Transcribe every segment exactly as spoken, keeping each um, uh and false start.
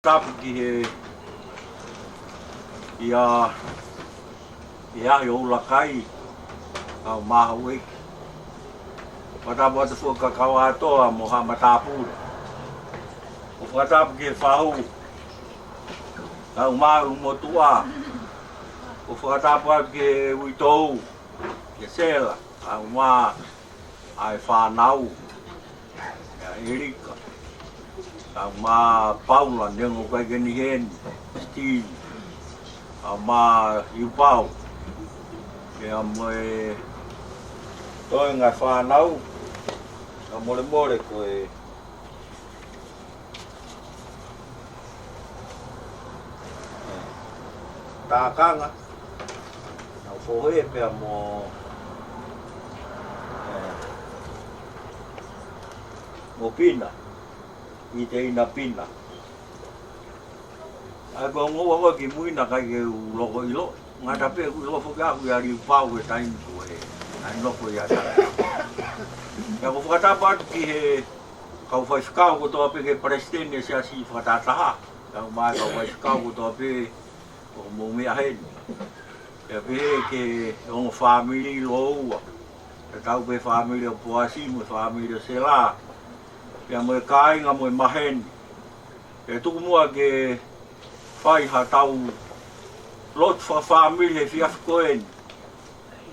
Tapu ki he, ia, ia ʻi ʻUlakai, kau maha ueki. Fakatapu atu foki kia Kauatoa mo Haʻa Matāpule. ʻOku fakatapu ki he fahu, kau malu mo tuʻa. ʻOku fakatapu atu ki he uitou, kia Sela, kau mā ʻa e fānau, ʻa ʻElika, kau mā Paula, neongo ʻoku ʻikai ke ne ʻi heni, Steve, kau mā Iupau, pea mo e toenga e fānau, ka molemole ko e, ē, tākanga, nau fohe pea mo, ē, mo Pina, ʻi he ina Pina. ʻA ia ko e ongo ua ko ē ki mui naʻe ʻikai ke u loko ʻilo. Ngata pē ʻeku ʻilo foki ʻaʻaku ʻia Liupau he taimi ko ē naʻe nofo ia ʻa Tana. Pea ʻoku ou fakatapu atu ki he kau faifekau kotoa pē, ki he palesiteni ʻo e siasi fakatahataha. Kau mā kau faifekau kotoa pē ʻoku mou meʻa heni. Pea pehē ki he ongo fāmili lōua. Tatau pē fāmili ʻo Poasi mo e fāmili ʻo Sela. Pea mo e kāinga mo e maheni. Pea tuku muʻa ke fai haʻatau lotu fakafāmili he efiafi ko eni.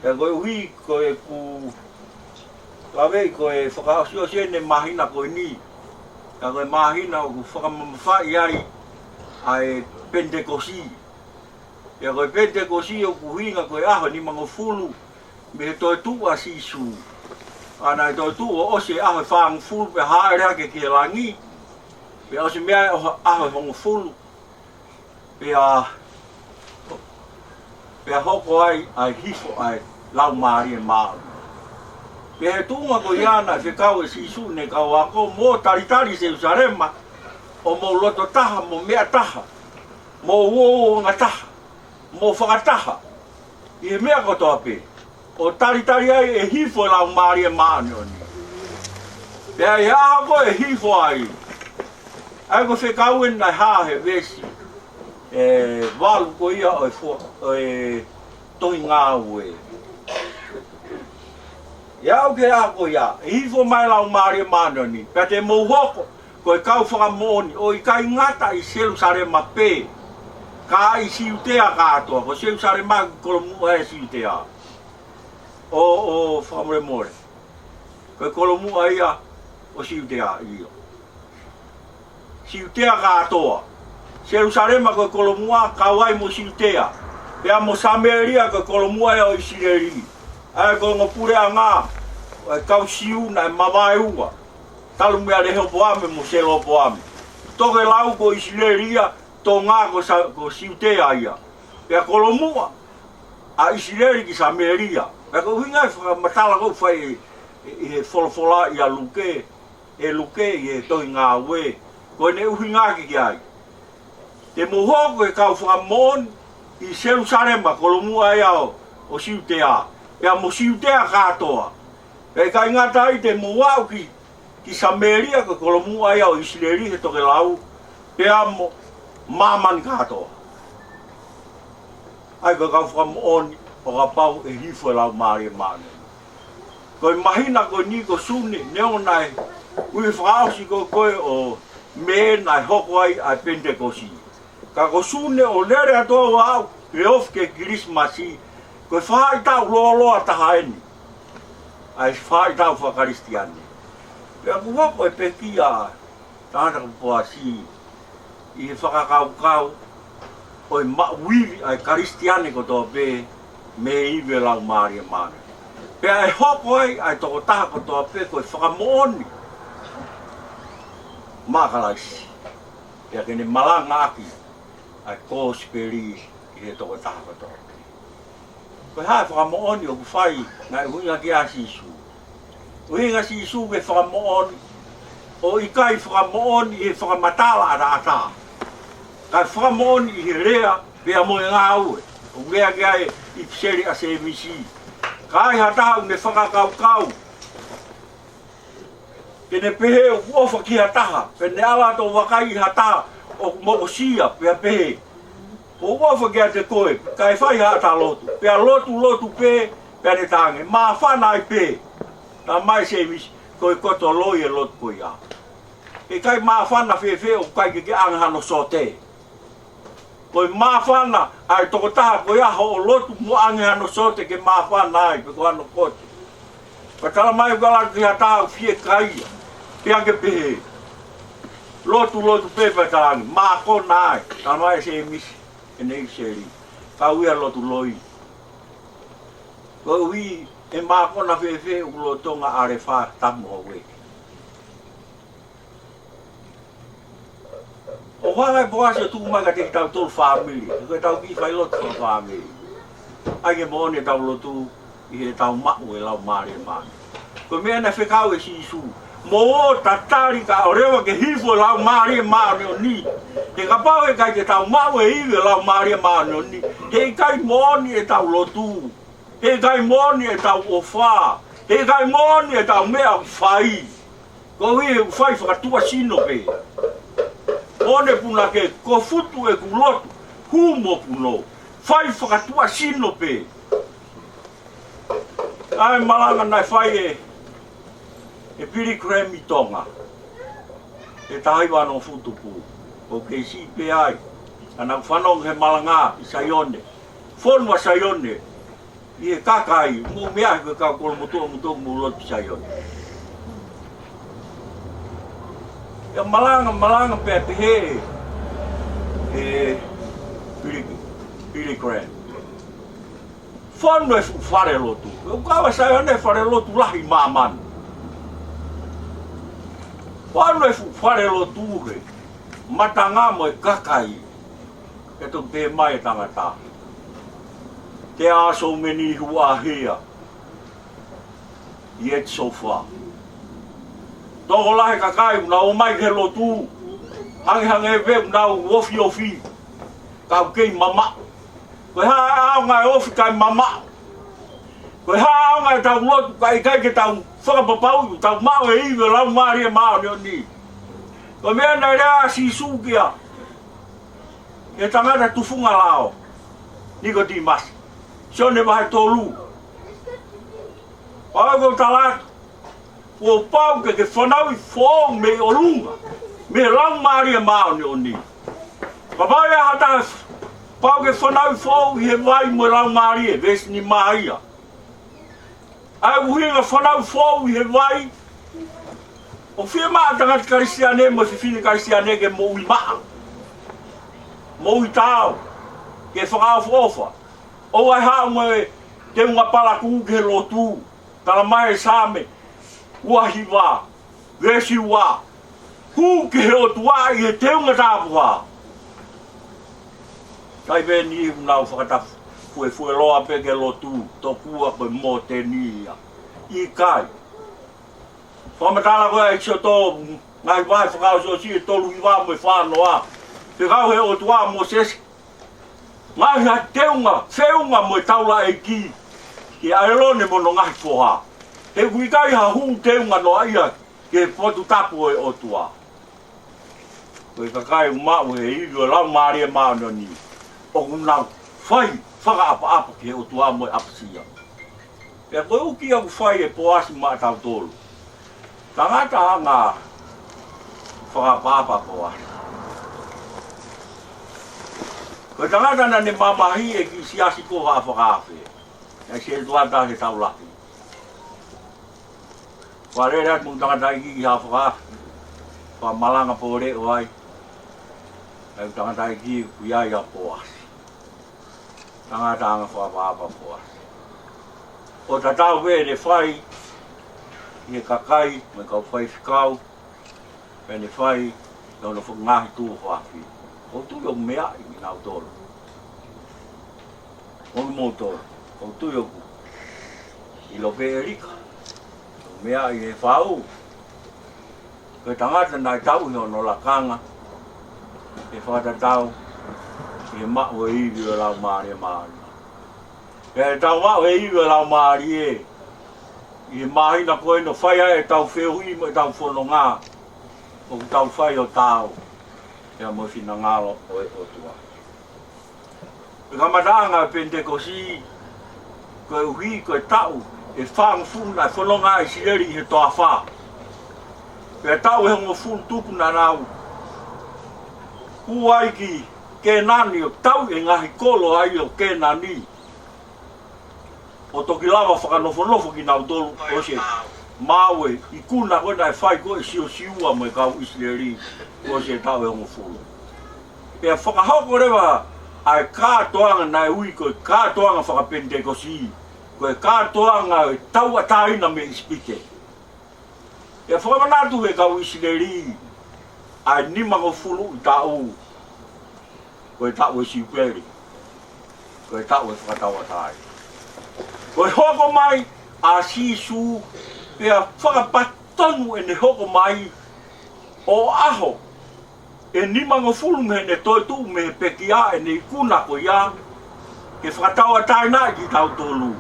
Pea koeʻuhi ko ʻeku laveʻi ko e fakaʻosiʻosi eni e māhina ko eni. Pea ko e māhina ʻoku fakamamafaʻi ai ʻa e Penitekosi. Pea ko e Penitekosi ʻoku ʻuhinga ko e ʻaho nimangofulu mei he toetuʻu ʻa Sīsū. ʻA ia naʻe toetuʻu ʻo ʻosi e ʻaho ʻe fāngofulu pea hāʻele hake ki he langi. Pea ʻosi mei ai e ʻaho, ʻaho ʻe hongofulu. Pea, pea hoko ai ʻa e hifo ʻa e Laumālie Māʻoniʻoni. Pea he tuʻunga ko ia naʻe fekau ʻe Sīsū ʻene kau ako, mou talitali Selusalema, ʻo mou loto taha, mou meʻa taha, mou uouangataha, mou fakataha ʻi he meʻa kotoa pē, ʻo talitali ai ʻe hifo e Laumālie Māʻoniʻoni. Pea ʻi he ʻaho ko ē ʻe hifo ai, ʻa ia ko e fekau eni naʻe hā he veesi ʻe valu ko ia ʻo e fua-, ʻo e tohi Ngāue. ʻE aʻu ki he ʻaho ko ia, ʻe hifo mai e Laumālie Māʻoniʻoni, pea te mou hoko ko e kau fakamoʻoni, ʻo ʻikai ngata ʻi Selusalema pē, ka ʻi Siutea kātoa. Ko Selusalema ko e kolomuʻa ʻo Siutea. ʻO, ʻo fakamolemole. Ko e kolomuʻa ia ʻo Siutea, ʻio. Siutea kātoa. Selusalema ko e kolomuʻa, kau ai mo Siutea. Pea mo Samēlia ko e kolomuʻa ia ʻo ʻIsileli. ʻA ia ko e ongo puleʻanga ʻo e kau Siu naʻe mavaeua, talu meia Lehopoame mo Selopoame. Tokelau ko ʻIsileli ia, tonga ko Sa-, ko Siutea ia. Pea kolomuʻa ʻa ʻIsileli ki Samēlia. Pea ko e ʻuhinga e fakamatala ʻoku fai ʻe, ʻe, ʻe he folofola ʻia Luke, ʻe Luke ʻi he tohi Ngāue, ko ʻene ʻuhinga ki, ki ai. Te mou hoko ko e kau fakamoʻoni ʻi Selusalema, kolomuʻa ia ʻo, ʻo Siutea, pea mo Siutea kātoa. Pea ʻikai ngata ai, te mou aʻu ki, ki Samēlia, ko e kolomuʻa ia ʻo ʻIsileli he tokelau, pea mo māmani kātoa. ʻA ia ko e kau fakamoʻoni ʻo kapau ʻe hifo e Laumālie Māʻoniʻoni. Ko e māhina ko eni ko Sune, neongo naʻe ui fakaʻosi ko ē ʻo Mē naʻe hoko ai ʻa e Penitekosi. Ka ko Sune ʻo lele atu au ʻo aʻu pē ofi ki he Kilisimasi, ko e faʻahitaʻu lōloa taha eni ʻa e faʻahitaʻu faka-Kalisitiane. Pea ʻoku hoko e pekia ʻa e tangata ko Poasi ʻi he fakakaukau ʻo e maʻu ivi ʻa e Kalisitiane kotoa pē mei he ivi ʻo e Laumālie Māʻoniʻoni. Pea ʻe hoko ai ʻa e tokotaha kotoa pē ko e fakamoʻoni maʻa Kalaisi. Pea ke ne malangaʻaki ʻa e kosipeli ki he tokotaha kotoa. Ko e hā e fakamoʻoni ʻoku fai naʻe ʻuhinga ki ai ʻa Sīsū? ʻUhinga ʻa Sīsū ki he fakamoʻoni, ʻo ʻikai fakamoʻoni ʻi he fakamatala ʻataʻatā. Kae fakamoʻoni ʻi he lea, pea mo e ngāue. ʻOku lea ki ai e ʻipiseli ʻa Sēmisi. Ka ai ha taha ʻoku ne fakakaukau ke ne pehē ʻoku ʻofa ki ha taha, pe ne ala atu ʻo vakai ʻi ha taha ʻoku mokosia, pea pehē, ʻoku ou ʻofa kiate koe, kae fai haʻata lotu. Pea lotu, lotu pē, pea ne talaange, māfana ai pē. Talamai ʻe Sēmisi, ko e koto loi e lotu ko ia. ʻE ʻikai māfana fēfē ʻoku ʻikai ke ke ʻange hano sote. Ko e māfana ʻa e tokotaha ko ia hoʻo lotu mo ʻange hano sote ke māfana ai, pe ko hano koto. Pea talamai ʻoku ʻalu ki ha taha ʻoku fiekaia. Pea ke pehē. Lotu, lotu pē pea talaange. Mākona ai. Talamai ʻe Sēmisi, ʻene ʻi Seli. Kau ia lotu loi. Koeʻuhi ʻe mākona fēfē ʻoku lolotonga ʻalefā tamu ʻa ueke. ʻOku hanga ʻe Poasi ʻo tuku mai kiate kitautolu fāmili, ko ʻetau kiʻi failotu fakafāmili. ʻAi ke moʻoni ʻetau lotu ʻi heʻetau maʻu e Laumālie Māʻoniʻoni. Ko e meʻa naʻe fekau ʻe Sīsū. Mou ō ʻo tatali kae ʻoua leva ke hifo e Laumālie Māʻoniʻoni. He kapau ʻe ʻikai ke tau maʻu e ivi e Laumālie Māʻoniʻoni, he ʻikai moʻoni ʻetau lotu. He ʻikai moʻoni ʻetau ʻofa. He ʻikai moʻoni ʻetau meʻa ʻoku fai. Koeʻuhi ʻoku fai fakatuʻasino pē. Moʻoni punake, ko futu ʻeku lotu, hū mo punou. Fai fakatuʻasino pē. ʻA e malanga naʻe fai ʻe, ʻe Billy Graham ʻi Tonga. ʻE taha hiva noa fitu tupu. ʻOku kei siʻi pē ai. Naʻa ku fanongo he malanga ʻi Saione. Fonu ʻa Saione. ʻI he kakai, mou meaʻi ko e kau kolomotuʻa mou toki mou lotu ʻi Saione. ʻE malanga, malanga pea pehē ʻe Billy, Billy Graham. Fonu e fuʻu falelotu. ʻOku kau ʻa Saione falelotu lahi ʻi māmani. Fonu e fuʻu falelotu he matanga mo e kakai. Ke toki pehē mai e tangata. There are so many who are here, yet so far. Tokolahi e kakai ʻoku nau ō mai ki he lotu. Hangehangē pē ʻoku nau ofiofi. Ka ʻoku kei mamaʻo. Ko e hā e ʻaonga e ofi kae mamaʻo? Ko e hā e ʻaonga ʻetau lotu kae ʻikai ke tau fakapapauʻi ʻoku tau maʻu e ivi ʻo e Laumālie Māʻoniʻoni? Ko e meʻa naʻe lea ai ʻa Sīsū kia he tangata tufunga lao, Nikotīmasi. Sione vahe tolu. Pau ke u tala atu, kuo pau ke ke fanauʻi foʻou mei ʻolunga, mei he Laumālie Māʻoniʻoni. Kapau ʻe ʻi ai ha taha pau ke fanauʻi foʻou ʻi he vai mo e Laumālie, veesi nima ia. ʻA e ʻuhinga fanauʻi foʻou ʻi he vai, ʻoku fiemaʻu ʻa e tangata Kalisitiane mo e fefine Kalisitiane ke moʻui maʻa. Moʻui taau, ke fakaʻofoʻofa. ʻOua ʻe haʻu mo e teunga palakū ki he lotu. Talamai ʻe Saame ua hiva, veesi ua. Hū ki he ʻOtua ʻi he teunga tāpuhā. ʻIkai pē ʻoku nau fakatafuefueloa pē ki he lotu, tokua ko e mōteni ia. ʻIkai. Fakamatala ko ē ʻa ʻEkisoto, Ngaahi Vahe Fakaʻosiʻosi ʻe tolu hiva mo e fā noa. Fekau ʻe he ʻOtua ʻa Mōsese. Ngaohi ha teunga, feʻunga mo e taulaʻeiki kia ʻĒlone mo hono ngaahi foha. He ʻoku ʻikai ha hū teunga noaʻia ki he potu tapu ʻo e ʻOtua. Ko e kakai ʻoku maʻu he ivi ʻo e Laumālie Māʻoniʻoni, ʻoku nau fai fakaʻapaʻapa ki he ʻOtua mo e ʻapasia. Pea ko e uki ʻoku fai ʻe Poasi maʻatautolu. Tangata anga fakaʻapaʻapa ʻa Poasi. Ko e tangata naʻa ne mamahiʻi e kiʻi siasi ko Haʻa Fakaafe. Naʻe sētuata he taulahi. Fakalele atu mo e tangataʻeiki ki Haʻa Fakaafe. Fakamalanga pōleʻo ai. ʻA e tangataʻeiki ʻoku ʻi ai ʻa Poasi. Tangata anga fakaʻapaʻapa ʻa Poasi. ʻO tatau pē ʻene fai ʻi he kakai, mo e kau faifekau, pea ne fai ʻi hono ngaahi tuʻu fakaafeʻi. ʻOku ou tui ʻoku meaʻi kinautolu. ʻOku mou tolo. ʻOku ou tui ʻoku ʻilo pē ʻe ʻElika. ʻOku meaʻi ʻe Fau. Ko e tangata naʻe tauhi hono lakanga, ʻe fakatatau ki he maʻu e ivi ʻo e Laumālie Māʻoniʻoni. Pea ʻe tau maʻu e ivi ʻo e Laumālie, ʻi he māhina ko eni ʻoku fai ai ʻetau feohi mo ʻetau fononga, ʻoku tau fai ʻo taau. Pea mo e finangalo ʻo e ʻOtua. Ko e kamataʻanga ʻo e Penitekosi, koeʻuhi ko e taʻu ʻe fāngofulu naʻe fononga ai ʻIsileli ʻi he toafa. Pea taʻu ʻe hongofulu tupu naʻa nau hū ai ki Kēnani ʻo tauʻi e ngaahi kolo ai ʻo Kēnani, ʻo toki lava fakanofonofo kinautolu ʻo se maʻu e ikuna ko ē naʻe fai ko ē ʻe Siosiua mo e kau ʻIsileli, ko e taʻu ʻe hongofulu. Pea fakahoko leva ʻa e kātoanga naʻe ui ko e kātoanga faka-Penitekosi, ko e kātoanga ʻo e tauʻatāina mei ʻIsipite. Pea fakamanatu ʻe he kau ʻIsileli ʻa e nimangofulu ʻi taʻu, ko e taʻu ʻo e Siupeli, ko e taʻu ʻo e fakatauʻatāina. Ko e hoko mai ʻa Sīsū, pea fakapatonu ʻene hoko mai ʻo ʻaho ʻe nimangofulu mei heʻene toetuʻu mei he pekia, ʻene ikuna ko ia ke fakatauʻatāinaʻi kitautolu.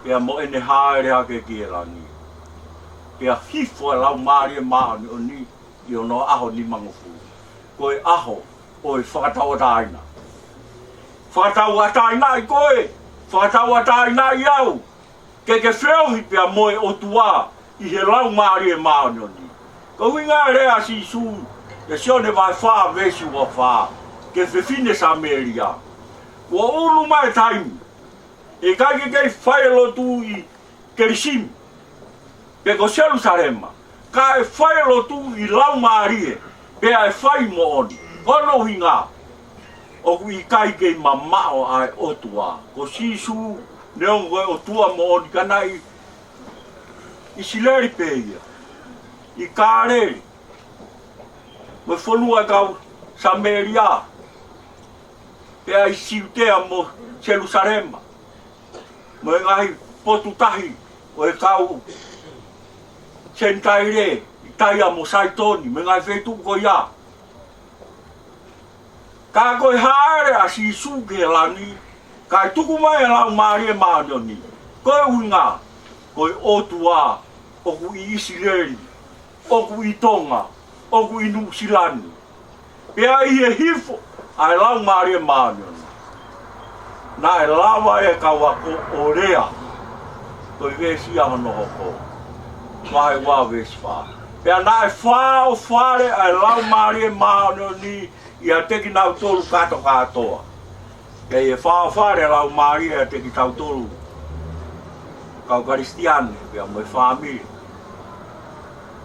Pea mo ʻene hāʻele hake ki he langi, pea hifo e Laumālie Māʻoniʻoni ʻi onoʻaho nimangofulu. Ko e ʻaho ʻo e fakatauʻatāina. Fakatauʻatāinaʻi koe, fakatauʻatāinaʻi au, ke ke feohi pea mo e ʻOtua ʻi he Laumālie Māʻoniʻoni. Ko e ʻuhinga e lea ʻa Sīsū ʻia Sione vahe fā veesi ua fā ki he fefine Samēlia: Kuo ʻunu mai e taimi, ʻe ʻikai ke kei fai e lotu ʻi Kelisimi, pe ko Selusalema, ka ʻe fai e lotu ʻi Laumālie, pea ʻe fai moʻoni. Ko hono ʻuhinga, ʻoku ʻikai kei mamaʻo ʻa e ʻOtua. Ko Sīsū, neongo ko e ʻOtua moʻoni, ka naʻe ʻi ʻIsileli pē ia, ʻi Kāleli, mo e fonua ʻo e kau Samēlia, pea ʻi Siutea mo Selusalema, mo e ngaahi potu tahi ʻo e kau Senitaile, ʻi Taia mo Saitoni, mo e ngaahi feituʻu ko ia. Ka ko e hāʻele ʻa Sīsū ki he langi, kae tuku mai e Laumālie Māʻoniʻoni, ko e ʻuhinga, ko e ʻOtua ʻoku ʻi ʻIsileli, ʻoku ʻi Tonga, ʻoku ʻi Nuʻusila ni. Pea ʻi he hifo ʻa e Laumālie Māʻoniʻoni, naʻe lava e kau ako ʻo lea. Ko e veesi ia hono hoko, vahe ua veesi fā: Pea naʻe fāʻofale ʻa e Laumālie Māʻoniʻoni ʻiate kinautolu kātokātoa. Pea ʻi he fāʻofale e Laumālie ʻiate kitautolu kau Kalisitiane, pea mo e fāmili,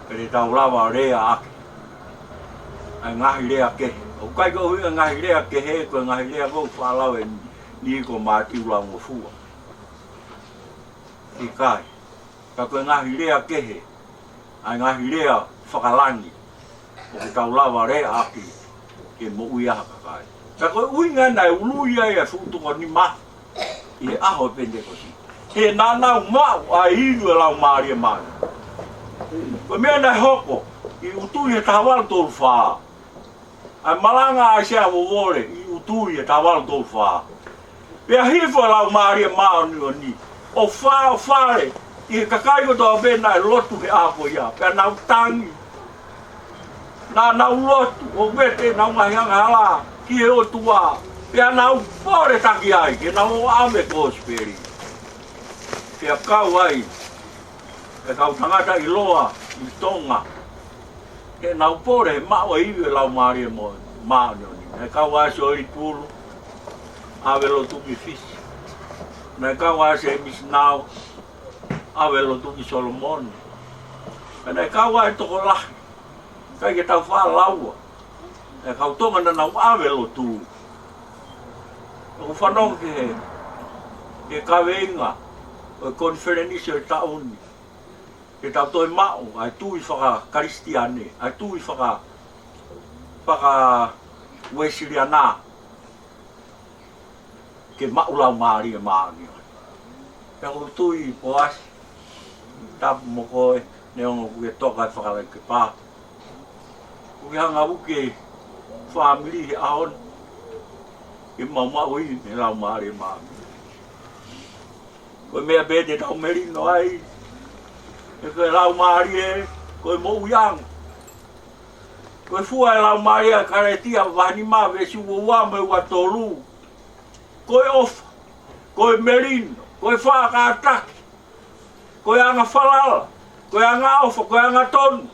pea te tau lava lea ʻaki ʻa e ngaahi lea kehe. ʻOku ʻikai ko e ʻuhinga e ngaahi lea kehe ko e ngaahi lea ʻoku faʻa lau ʻe Niko Mātiu Laungofua. ʻIkai. Ka ko e ngaahi lea kehe, ʻa e ngaahi lea fakalangi, ʻoku tau lava lea ʻaki ki he moʻui ʻa ha kakai. Ka ko e ʻuhinga naʻe ului ai e fuʻu tokoni maʻu ʻi he ʻaho Penitekosi, he naʻa nau maʻu ʻa e ivi ʻo e Laumālie Māʻoniʻoni. Ko e meʻa naʻe hoko ʻi ʻUtui he taha valu tolu fā, ʻa e malanga ʻa ʻAisea Vovole ʻi ʻUtui he taha valu tolu fā: Pea hifo e Laumālie Māʻoniʻoni ʻo fāʻofale ʻi he kakai kotoa pē naʻe lotu he ʻaho ko ia, pea nau tangi. Naʻa nau lotu ʻo vete ʻenau ngaahi angahala ki he ʻOtua, pea nau pole taki ai ke nau ʻave e kosipeli. Pea kau ai e kau tangata ʻiloa ʻi Tonga, heʻenau pole he maʻu e ivi ʻo e Laumālie Māʻoniʻoni. Naʻe kau ai ʻa Sioeli Pulu, ʻave lotu ki Fisi. Naʻe kau ai ʻa Sēmisi Nau, ʻave lotu ki Solomone. Pea naʻe kau ai e tokolahi, ʻikai ke tau faʻa laua, e kau Tonga naʻa nau ʻave lotu. ʻOku fanongo ki he, ki he kaveinga ʻo e konifelenisi ʻo e taʻu ni, ke tau toe maʻu ʻa e tui faka-Kalisitiane, ʻa e tui faka-, faka-Uēsiliana, ke maʻu Laumālie Māʻoniʻoni. Pea ʻoku ou tui, Poasi, tapu mo koe, neongo ʻoku ke toka e fakalai ke pā, ʻoku ke hanga ʻo uki e fāmili he ʻaho ni ke mau maʻu e ivi mei he Laumālie Māʻoniʻoni. Ko e meʻa pē te tau melino ai, he ko e Laumālie ko e moʻuiʻanga. Ko e fua e Laumālie ʻa Kalētia vahe nima veesi ua ua mo e ua tolu. Ko e ʻofa, ko e melino, ko e faʻa kātaki, ko e anga falala, ko e anga ʻofa, ko e angatonu.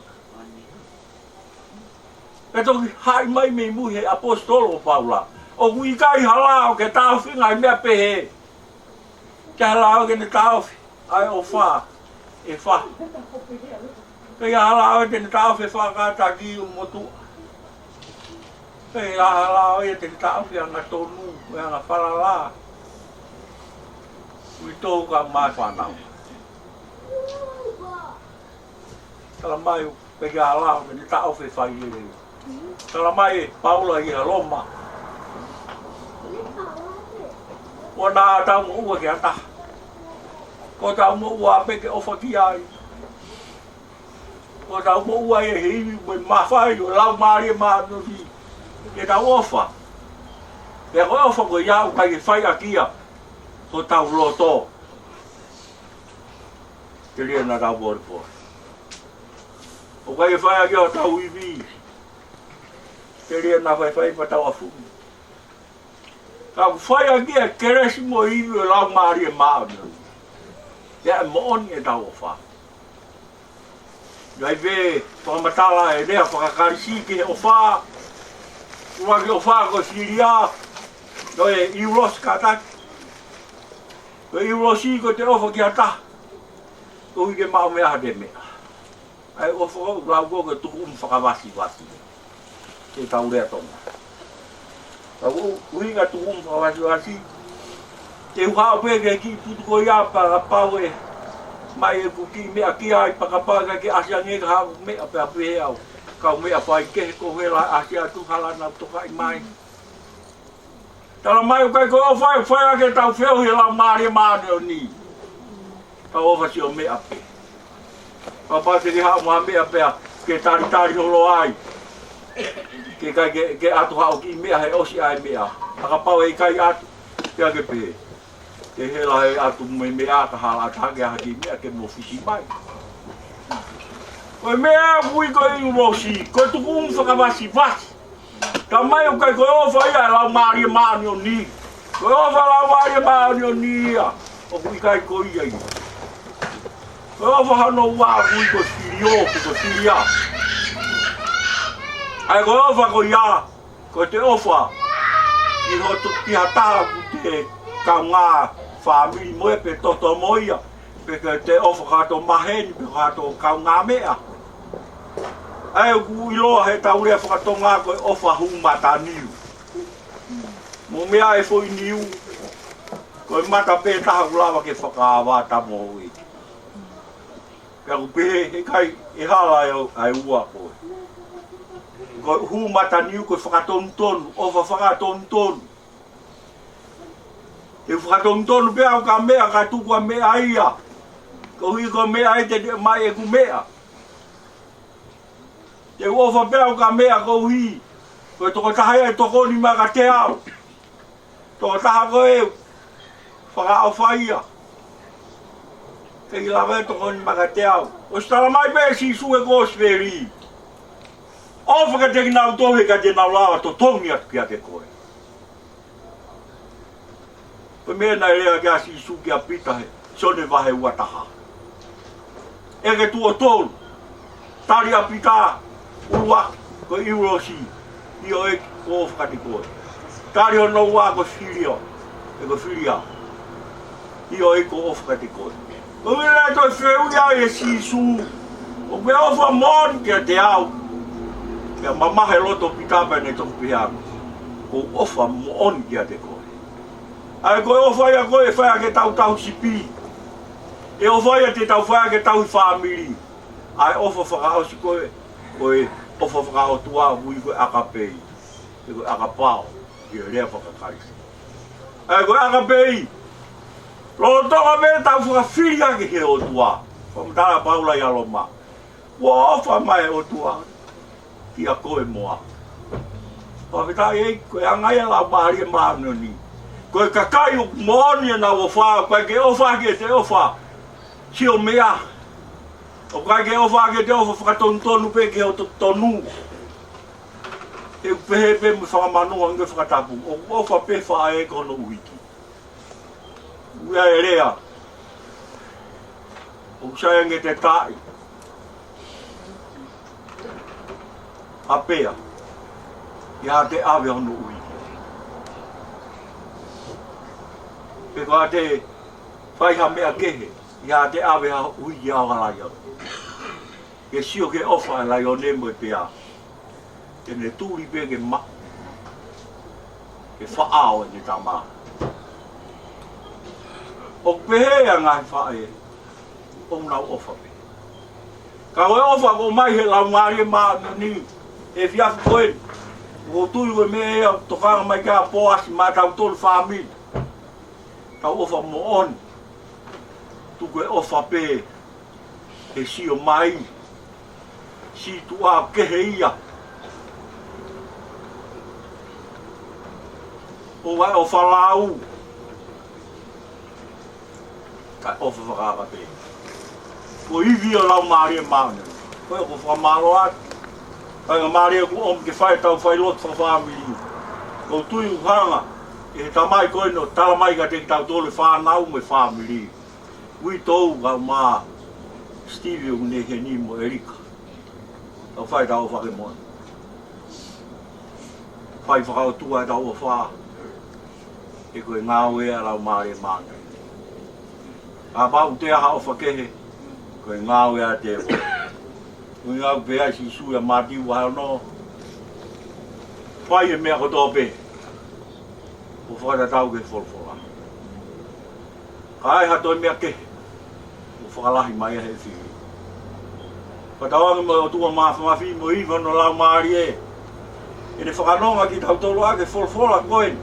Pea toki haʻi mai mei mui he ʻaposetolo ko Paula. ʻOku ʻikai ha lao ke taʻofi ngaahi meʻa pehē. Ke ha lao ke ne taʻofi ʻa e ʻofa ʻe faha. Ke ha lao ke ne taʻofi e faʻa kātaki ʻo e motuʻa. Ke ha lao ia ke ne taʻofi e angatonu, e anga falala. Ui tō ka mai fānau. Tala mai ʻoku ʻikai ha lao ke ne taʻofi e failele. Tala mai ʻe Paula ʻia Loma. ʻOua naʻa tau moʻua ki ha taha. Ko ʻetau moʻua pē ke ʻofa ki ai. Ko ʻetau moʻua ia he ivi mo e mafai ʻo e Laumālie Māʻoniʻoni. Ke tau ʻofa. Pea ko e ʻofa ko ia ʻoku ʻikai ke fai ʻaki ia hotau loto. Telia naʻa tau pōlepole. ʻOku ʻikai ke fai ʻaki ia hotau ivi. Telia naʻa faifai pea tau ʻafungi. Ka ʻoku fai ʻaki ia ʻe he kelesi mo e ivi ʻo e Laumālie Māʻoniʻoni. Ia ʻe moʻoni ʻetau ʻofa. ʻIkai pē fakamatala e lea faka-Kalisi ki he ʻofa. ʻUluaki ʻofa ko e filia. Ko e ʻiulosi kātaki. Ko e ʻiulosi ko ʻete ʻofa ki ha taha. Koeʻuhi ke maʻu mei ai haʻate meʻa. ʻA e ʻofa ʻoku lau ko e tukuʻumu fakavasivasi. Ke tau lea Tonga. Ka ko e ʻuhinga tukuʻumu fakavasivasi. Te u haʻu pē ki he kiʻi putu ko ia pea kapau ʻe maʻu ʻeku kiʻi meʻa ki ai pea kapau ʻe ʻikai ke ʻasi ange ka haʻaku meʻa pea pehē au. Kau meʻa fai kehe ko hela ʻasi atu hala naʻa tokaʻi mai. Tala mai ʻoku ʻikai ko e ʻofa ʻe fai ʻaki ʻetau feohi he Laumālie Māʻoniʻoni. Tau ʻofa siʻo meʻa pē. Kapau te ke haʻu mo ha meʻa pea ke talitali holo ai. Ke ʻikai ke, ke ʻatu haʻo kiʻi meʻa he ʻosi ʻa e meʻa. Ka kapau ʻe ʻikai ʻatu, pea ke pehē. Ke hela he ʻatu mo e meʻa ka hala ʻatā ke ʻaha kiʻi meʻa ke mo fisi mai. Ko e meʻa ʻoku ui ko e ʻiulosi, ko e tukuʻumu fakavasivasi. Tala mai ʻoku ʻikai ko e ʻofa ia ʻa e Laumālie Māʻoniʻoni. Ko e ʻofa ʻa e Laumālie Māʻoniʻoni ia. ʻOku ʻikai ko ia ia. Ko e ʻofa hono ua ʻoku ui ko e filio, ko e filia. ʻA ia ko e ʻofa ko ia, ko ʻete ʻofa ki hoto, ki ha taha ʻoku te kaungā fāmili mo ia pe toto mo ia. Pe ko ʻete ʻofa ki hato maheni, pe ko hato kaungāmeʻa. ʻA ia ʻoku ʻiloa he tau lea faka-Tonga ko e ʻofa hū mataniu. Mo e meʻa ʻe foʻi niu, ko e mata pē taha ʻoku lava ke fakaava ʻa e tama ʻo e. Pea ʻoku pehē, heʻikai ʻe hala ʻa e, ʻa e ua ko ē. Ko e hū mataniu, ko e fakatonutonu, ʻofa fakatonutonu. Te u fakatonutonu pē au ki ha meʻa ka tuku ʻa e meʻa ia. Koeʻuhi ko e meʻa ia te ne ʻomai ʻeku meʻa. Te u ʻofa pē au ki ha meʻa koeʻuhi ko e tokotaha ia ʻe tokoni mai kiate au. Tokotaha ko ē fakaʻofa ia. Te u lava ʻe tokoni mai kiate au. ʻOsi tala mai pē ʻe Sīsū he kosipeli. ʻOfa kiate kinautolu he ʻikai te nau lava ʻo totongi atu kiate koe. Ko e meʻa naʻe lea ki ai ʻa Sīsū kia Pita he Sione vahe ua taha. ʻEke tuʻo tolu. Tali ʻa Pita, ʻuluaki, ko e ʻiulosi, ʻio ʻEiki, ʻoku ou ʻofa kiate koe. Tali hono ua ko e filio, ʻe ko e filia. ʻIo ʻEiki, ʻoku ou ʻofa kiate koe. Ko e meʻa naʻe toe fehuʻi ai ʻe Sīsū, ʻoku ke ʻofa moʻoni kiate au? Pea mamahi e loto ʻo Pita pea ne toki pehē ange, ʻoku ou ʻofa moʻoni kiate koe. ʻA ia ko e ʻofa ia ko ē ʻe fai ʻaki ʻetau tauhi sipi. ʻE ʻofa ia te tau fai ʻaki ʻetau fāmili. ʻA e ʻofa fakaʻosi ko ē, ko e ʻofa fakaʻotua ʻoku ui ko e ʻakapei. Pe ko e ʻakapao, ʻi he lea faka-Kalisi. ʻA ia ko e ʻakapei, lolotonga pē ʻetau fakafili ʻaki he ʻOtua. Fakamatala ʻa Paula ʻia Loma. Kuo ʻofa mai e ʻOtua kiate koe mo au. Fakafetaʻi ʻEiki, ko e anga ia e Laumālie Māʻoniʻoni. Ko e kakai ʻoku moʻoni ʻenau ʻofa, ʻoku ʻikai ke ʻofa ʻaki ʻete ʻofa siʻo meʻa. ʻOku ʻikai ke ʻofa ʻaki ʻete ʻofa fakatonutonu pē ki hoto tonu. He ʻoku pehē pē mo e fanga manuʻanga fakatapu, ʻoku ʻofa pē faʻē ki hono ʻuhiki. ʻOku ʻi ai e lea, ʻoku sai ange te taʻi ʻa pea, ʻi ha te ʻave hono ʻuhiki. Pe ko ha te fai ha meʻa kehe, ʻi ha te ʻave ha ʻuhiki ʻa o ha laione. Ke sio ki he ʻofa ʻa e laione mo e pea. Te ne tuli pē ke maʻu, ke faʻao ʻene tama. ʻOku pehē ʻa e ngaahi faʻē, ʻoku nau ʻofa pē. Ka ko e ʻofa ʻoku ʻomai he Laumālie Māʻoniʻoni he efiafi ko eni. ʻOku ou tui ko e meʻa ia ʻoku tokanga mai ki ai ʻa Poasi maʻa tautolu fāmili. Tau ʻofa moʻoni. Tuku e ʻofa pē ke sio mai, sītuʻa kehe ia. ʻOua ʻe ʻofa lau, kae ʻofa fakaava pē. Ko e ivi ʻo e Laumālie Māʻoniʻoni. Ko ia ʻoku ou fakamālō atu. Faingamālie kuo ʻomi ke fai ʻetau failotu fakafāmili. ʻOku ou tui ʻoku hanga ʻe he tamai ko eni ʻo tala mai kiate kitautolu e fānau mo e fāmili. Uitou kae ʻumaʻā Steve ʻoku ne ʻi heni mo ʻElika. Tau fai ʻetau ʻofa ke moʻoni. Fai fakaʻotua ʻetau ʻofa. He ko e ngāue ʻa e Laumālie Māʻoniʻoni. Kapau ʻoku ʻi ai ha ʻofa kehe, ko e ngāue ʻa e tēvolo. Ko e ngāue pē ʻa Sīsū ʻia Mātiu vahe ono. Fai e meʻa kotoa pē ʻo fakatatau ki he folofola. Ka ai ha toe meʻa kehe, ʻoku fakalahi mai ia he fili. Fakatauange mo e ʻOtua Māfimafi mo e ivi ʻo hono Laumālie, ke ne fakanonga kitautolu ʻaki e folofola ko eni.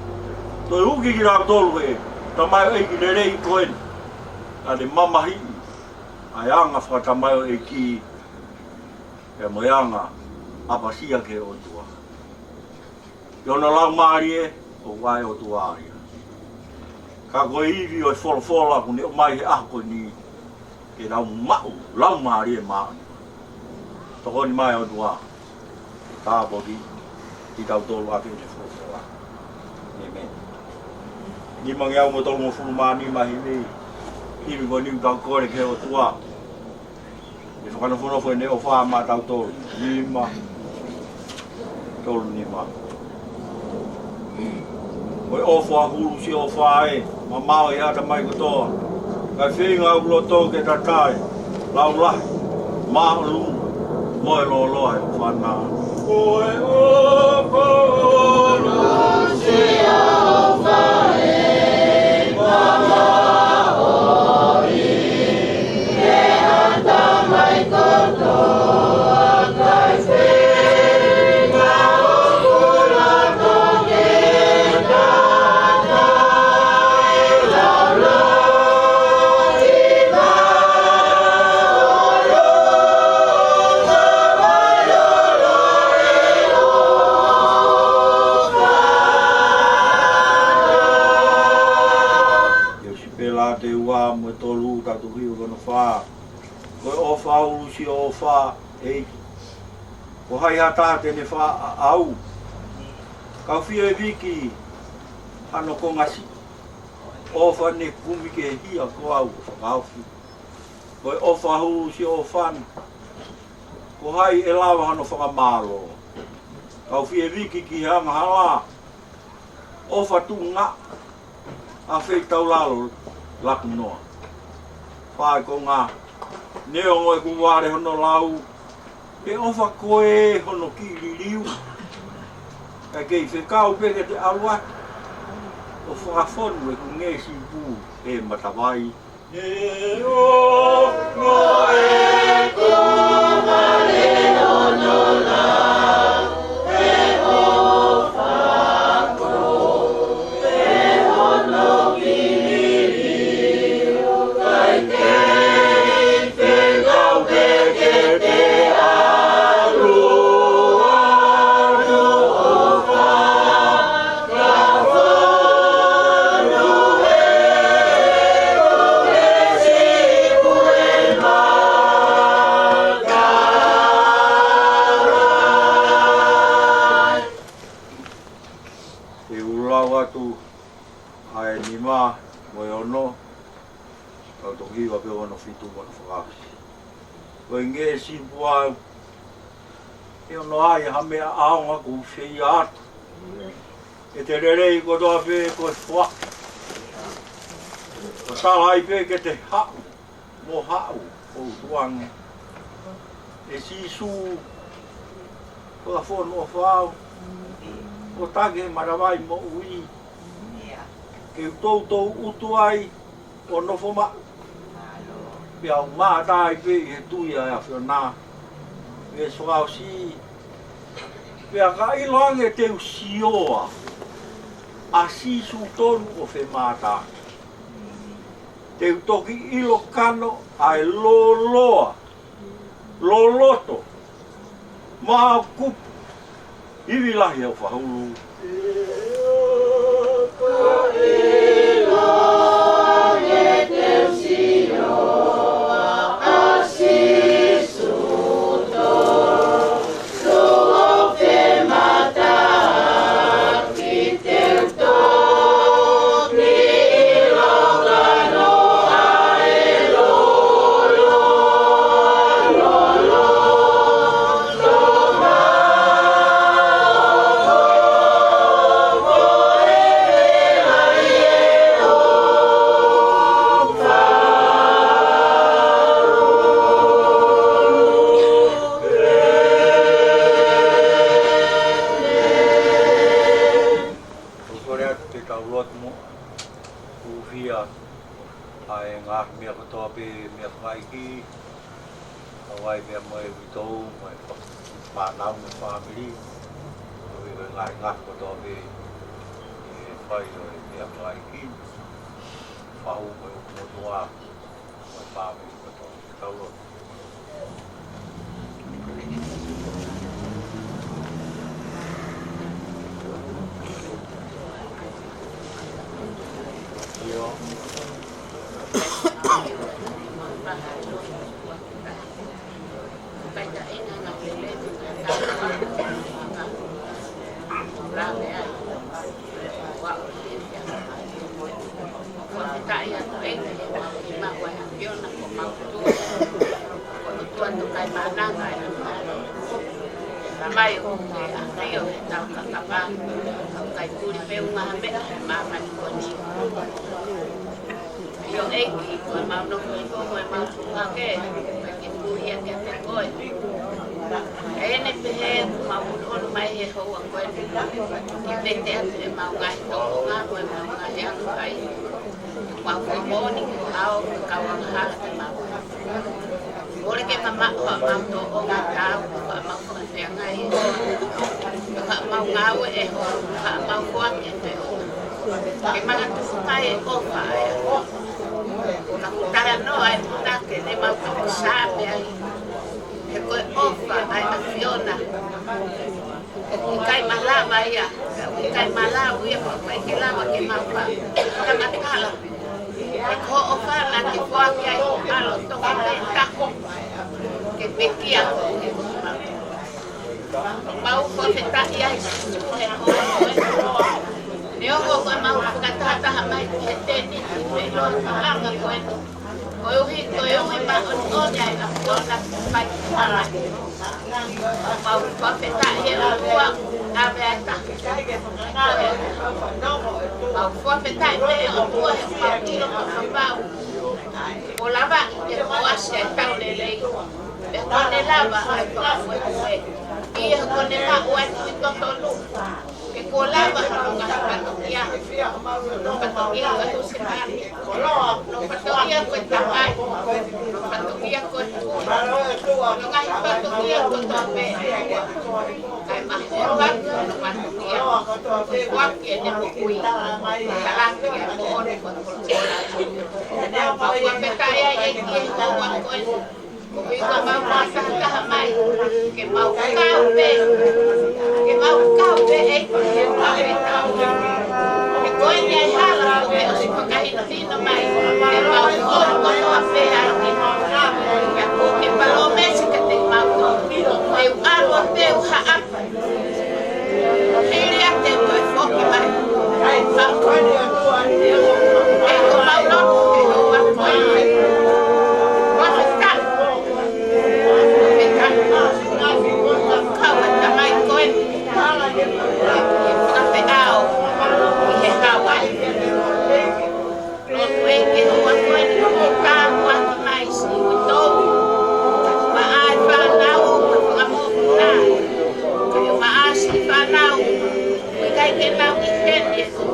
Toe uki kitautolu ʻe he tamaioʻeiki lelei ko eni, kae mamahiʻi ʻa e anga fakatamaioʻeiki, pea mo e anga ʻapasia ki he ʻOtua. ʻI hono Laumālie, ʻoku ʻa e ʻOtua ia. Ka ko e ivi ʻo e folofola ʻoku ne ʻomai he ʻaho ko eni, ke tau maʻu Laumālie Māʻoniʻoni. Tokoni mai ʻOtua, tāpuakiʻi kitautolu ʻaki ʻene folofola. ʻĒmeni. Nimangeau mo tolungofulu mā nima himi, himi ko eni ʻoku tau kole ki he ʻOtua. ʻE fakanofonofo ʻene ʻofa maʻa tautolu. Nima, tolu nima. Ko e ʻofa hulu siʻi ʻofa ē, mamao ʻi he ʻatamai kotoa. Kae feinga ʻoku loto ke tatai, laulahi, māʻolunga, mo e lōloa ʻo e ʻofa na. Ko e ʻofa hulu siʻi ʻofa ē, mamao ʻi he ʻatamai kotoa, kae feinga ʻoku loto ke tatai, laulahi, māʻolunga, mo e lōloa ʻo e ʻofa na. Sipela te ua mo e tolu, tau tohi ʻo hono fā. Ko e ʻofa hulu siʻi ʻofa ē, ko hai ha taha te ne fakaʻau, kau fie viki hano konga siʻi? ʻOfa ne kumi ki he hia ko au ʻo fakaofi. Ko e ʻofa hulu siʻi ʻofa na, ko hai ʻe lava hano fakamālō? Kau fie viki ki he angahala, ʻofa tuʻunga, ʻa e feitaulalo laku noa. Fai konga, neongo ʻeku vale hono lau, ʻe ʻofa koe hono kiʻi liliu. Kae kei fekau pē ke te ʻalu atu ʻo fakafonu ʻeku ngeʻesi ipu ʻi he matavai. Te u lau atu ʻa e nima mo e ono, kau toki hiva pē hono fitu mo hono fakaʻosi. Ko e ngeʻesi pē au, ʻe ono ai ha meʻa ʻaonga ʻoku ou fie ʻai atu. ʻE te lelei kotoa pē ko e foaki. ʻO tala ai pē ke te haʻu mo haʻu ʻo tuʻange. ʻE Sīsū, ko e fonu ʻo fau, ʻo taki e manavai moʻui, ke u toutou ʻutu ai ʻo nofo maʻu. Pea u mātā ai pē ʻi he tui ʻa e ʻAfiona. Veesi fakaʻosi. Pea ka ʻiloange te u sio ʻa Sīsū tonu ʻo femātaaki, te u toki ʻilo kano ʻa e lōloa loloto maʻu kupu ivi lahi ʻo fahulu. ʻOku ou kole atu ke tau lotu muʻa, ʻuhinga ʻa e ngaahi meʻa kotoa pē meʻa fakaʻeiki, ʻa ia pea mo e uitou, mo e fa-, fānau, mo e fāmili, ʻo e ngaahi ngaahi kotoa pē ʻe fai ʻo e meʻa fakaʻeiki, fahu mo e ʻoku motuʻa, mo e fāmili kotoa. Tau lotu. ʻIo ʻEiki, ko e mau nofo hifo mo e mau tuʻu hake, ko e ke puhi ake pē koe. ʻEne pehē ʻoku mau ʻunuʻunu mai he houa ko eni, ke vete atu e mau ngaahi tōʻonga mo e mau ngaahi ako ai. Mau fakamoʻoni ko e ʻao ke kau angahala ke mau. Kole ke mamaʻo ʻa mau tōʻonga tau, ko e mau fakateangai e hoa, ko e mau ngāue e hoa, ko e mau foaki e te hoa. Ke makatuʻunga e ʻofa ʻa e ʻOtua. Ka kuo talanoa e punake ne mau toki sāme ai. He ko e ʻofa ʻa e ʻAfiona. ʻOku ʻikai malava ia, ʻoku ʻikai malava ia, ʻoku ʻikai ke lava ke mau fakamatala. He ko hoʻo ʻofa naʻa ke foaki ai ho ʻAlo toka pē taha ke pekia koe. Mau fakafetaʻi ai Sīsū he houa ko eni. Neongo ko e mau fakatahataha mai ki he tēniti pē ʻi loto anga ko eni. Koeʻuhi, koeʻuhi māʻoniʻoni ʻa e ʻAfiona ke fai ki he hala. Mau fakafetaʻi he ʻOtua, ʻave ai taha. Mau fakafetaʻi pē he ʻOtua he mau ʻilo mo mau. Kuo lava ke foaki ʻa e tau lelei. Pea kuo ne lava ʻa e fakafoʻituitui. ʻI he kuo ne maʻu ʻa e tui totonu. Ke kuo lava hono ngaahi fatongia. Hono fatongia ko e husepāniti. Hono fatongia ko e tamai. Hono fatongia ko e tuʻi. Hono ngaahi fatongia kotoa pē. Kae mahino atu hono fatongia. Foaki ʻene moʻui. Talaki e moʻoni ko e kolokola. Mau fakafetaʻi ai ʻEiki he houa ko eni. Koeʻuhi ko e mau fakatahataha mai, ke mau kau pē, ke mau kau pē ʻEiki he mau kau pē. He ko eni ʻa e hala ʻoku ke ʻosi fakahinohino mai, ke mau ʻomi kotoa pē ai ki he mau kau. Pea kuo ke palōmesi kiate kimautolu, te u ʻalu ʻo te u haʻape. Hili ia te u toe foki mai. Ke nau ʻi heni ʻe koe.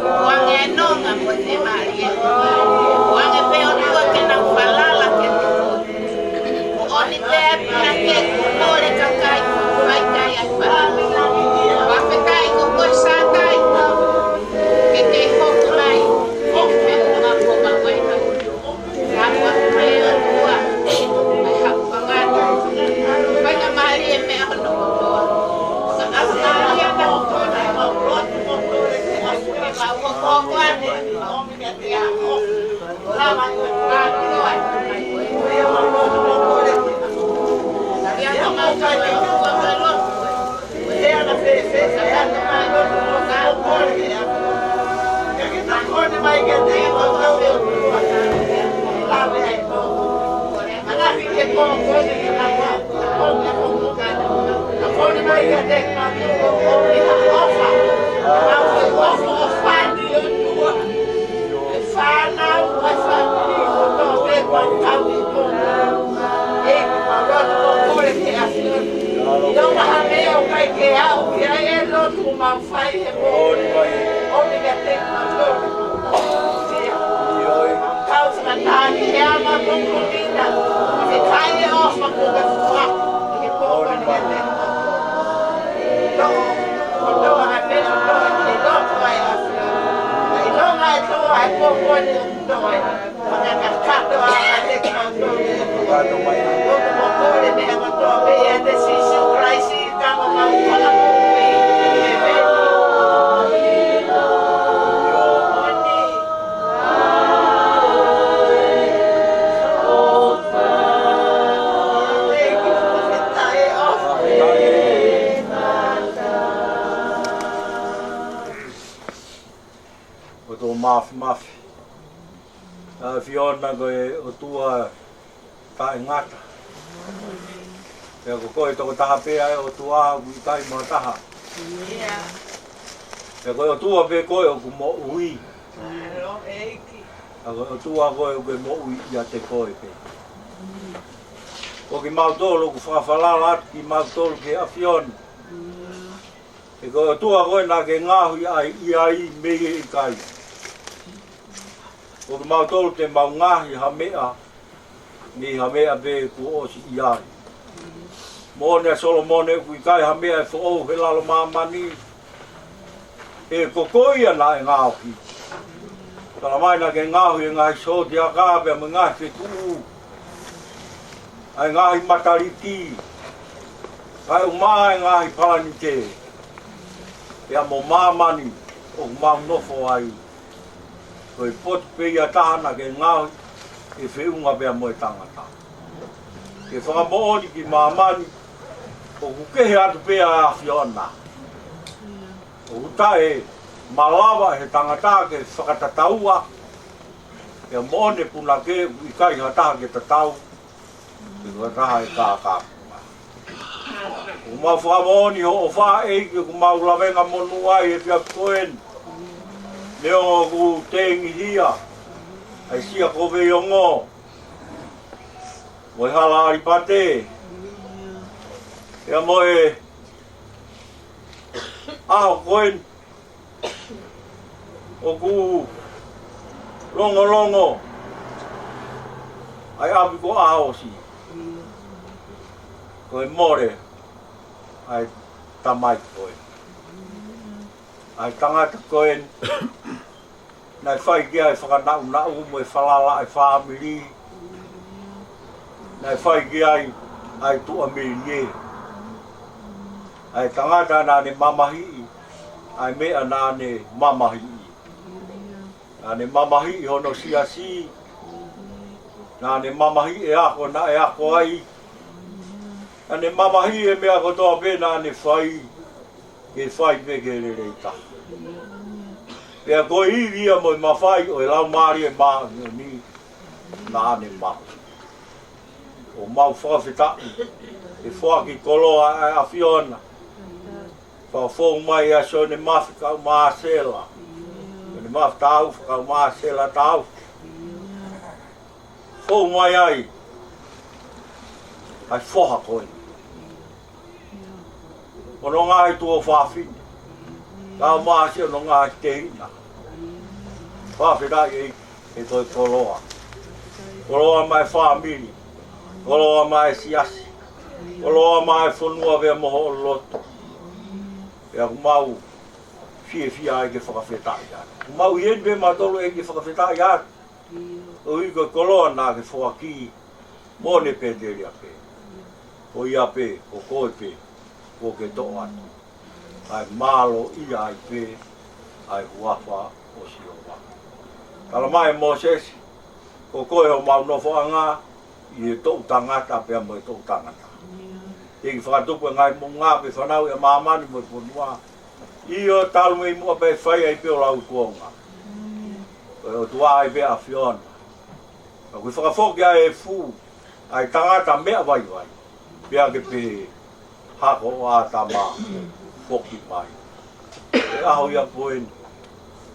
ʻOange ʻa e nonga mo e fiemālie. ʻOange pē ʻOtua ke nau falala kiate koe. Moʻoni pē ʻa e punake kuo kole kakai, ʻoku ʻikai ai pala. Fakafetaʻi ko koe Sātai. Ke ke hoko mai. Hoko mai ko ngā ko ngā mai. Fai he moʻoni mai. ʻOmi kiate kinautolu. Kau fakataha ki he anga ko Kina. Ke kai e ʻofa ko ka fua. Ke pō kiate kinautolu. Tō, ko tō a me tō, ke tō ko ai a fua. Ai tō mai tō ai ko ko ni tō ai. ʻOtua Māfimafi. ʻAfiona ko e ʻOtua taʻengata. Pea ko koe tokotaha pē ʻa e ʻOtua ʻoku ʻikai mo ha taha. Pea ko e ʻOtua pē koe ʻoku moʻui. Pea ko e ʻOtua koe ʻoku ke moʻui ʻiate koe pē. Ko kimautolu ʻoku fakafalala atu kimautolu ki he ʻAfiona. He ko e ʻOtua koe naʻa ke ngaohi ai ʻi ai mei he ʻikai. Ko kimautolu te mau ngaohi ha meʻa, mei ha meʻa pē kuo ʻosi ʻi ai. Moʻoni ʻa Solomone ʻoku ʻikai ha meʻa ʻe foʻou he lalo māmani, he ko koe ia naʻe ngaohi. Tala mai naʻa ke ngaohi e ngaahi sōtiaka pea mo e ngaahi fetuʻu. ʻA e ngaahi mataliti, kae ʻumaʻā e ngaahi palanite, pea mo māmani ʻoku mau nofo ai. Ko e potu pē ia taha naʻa ke ngaohi ke feʻunga pea mo e tangata. Ke fakamoʻoni ki māmani, ʻoku kehe atu pē ʻa e ʻAfiona. ʻOku taʻemalava he tangata ke fakatataua, pea moʻoni e punake ʻoku ʻikai ha taha ke tatau, ke fakataha e kākā. ʻOku mau fakamoʻoni hoʻo ʻofa ʻEiki ʻoku mau lavengamonū ai he efiafi ko eni. Neongo ʻoku tengihia ʻa e Sia ko Veiongo, mo e Hala ʻAlipate, pea mo e ʻaho ko eni, ʻoku longolongo ʻa e ʻapi ko ʻAhosi. Ko e mole ʻa e tamai ko ē. ʻA e tangata ko ē naʻe fai ki ai e fakanaʻunaʻu mo e falala ʻa e fāmili. Naʻe fai ki ai ʻa e tuʻamelie. ʻA e tangata naʻa ne mamahiʻi ʻa e meʻa naʻa ne mamahiʻi. Naʻa ne mamahiʻi hono siasi. Naʻa ne mamahiʻi e ako naʻe ako ai. Naʻa ne mamahiʻi e meʻa kotoa pē naʻa ne fai, ke fai pē ke lelei taha. Pea ko e ivi ia mo e mafai ʻo e Laumālie Māʻoniʻoni naʻa ne maʻu. ʻOku mau fakafetaʻi he foaki koloa ʻa e ʻAfiona. Fakafou mai ʻa Sione Mafi kae ʻumaʻā ʻa Sela. Sione Mafi Taufa kae ʻumaʻā ʻa Sela Taufa. Fou mai ai ʻa e foha ko ē. Hono ngaahi tuofāfine. ʻAmasi ʻo nonga ki te ina. Fakafetaʻi ʻEiki, ʻe toe koloa. Koloa mai fāmili. Koloa mai siasi. Koloa mai fonua pea mo hoʻo lotu. Pea ʻoku mau fiefia ai ke fakafetaʻi atu. ʻOku mau ʻi heni pē mautolu ʻEiki ke fakafetaʻi atu. ʻOku ʻi ko e koloa naʻa ke foaki. Mo ne pētelia pē. Ko ia pē, ko koe pē, ko ke toʻo atu. ʻAi mālō ia ai pē, ʻai huafa ʻo Sihova. Tala mai ʻe Mōsese, ko koe ʻo mau nofoʻanga, ʻi he toʻu tangata pea mo e toʻu tangata. Ke ke fakatupu e ngaahi moʻunga pea fanauʻi ʻa māmani mo e fonua. ʻIo talu mei muʻa pea fai ai pē ʻo lauikuonga. Ko e ʻOtua ai pē ʻAfiona. Ka ʻoku ke fakafoki ai e fū, ʻa e tangata meʻa vaivai. Pea ke pehē, hako ʻo ʻĀtama, foki mai. ʻE ʻaho ia ko eni,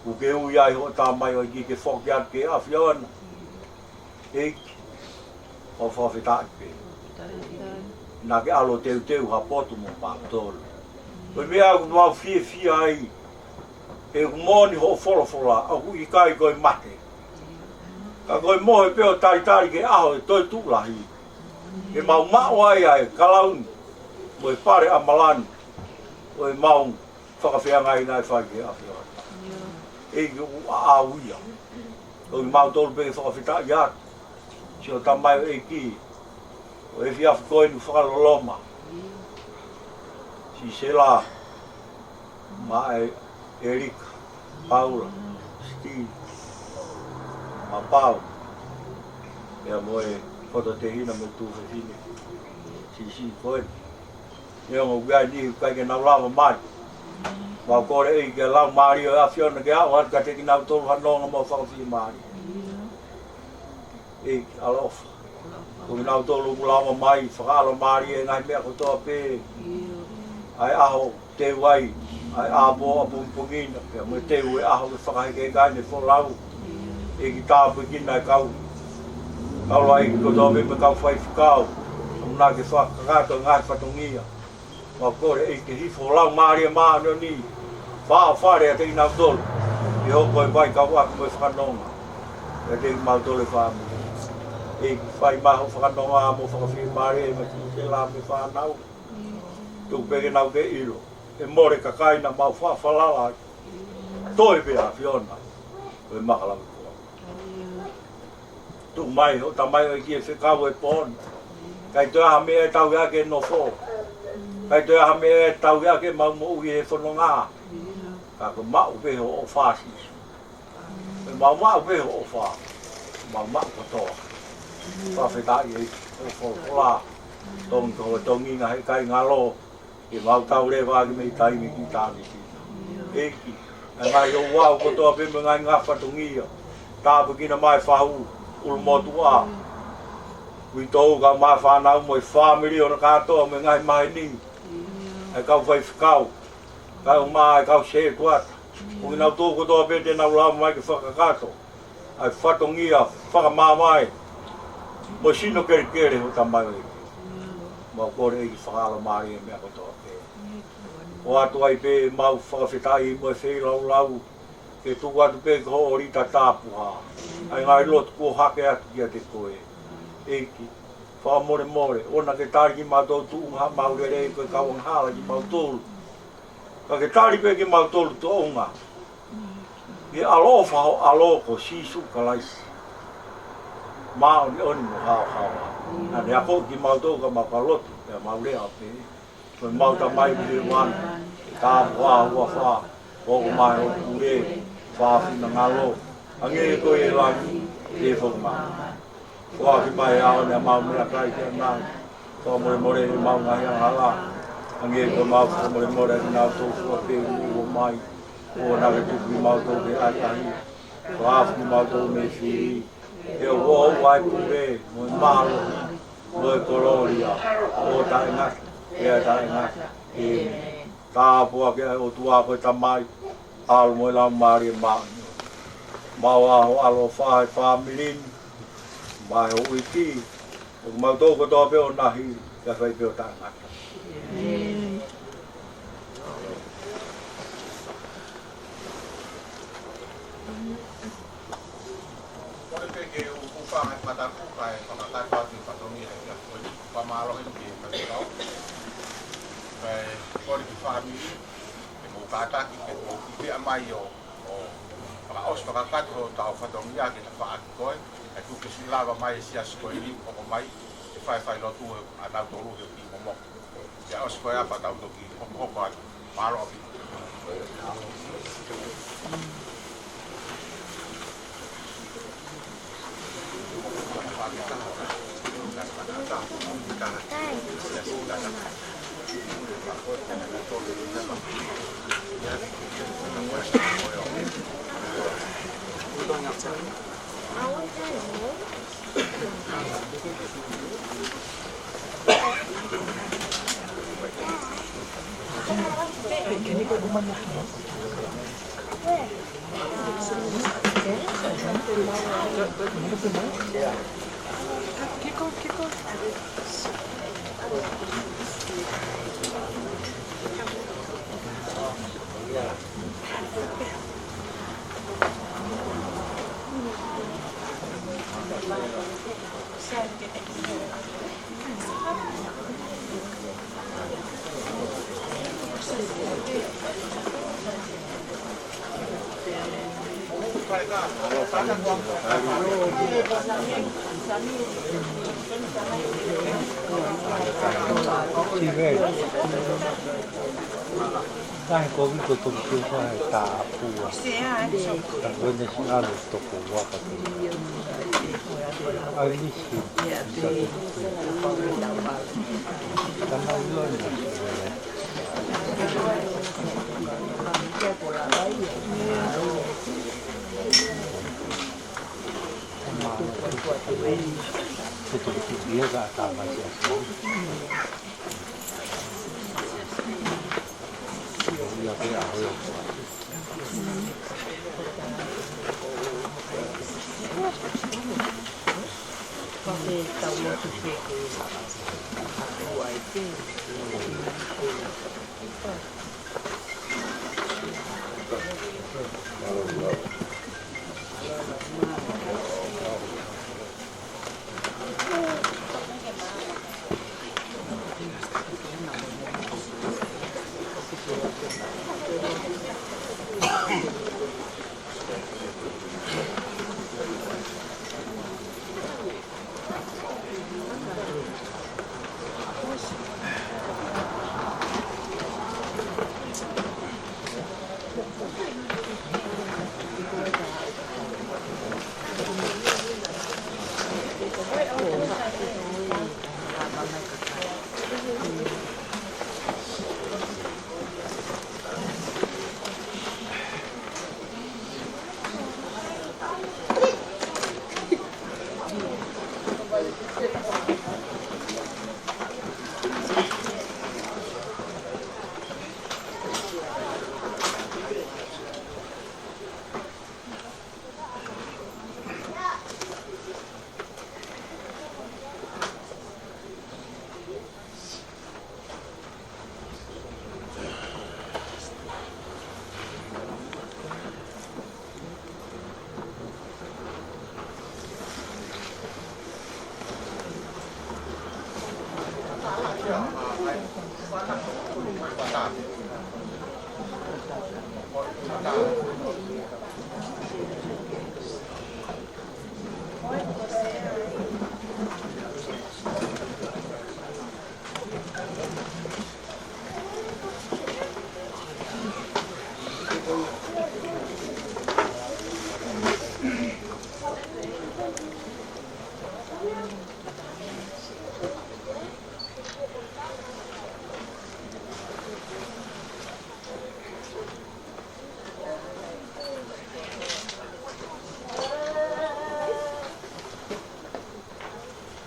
ʻoku ke ui ai hoʻo tamaioʻeiki ke foki atu ki he ʻAfiona. ʻEiki, ʻoku fakafetaʻi pē. Naʻa ke ʻalu ʻo teuteu ha potu mo mautolu. Ko e meʻa ʻoku mau fiefia ai, he ʻoku moʻoni hoʻo folofola, ʻoku ʻikai ko e mate. Ka ko e mohe pē ʻo talitali ki he ʻaho ʻe toe tuʻu lahi. Ke mau maʻu ai ʻa e kalauni, mo e pale ʻamalani, ʻo ʻemau fakafeangai naʻe fai ki he ʻAfiona. ʻEiki ʻoku ʻaʻau ia. ʻOku mautolu pē ke fakafetaʻi atu. Siʻo tamaioʻeiki. ʻO e efiafi ko eni fakaloloma. Sisela. Maʻa e Elika. Paula. Steve. Mapau. Pea mo e fototehina mo e tuofefine. Sisi ko eni. Neongo ʻoku ʻi ai e niʻihi ʻoku ʻikai ke nau lava mai. Mau kole ʻEiki ʻa e Laumālie ʻo e ʻAfiona ke aʻu atu kiate kinautolu ha nonga mo fakafiemālie. ʻEiki ʻaloʻofa. Ko kinautolu ʻoku lava mai, fakaʻalomālie e ngaahi meʻa kotoa pē. ʻA e ʻaho teu ai, ʻa e ʻapo ʻapongipongi na, pea mo e teu e ʻaho ke fakahekeheka ai ʻene folau. ʻEiki tāpuekina e kau, kau laʻi kotoa pē mo e kau faifekau. ʻOku na ke fakakakato e ngaahi fatongia. Mau kole ʻEiki ke hifo ho Laumālie Māʻoniʻoni. Faʻa fale ʻiate kinautolu. ʻE hoko e vai kau ʻaki mo e fakanonga. ʻIate kimautolu e fāmili. ʻEiki fai mai hoʻo fakanonga mo fakafiemālie mo e tūkela mo e fānau. Tuku pē ke nau ke ʻilo. ʻE mole kakai naʻa mau faʻa falala ai. Toe pē ʻAfiona. ʻO e makalaukoa. Tuku mai hoʻo tamaioʻeiki e fekau e pō ni. ʻIkai toe ʻi ai ha meʻa ʻe tauhi ʻaki e nofo. ʻIkai toe ʻi ai ha meʻa ʻe tauhi ʻaki ʻemau moʻui he fononga. Ka ko e maʻu pē hoʻo ʻofa Sīsū. Pea mau maʻu pē hoʻo ʻofa. Mau maʻu kotoa. Fakafetaʻi ʻEiki hoʻo folofola. Tongi ko e tongi ngaahi kai ngalo. Ke mau tau leva ʻaki mei taimi ki taimi ki. ʻEiki, ʻa e ngaahi ouau kotoa pē mo e ngaahi fatongia. Tāpuekina mai e fahu, ʻulumotuʻa. Uitou kau mai e fānau mo e fāmili ʻo e kātoa mo e ngaahi maheni. ʻA e kau faifekau, kau mai e kau sētuata. Ko kinautolu kotoa pē te nau lava mai ke fakakakato ʻa e fatongia fakamāvae mo e sino kelekele hoʻo tamaioʻeiki. Mau kole ʻEiki fakaʻalomālie e meʻa kotoa pē. ʻOatu ai pē ʻemau fakafetaʻi mo e feilaulau. Ke tuku atu pē ki ho ʻōlita tapuhā ʻa e ngaahi lotu kuo hake atu kiate koe. ʻEiki, fakamolemole, ʻoua naʻa ke tali kimautolu tuʻunga haʻamau lelei ko e kau angahala kimautolu. Ka ke tali pē kimautolu tuʻunga ʻi he ʻaloʻofa ho ʻAlo ko Sīsū Kalaisi. Māʻoniʻoni mo haohaoa. Naʻa ne akoʻi kimautolu ka mau ka lotu, pea mau lea pē. Ko ʻemau Tamai ʻoku ʻi hēvani, tāpuhā ho huafa, hoko mai hoʻo pule, fakafinangalo, hangē ko ia ʻi langi, hangē foki ʻi māmani. Foaki mai ʻa e ʻaho ni haʻamau meʻakai ki ʻanai. Fakamolemole ʻemau ngaahi angahala. Hangē ko ʻemau fakamolemole ʻa kinautolu kotoa pē ʻoku ʻi māmani. ʻOua naʻa ke tuku kimautolu ki he ʻahiʻahi. Fakahaofi kimautolu mei he fili. He ʻoku ʻoʻou ʻa e pule, mo e mālohi, mo e kolōlia, ʻo taʻengata, pea taʻengata. ʻĒmeni. Tāpuaki ʻa e ʻOtua ko e Tamai, ʻAlo mo e Laumālie Māʻoniʻoni. Maʻu ā ho ʻaloʻofa ʻi he fāmili ni, maʻa e houʻeiki, ʻo kimautolu kotoa pē ʻo e ʻaho ni, kae fai pē ʻo taʻengata. ʻĒmeni. Kole pē ke u hūfanga he mataku kae fakakakato atu e fatongia ʻo e efiafi ko eni. Fakamālō eni ki he faifekau. Kae kole ki he fāmili, ke mou kātaki, ke mou kiʻi meʻa mai ʻo, ʻo fakaʻosi fakakakato hotau fatongia ke tafaʻaki ko ē. Kae tuku ke siʻi lava mai e siasi ko eni, hoko mai, ke faifai lotu ʻa nautolu he ʻoku momoko. Pea ʻosi ko ia pea tau toki hokohoko atu. Mālō ʻaupito. Tahi ko ki ko to ki ko e tāpua. Ka ko ne si alo toko waka te. I miss you. Tama lona. Tama lona. Ko to ki ia ka tama si.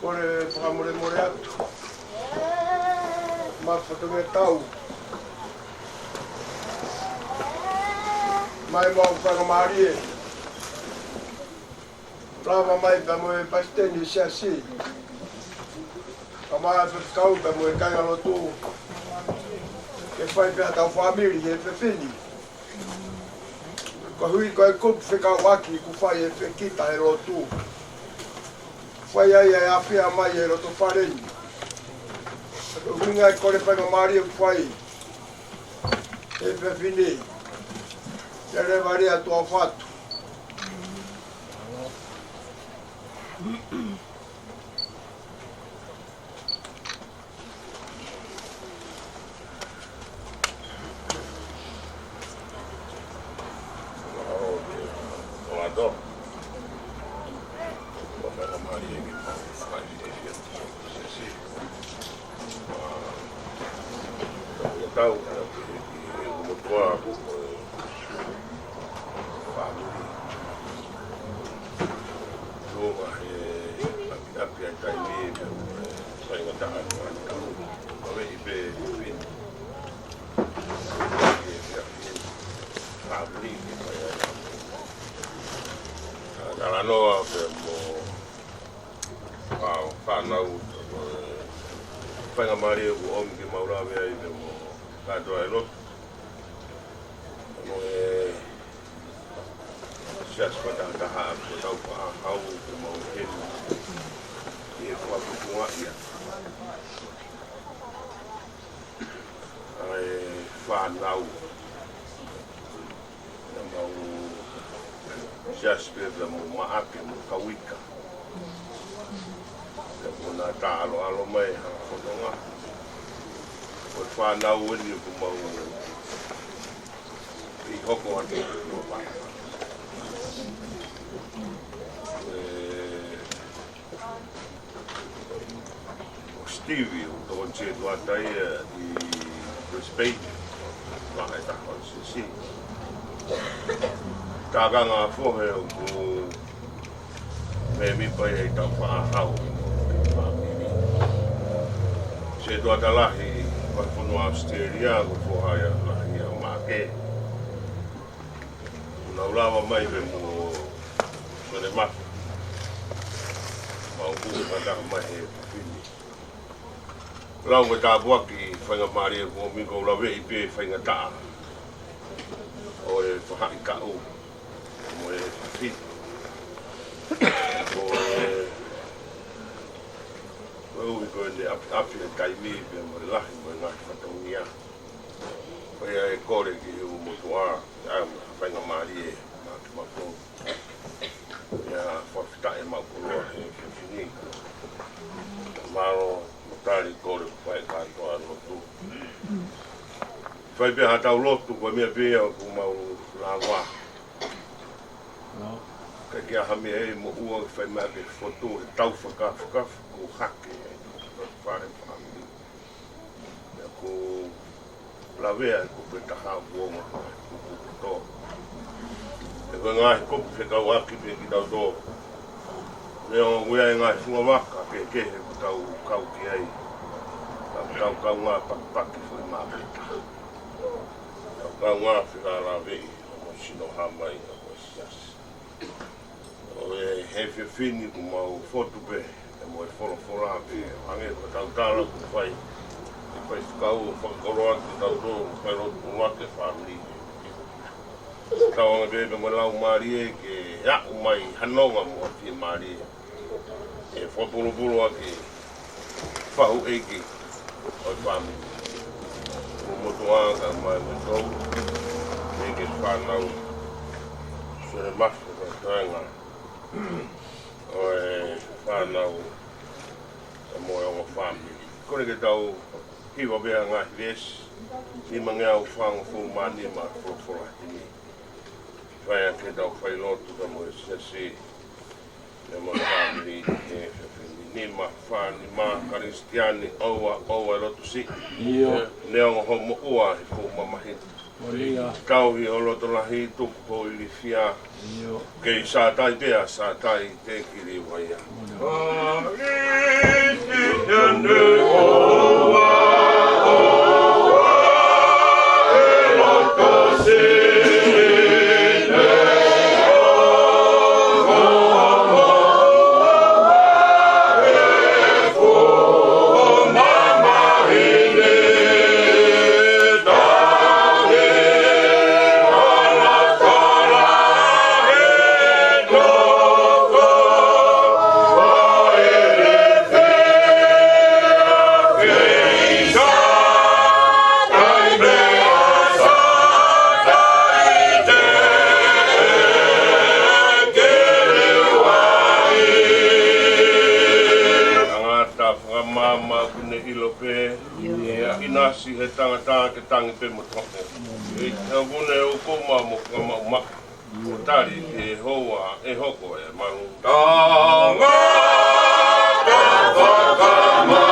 Kole fakamolemole atu. Maʻu fatongia tau. Mai mau fakamālie. Lava mai pea mo e palesiteni siasi. Kae ʻumaʻā e faifekau pea mo e kāinga lotu. Ke fai pē ʻetau fāmili he efiafi ni. Koeʻuhi ko e kupu fekauʻaki kuo fai ʻe Fekita e lotu, fai ai ʻa e ʻafio mai ʻi loto fale ni. Ko e ʻuhinga e kole faingamālie kuo fai ʻe he fefine, ʻa Levaliʻa Tuʻafoʻatu. Tau, ʻi he motuʻa, fāmili. Nō he ʻapiʻapi ʻa e taimi, faingataʻa ʻa e fānau. Kau ʻi pē, pē. Fāmili, fai ʻa e talanoa pē mo ʻa e fānau, ʻa e faingamālie kuo ʻomi ke mau lave ai pē mo kātoa e lotu. Mo e siasi fakatahataha kuo tau faʻa hau ke mau heni ʻi he fakafofongaʻi ʻa e fānau. Naʻa mau siasi pē pea mo Maʻake mo Kauika. Pea mo naʻa tau ʻaloʻalo mai ha fononga. Ko e fānau eni ʻoku mau ʻi hoko atu ʻi Tuʻapā. ʻE, ʻo Stevie, ʻoku tokoni setuata ia ʻi Brisbane, maʻa e taha ʻo e siasi. Tākanga fohe ʻoku mēmipa ia ʻi he tau faʻa hau. Setuata lahi, vahefonua Australia, ko e foha ia lahi ʻa Maʻake. Nau lava mai pē mo Sone Mafi. Mau kuku kata mai he fefine. Lau mo e tāpuaki faingamālie kuo ʻomi, ʻoku ou laveʻi pē faingataʻa ʻo e faʻahitaʻu mo e fefine. Ko e, koeʻuhi ko ʻene ʻapi, ʻapi e taimi pea mo e lahi mo e ngaahi fatongia. Ko ia e kole ki he ʻū motuʻa, ʻa e faingamālie maʻa kimautolu. ʻIa, fakafetaʻi maʻu koloa he fefine. Mālō, mo tali kole kuo fai kātoa lotu. Fai pē ha tau lotu, ko e meʻa pē ia ʻoku mau lava. Ka ke aha meʻa ʻe moʻua fai mai ke fotu he tau fakafakafu ko hake. Fale fāmili. ʻIa, ʻoku lavea ʻa e kupu ʻe taha ʻo ʻoua, kupu ʻe tolu. ʻE ko e ngaahi kupu fekauʻaki pē kitautolu. Meʻa ʻoku ʻi ai e ngaahi fungavaka kehekehe ʻoku tau kau ki ai. Ka ʻoku tau kaungā pakipaki foʻi māpeta. Tau kaungā felāveʻi, ʻo mo sino hā mai, ʻa mo siasi. ʻO e he fefine kuo mau fotu pē, ʻa mo e folofola pē, hangē ko e tau tala kuo fai, ʻe fai fakau, fakakoloa kitautolu, fai lotu koloa ki he fāmili. Tau anga pē pea mo e laumālie ke aʻu mai ha nonga mo ha fiemālie. ʻE fakapulupulu ʻaki fahu ʻeiki ʻo e fāmili. Ko e motuʻa kae ʻumaʻā e motuʻa, ʻeiki fānau, Sone Mafi, ko e toenga ʻo e fānau, ʻa mo e ongo fāmili. Kole ke tau hiva pē ha ngaahi veesi, nimangeau fāngofulu mā nima folofola himi. Fai ʻaki ʻetau fai lotu kae ʻumaʻā e siasi, ʻa mo e fāmili, ʻe fefine. Nima fā nima, Kalisitiane, ʻoua, ʻoua e lotu siʻi. ʻIo. Neongo hoʻo moʻua he fuʻu mamahi. Tauhi ho loto lahi, tuku ho ilifia. ʻIo. Kei sātai pea sātai, te kili vaia. Nasi he tangata ke tangi pē mo tope. ʻEiki, ʻoku ne ʻoku ma mo kama uma. Tali ki he hoa ʻe hoko e manu. Tangata fakamama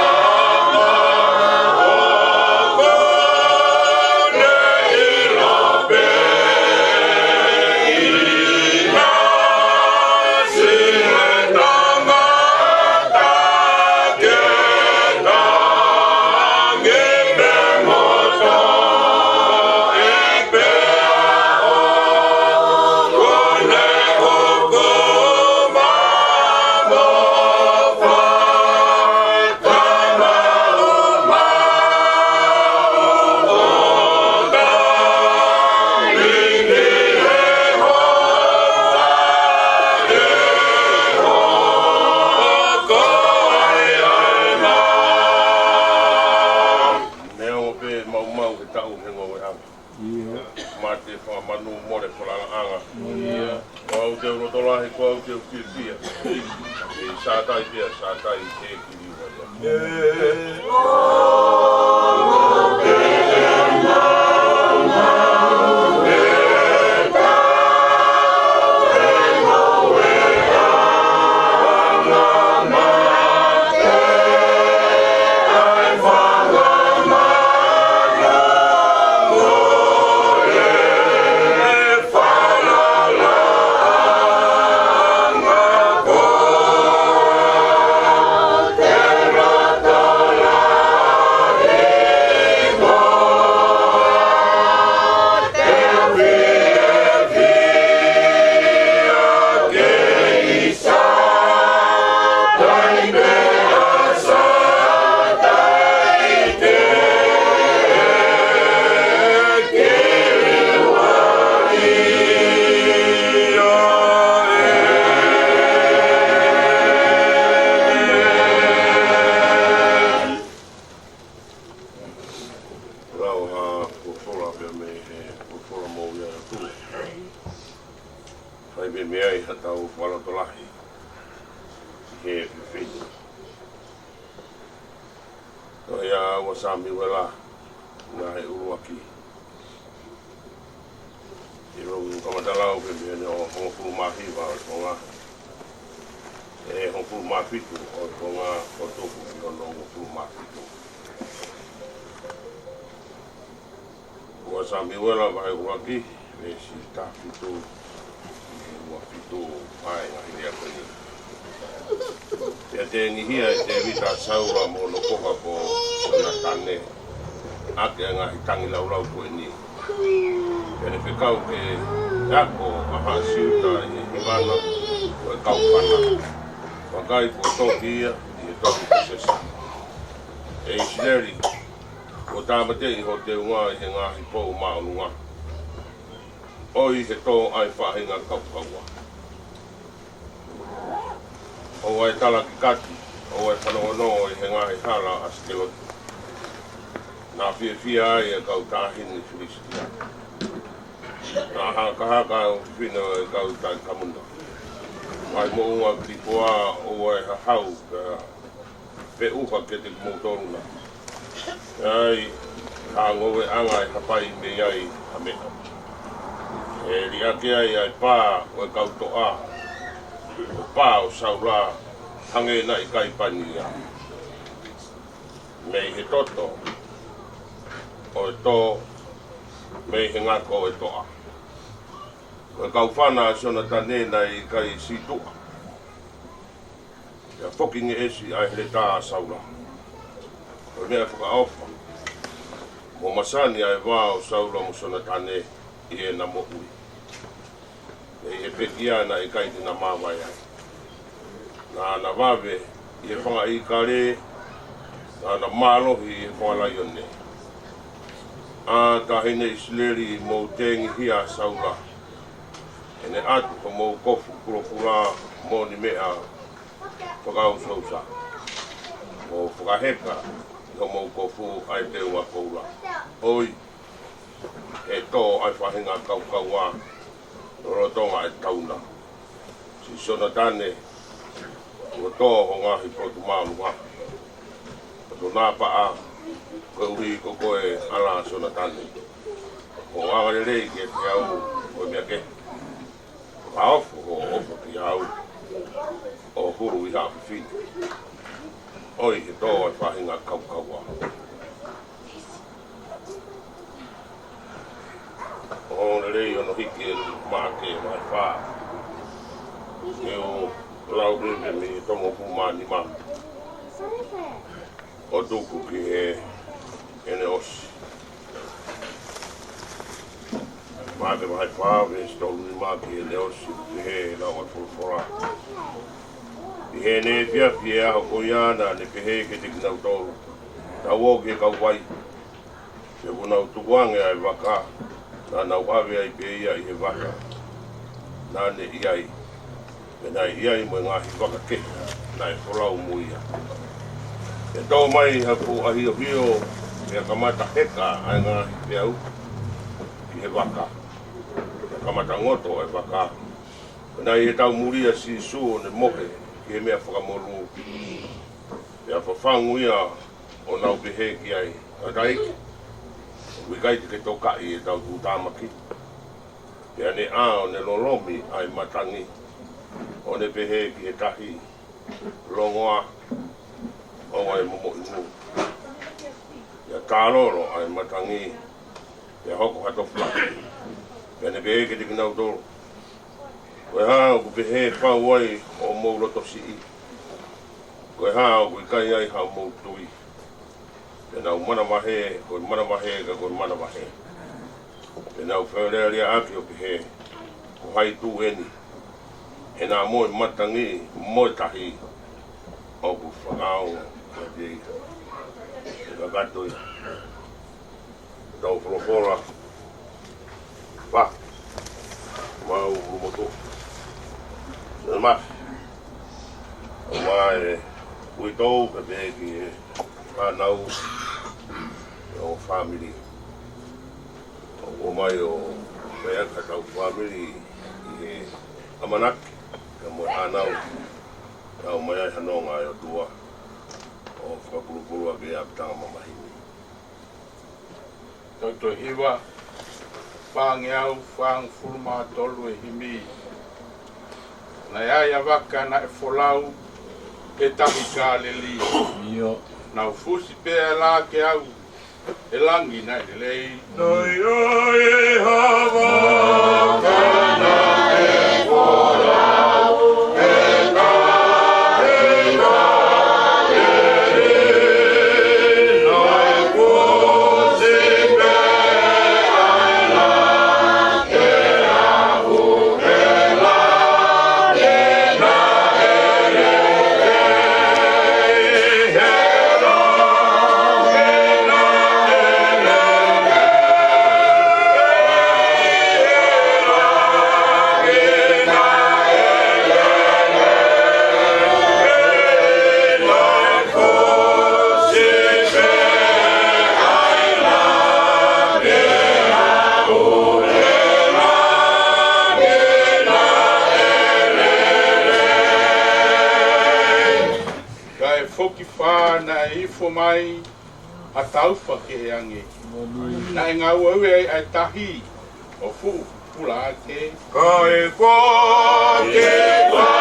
ʻoku ne ʻilo pē ʻi nasi he tangata ke tangi pē mo tope. Neongo pē maumau he taʻu he ngoueʻanga. ʻIo. Mate, fakamanu, mole, falalaʻanga. ʻIo. Ko au te u loto lahi, ko au te u fiefia. ʻE Sātai pea Sātai te kiliwa ia. Lau ha folofola pea mei he folofola mo ia atu. Fai pē mei ai haʻatau fakalotolahi he fefeini. Ko ia ua Samiuela, ngaahi ʻuluaki. ʻIlo ʻoku kamata lau pē mei he hongofulu mā hiva ʻo e konga. ʻE hongofulu mā fitu ʻo e konga ʻo tuku ki hono hongofulu mā fitu. Ua Samiuela vahe ʻuluaki, veesi taha fitu ki he ua fitu, ʻa e ngaahi lea ko eni. Pea tengihia ʻe Tēvita ʻa Saula mo hono foha ko Sionatane, ʻaki ʻa e ngaahi tangilaulau ko eni. Pea ne fekau ke ako ʻa haʻa Siuta ʻi he hivana ʻo e kaufana, vakai kuo toki ia ʻi he tohi ko Sesa. ʻE ʻIsileli, kuo tāmateʻi ho teunga ʻi he ngaahi pou māʻolunga, ʻo ʻi he tō ʻa e faʻahinga kaukaua. ʻOua ʻe tala ki kati, ʻoua ʻe fanongonongo ʻi he ngaahi hala ʻo ʻAsikelote. Naʻa fiefia ai ʻa e kau taʻahine Filisitia. Naʻa hakahaka ʻa e ʻofefine ʻo e kau taʻekamuna. Ngaahi moʻunga Kilipoa, ʻoua ʻe hahau pea feʻuha kiate kimoutolu na. ʻAi, ha ngoueʻanga ʻe hapai mei ai ha meʻa. ʻE liʻaki ai ʻa e pā ʻo e kau toʻa, ʻo e pā ʻo Saula, hangē naʻe ʻikai pani ia. Mei he toto ʻo e tō, mei he ngako ʻo e toʻa. Ko e kaufana ʻa Sionatane naʻe ʻikai sītuʻa. Pea foki ngeʻesi ʻa e heletā ʻa Saula. Ko e meʻa fakaʻofa, mo masani ʻa e vā ʻo Saula mo Sionatane ʻi heʻena moʻui. ʻI he pekia naʻe ʻikai te na māvae ai. Naʻa na vave ʻi he fanga ʻīkale, naʻa na mālohi ʻi he fanga laione. ʻA taʻahine ʻIsileli, mou tengihia ʻa Saula. ʻE ne ʻatu homou kofu kulokula mo e meʻa fakaʻusaʻusa, mo fakaheka ʻi homou kofu ʻa e teunga koula. ʻOi, ʻe tō ʻa e faʻahinga kaukaua lolotonga ʻa e tauna. Siʻi Sionatane, kuo tō ho ngaahi potu māʻolunga. Ko ho napaʻa, Koeʻuhi ko koe ʻAla Sonatane, ʻoku angalelei kiate au ko e meʻa kehe. Ka ofo hoʻo ofo kiate au ʻo hulu ʻi haʻo fefine, ʻo ʻi he tō ʻa e faʻahinga kaukaua. ʻO lelei hono hiki ʻe Maʻake vahe fā, ke u lau pē mei he toʻo hongofulu mā nima ʻo tuku ki he ʻEne ʻOsi. Maʻake vahe fā veesi tolu nima ki he ʻEne ʻOsi, ʻoku pehē ʻe he lau ʻa e folofola: ʻI heʻene efiafi ʻi he ʻaho ko ia naʻa ne pehē kiate kinautolu, Tau ō ki he kauvai. Pea kuo nau tukuange ʻa e vaka, naʻa nau ʻave ai pē ia ʻi he vaka naʻa ne ʻi ai. Pea naʻe ʻi ai mo e ngaahi vaka kehe naʻe folau mo ia. Pea tō mai ha fuʻu ʻahiohio, pea kamata heka ʻa e ngaahi peau ki he vaka, pea kamata ngoto ʻa e vaka. Pea naʻe ʻi he taumuʻa ʻa Sīsū ʻo ne mohe ki he meʻa fakamolū. Pea fafangu ia ʻo nau pehē ki ai, Tangataʻeiki, ʻoku ʻikai te ke tokaʻi ʻetau tuʻutāmaki? Pea ne ʻā ʻo ne lolomi ʻa e matangi, ʻo ne pehē ki he tahi, Longoa, ʻoua ʻe momoʻi ngū. Pea tālolo ʻa e matangi, pea hoko ha tofu lahi. Pea ne pehē kiate kinautolu, Ko e hā ʻoku pehē pau ai hoʻomou loto siʻi? Ko e hā ʻoku ʻikai ai haʻamou tui? Pea nau manavahē, ko e manavahē, ka ko e manavahē. Pea nau fealēleaʻaki ʻo pehē, Ko hai tū eni? He naʻa mo e matangi mo e tahi ʻoku fakaongo kiate ia. Kakato ia. Tau folofola. Pea mau ʻulumotuʻa. Siʻono Mafi. ʻOmai e uitou pea pehē ki he fānau ʻo e fāmili. ʻOmai ʻo pehē ki hotau fāmili ʻi he ʻamanaki, pea mo e ʻānau, pea ʻomai ai ha nonga ʻa e ʻOtua ʻo fakapulupulu ʻaki ʻa e ʻapitanga mamahi ni. Tau toe hiva, fāngeau fāngofulu mā tolu e himi. Naʻe ʻi ai ʻa e vaka naʻe folau ʻe he tahi Kāleli. ʻIo. Naʻa ku fusi pē ʻa e lā ke au, ʻe langi naʻe lelei. Naʻe ʻi ai ha vaka naʻe folau ʻe he tahi Kāleli. Naʻa ku fusi pē ʻa e lā ke au, ʻe langi naʻe lelei. Kae foki fā naʻe ifo mai ha taufa ki he angi. Naʻe ngāueue ai ʻa e tahi ʻo fuʻu pula ake. Kae foki fā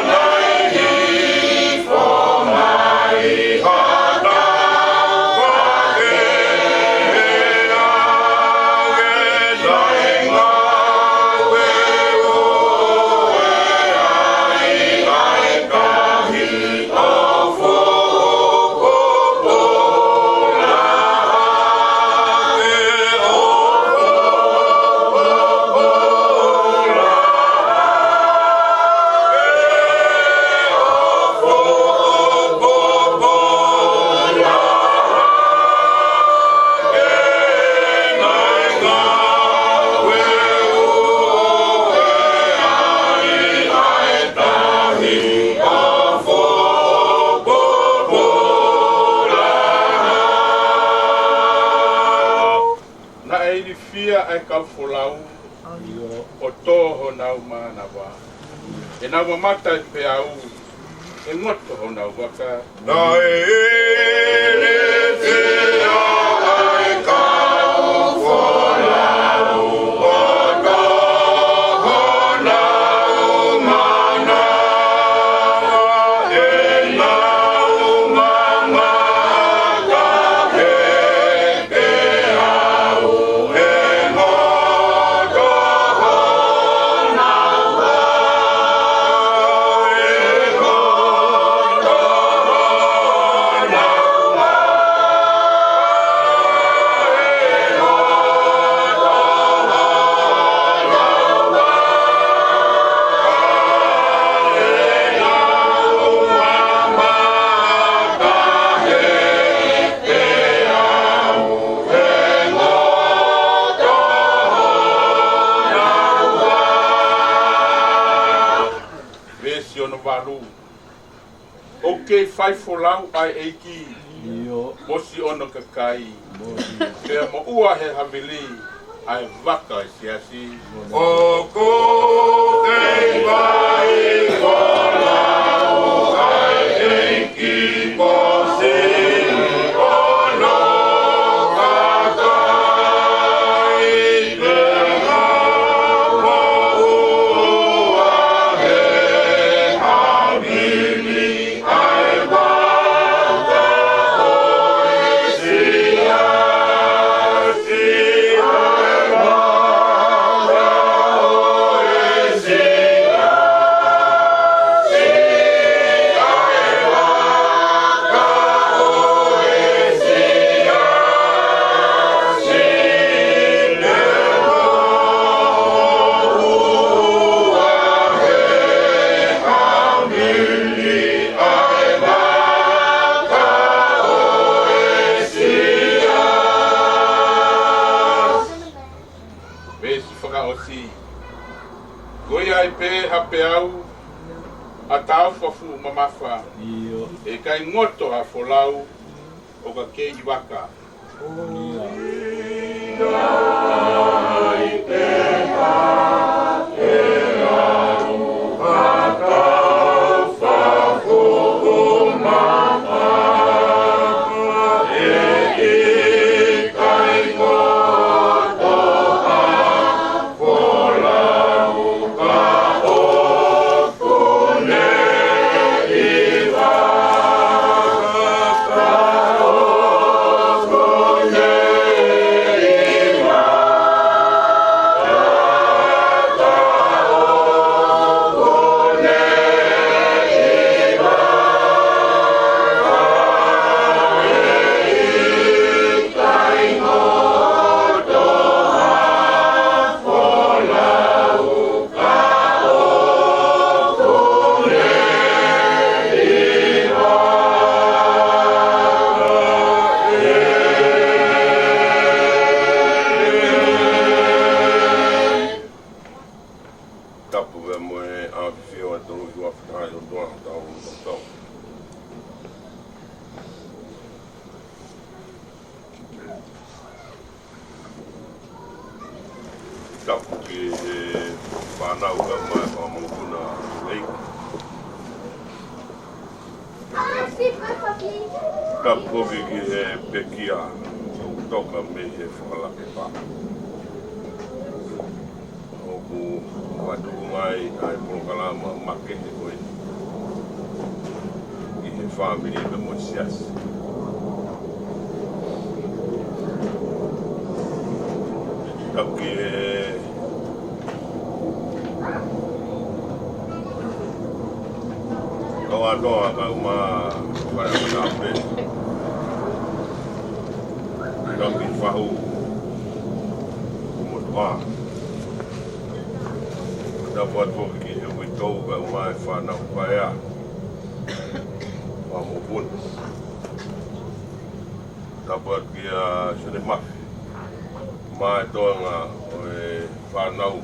naʻe ifo mai ha taufa ki he angi. Naʻe ngāueue ai ʻa e tahi ʻo fuʻu pula ake, ʻo fuʻu pula ake, ʻo fuʻu pula ake. Naʻe ngāueue ai ʻa e tahi ʻo fuʻu pula ake. Naʻe ilifia ʻa e kau folau ʻo tō honau mānava. ʻE nau mamata ʻi he peau, ʻe ngoto honau vaka. Naʻe ilifia Veesi ono valu. ʻOku kei fai folau ʻa e ʻEiki. ʻIo. Mo siʻono kakai. Mo siʻono. Pea moʻua he havili ʻa e vaka ʻo e siasi. ʻOku kei fai folau ʻa e ʻEiki mo siʻono kakai, pea moʻua he havili ʻa e vaka ʻo e siasi, ʻa e vaka ʻo e siasi, ʻa e vaka ʻo e siasi, pea moʻua he havili ʻa e vaka ʻo e siasi. Veesi fakaʻosi. Ko ia ai pē ha peau ʻa taufa fuʻu mamafa. ʻIo. ʻE ʻikai ngoto ha folau ʻo ka kei vaka. Tapu pea mo e ʻafio ʻa e tolu ʻi he huafa ʻo e ʻOtua, tau ʻofa. Tapu ki he fānau kae ʻumaʻā e fanga mokopuna ʻEiki. Tapu foki ki he pekia ʻoku toka mei he fakalakepa. ʻOku fakatuʻunga ai ʻa e polokalama makehe ko eni ki he fāmili pea mo e siasi. Tapu ki he kau ʻa e toa kae ʻumaʻā e fale ʻa e tape. Tapu ki he fahu motuʻa. Tapu atu foki ki he uitou kae ʻumaʻā e fānau paea. Fanga mokopuna. Tapu atu kia Sione Mafi mo e toenga ʻo e fānau,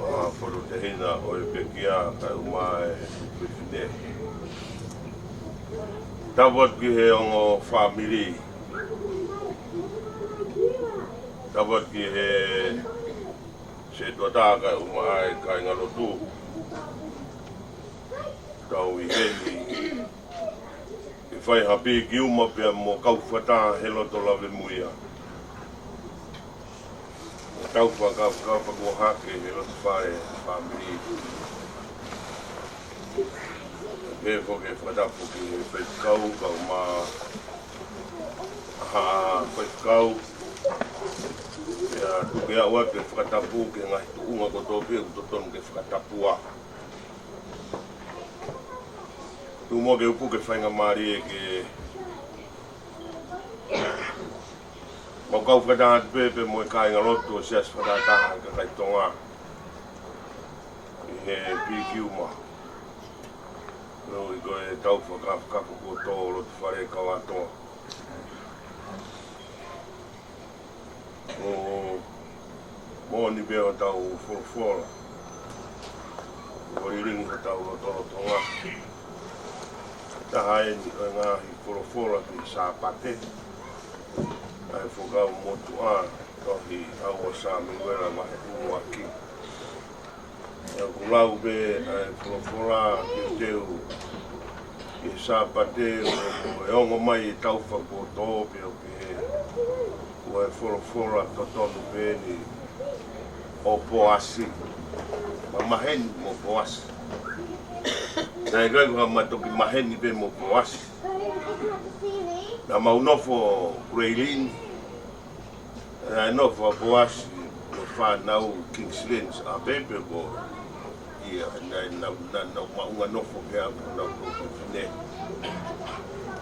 ʻa e fototehina ʻo e pekia kae ʻumaʻā e fefine. Tapu atu ki he ongo fāmili. Tapu atu ki he setuata kae ʻumaʻā e kāingalotu. Tau ʻi heni ke Fai ha piki uma pea mo kau fakataha he loto lavemuia. Tau fakafakafa kuo hake he loto fale fāmili. Pea foki e fakatapu ki he faifekau, kau ma ha faifekau. Pea tuku atu e fakatapu ki he ngaahi tuʻunga kotoa pē ʻoku totonu ke fakatapua. Tuku muʻa ke u puke faingamālie ke mau kau fakataha atu pē, pea mo e kāingalotu ʻo e Siasi Fakataha ʻa e Kakai Tonga ʻi he piki uma. Koeʻuhi ko e tau fakafakafa kuo tō loto fale kau ʻa Tonga. ʻO moʻoni pē hotau folofola, ʻo lilingi hotau lotolotonga. Taha eni ʻo e ngaahi folofola ki he Sāpate, ʻa e Fuakava Motuʻa, tohi ʻa ʻUluaki Samiuela vahe ʻuluaki. ʻOku ou lau pē ʻa e folofola, teuteu ki he Sāpate, ʻo, ʻo e ongo mai e tau fakatō pē ʻo pehē, ko e folofola totonu pē eni ʻo Poasi. Mau maheni mo Poasi. Naʻe ʻikai ko ha mau toki maheni pē mo Poasi. Naʻa mau nofo Kuleilini, naʻe nofo ʻa Poasi mo e fānau Kingsland, ʻa Pepe ko ia, naʻe nau, naʻa nau maʻunga nofo pea mo ʻenau ko fefine.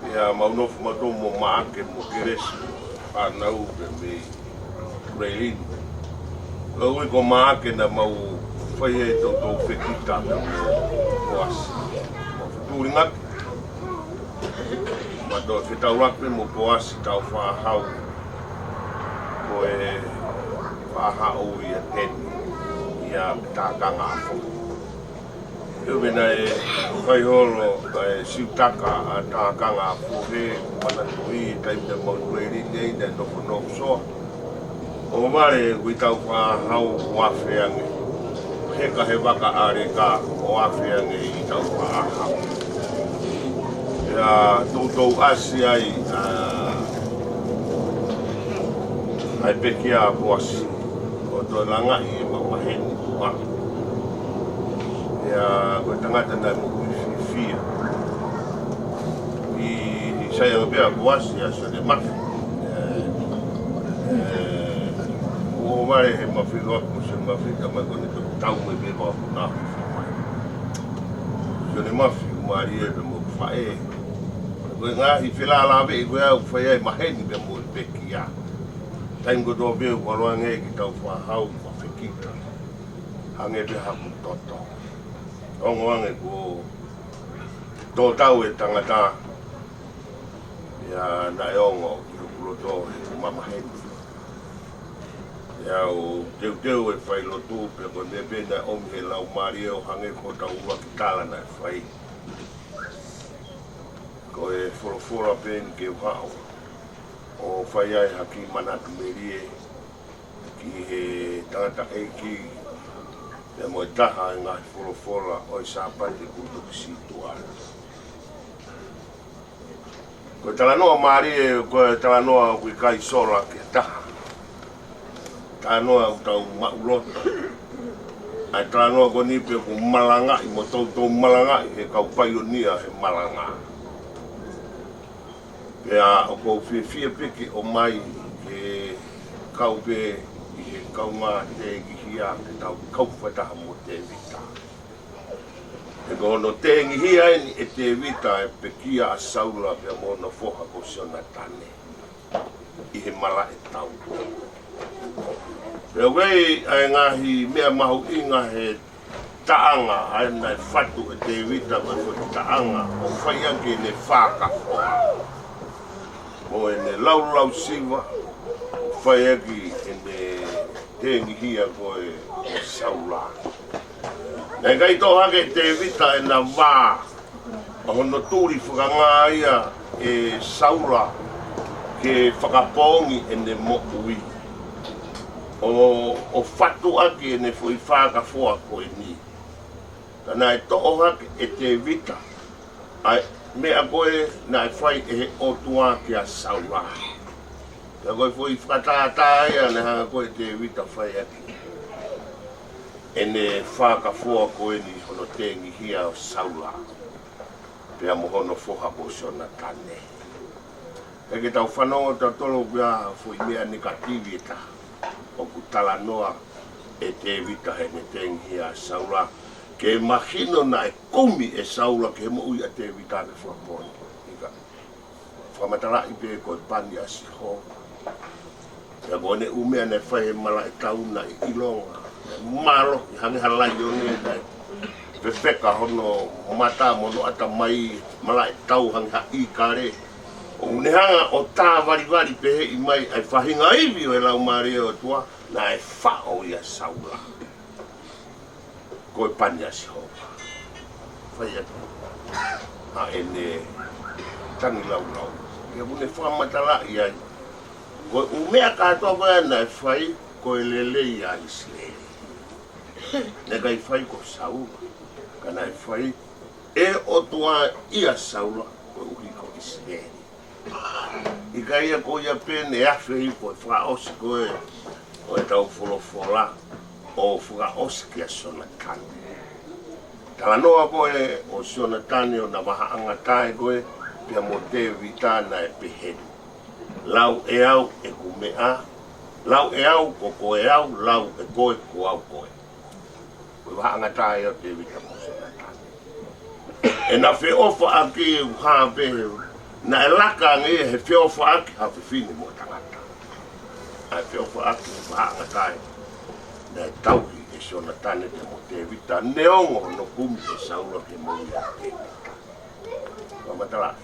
Pea mau nofo mautolu mo Maʻake mo Kelesi, fānau pē mei Kuleilini. Koeʻuhi ko Maʻake naʻa mau fai ai toutou fekita pea mo Poasi. Mau fetulingaki. Mau toe fetaulaki pē mo Poasi tau faʻahau. Ko e faʻahau ia Teni, ia Tākanga ʻAfo. ʻIo, pea naʻe fai holo ʻa e siutaka ʻa Tākanga ʻAfo he manatuʻi e taimi naʻa mau Kuleilini ai naʻe nofonofo soa. ʻO vale ʻoku ʻi tau faʻahau ʻo afe ange. Heka he vaka ʻaleka ʻo afe ange ʻi tau faʻahau. Pea toutou ʻasi ai ʻa, ʻa e pekia ʻa Poasi. ʻO toe langaʻi e mau maheni ua. Pea ko e tangata naʻe moʻui fiefia. ʻI, ʻi sai ange pē ʻa Poasi ʻia Sione Mafi. ʻE, ʻe, ʻo vale he Mafi loa ko Sione Mafi, ka mai ko ʻene tau mai pē mau puna. Sione Mafi, ʻo mālie pē mo faʻē. Ko e ngaahi felālāveʻi ko ia ʻoku fai ai maheni pea mo e pekia. Taimi kotoa pē ʻoku ʻalu ange ki tau faʻahau mo fekita. Hangē pē haku toto. Ongo ange kuo tō tau e tangata, pea naʻe ongo ki hoku loto ʻeku mamaheni. Pea u teuteu e failotu, pea ko e meʻa pē naʻe ʻomi he Laumālie ʻo hangē ko hotau ʻuluaki tala naʻe fai. Ko e folofola pē eni ke u haʻu ʻo fai ai ha kiʻi manatu melie ki he tangataʻeiki, pea mo e taha e ngaahi folofola ʻo e Sāpate kuo toki situʻa. Ko e talanoa mālie, ko e talanoa ʻoku ʻikai sola ki ha taha. Talanoa ʻoku tau maʻuloto. ʻA e talanoa ko eni pē ʻoku malangaʻi mo toutou malangaʻi he kau paionia he malanga. Pea ʻoku ou fiefia pē ke ʻomai ke kau pē ʻi he kaungā tengihia ke tau kau fakataha mo Tēvita. He ko hono tengihia eni ʻe Tēvita e pekia ʻa Saula pea mo hono foha ko Sionatane ʻi he malaʻe tau. Pea ʻoku ʻi ai ʻa e ngaahi meʻa mahuʻinga he taʻanga, ʻa ē naʻe fatu ʻe Tēvita, ko e foʻi taʻanga ʻo fai ʻaki ʻene fakafoa mo ʻene laulausiva, ʻo fai ʻaki ʻene tengihia ko ē ʻo Saula. Naʻe ʻikai toʻo hake ʻe Tēvita ʻena vā ʻa hono tuli fakangā ia ʻe Saula ke fakapoongi ʻene moʻui, ʻo, ʻo fatu ʻaki ʻene foʻi fakafoa ko eni. Ka naʻe toʻo hake ʻe Tēvita ʻa e Meʻa ko ē naʻe fai ʻe he ʻOtua kia Saula. Pea ko e foʻi fakatātā ia naʻe hanga ko ē ʻe Tēvita ʻo fai ʻaki ʻene fakafoa ko eni hono tengihia ʻo Saula, pea mo hono foha ko Sionatane. Pea ke tau fanongo tautolu ki ha foʻi meʻa negative ʻe taha ʻoku talanoa ʻe Tēvita heʻene tengihia ʻa Saula, ke mahino naʻe kumi ʻe Saula ki he moʻui ʻa Tēvita ke fakapooni. ʻIkai, fakamatalaʻi pē ko e pani ʻa Sihova. Pea ko ʻene ʻū meʻa naʻe fai he malaʻe tau naʻe ʻilonga, mālohi hangē ha laione, naʻe fefeka hono mata mo hono ʻatamai, malaʻe tau hangē ha ʻīkale. ʻO ne hanga ʻo tāvalivali peheʻi mai ʻa e faʻahinga ivi ʻo e Laumālie ʻo e ʻOtua, naʻe faʻo ia ʻe Saula. Ko e pani ʻa Sihova. Fai atu ʻa ʻene tangilaulau. Pea ʻoku ne fakamatalaʻi ai, ko e ʻū meʻa kātoa ko ia naʻe fai, ko e lelei ʻa ʻIsileli. Naʻe ʻikai fai ko Saula, ka naʻe fai ʻe he ʻOtua ʻia Saula, koeʻuhi ko ʻIsileli. ʻIkai ia ko ia pē, ne afe hifo e fakaʻosi ko ē ʻo ʻetau folofola, ʻo fakaʻosi kia Sionatane. Talanoa ko ē ʻo Sionatane ʻo na vahaʻangatae ko ē pea mo Tēvita, naʻe pehē ni: Lau ʻe au ʻeku meʻa, lau ʻe au ko koe au, lau ʻe koe ko au koe. Ko e vahaʻangatae ʻo Tēvita mo Sionatane. ʻEna feʻofaʻaki ʻoku hā pē, naʻe laka ange ia he feʻofaʻaki ha fefine mo e tangata. ʻA e feʻofaʻaki, vahaʻangatae naʻe tauhi ʻe Sionatane pea mo Tēvita, neongo hono kumi ʻe Saula ki he moʻui ʻa Tēvita. Fakamatalaʻi.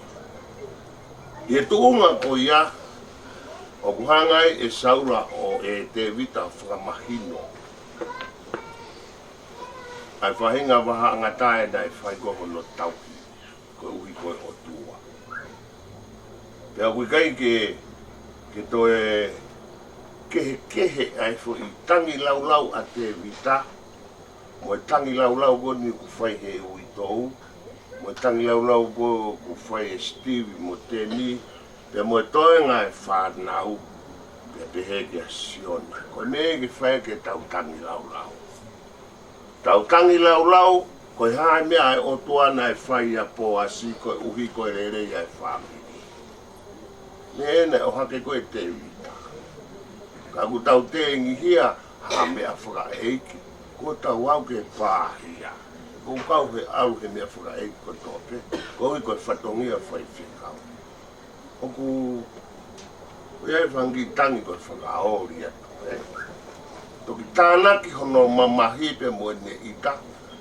ʻI he tuʻunga ko ia, ʻoku hanga ai ʻe Saula ʻo ʻe Tēvita fakamahino ʻa e faʻahinga vahaʻangatae naʻe fai ko hono tauhi, koeʻuhi ko e ʻOtua. Pea ʻoku ʻikai ke, ke toe kehekehe ʻa e foʻi tangilaulau ʻa Tēvita, mo e tangilaulau ko eni ʻoku fai he uitou, mo e tangilaulau ko ē ʻoku fai ʻe Steve mo Teni, pea mo e toenga e fānau, pea pehē kia Sione. Ko e meʻa ke fai ke tau tangilaulau. Tau tangilaulau, ko e hā e meʻa ʻa e ʻOtua naʻe fai ʻia Poasi, koeʻuhi ko e lelei ʻa e fāmili. Meʻa ena ʻoku hake ko ē ʻe Tēvita. Ka ʻoku tau tengihia ha meʻa fakaʻeiki, kuo tau aʻu ke pāhia. ʻOku kau he ʻalu he meʻa fakaʻeiki kotoa pē, koeʻuhi ko e fatongia faifekau. ʻOku ʻi ai e fanga kiʻi tangi ko e fakaoli atu, ē. Toki tānaki hono mamahi pea mo ʻene ʻita,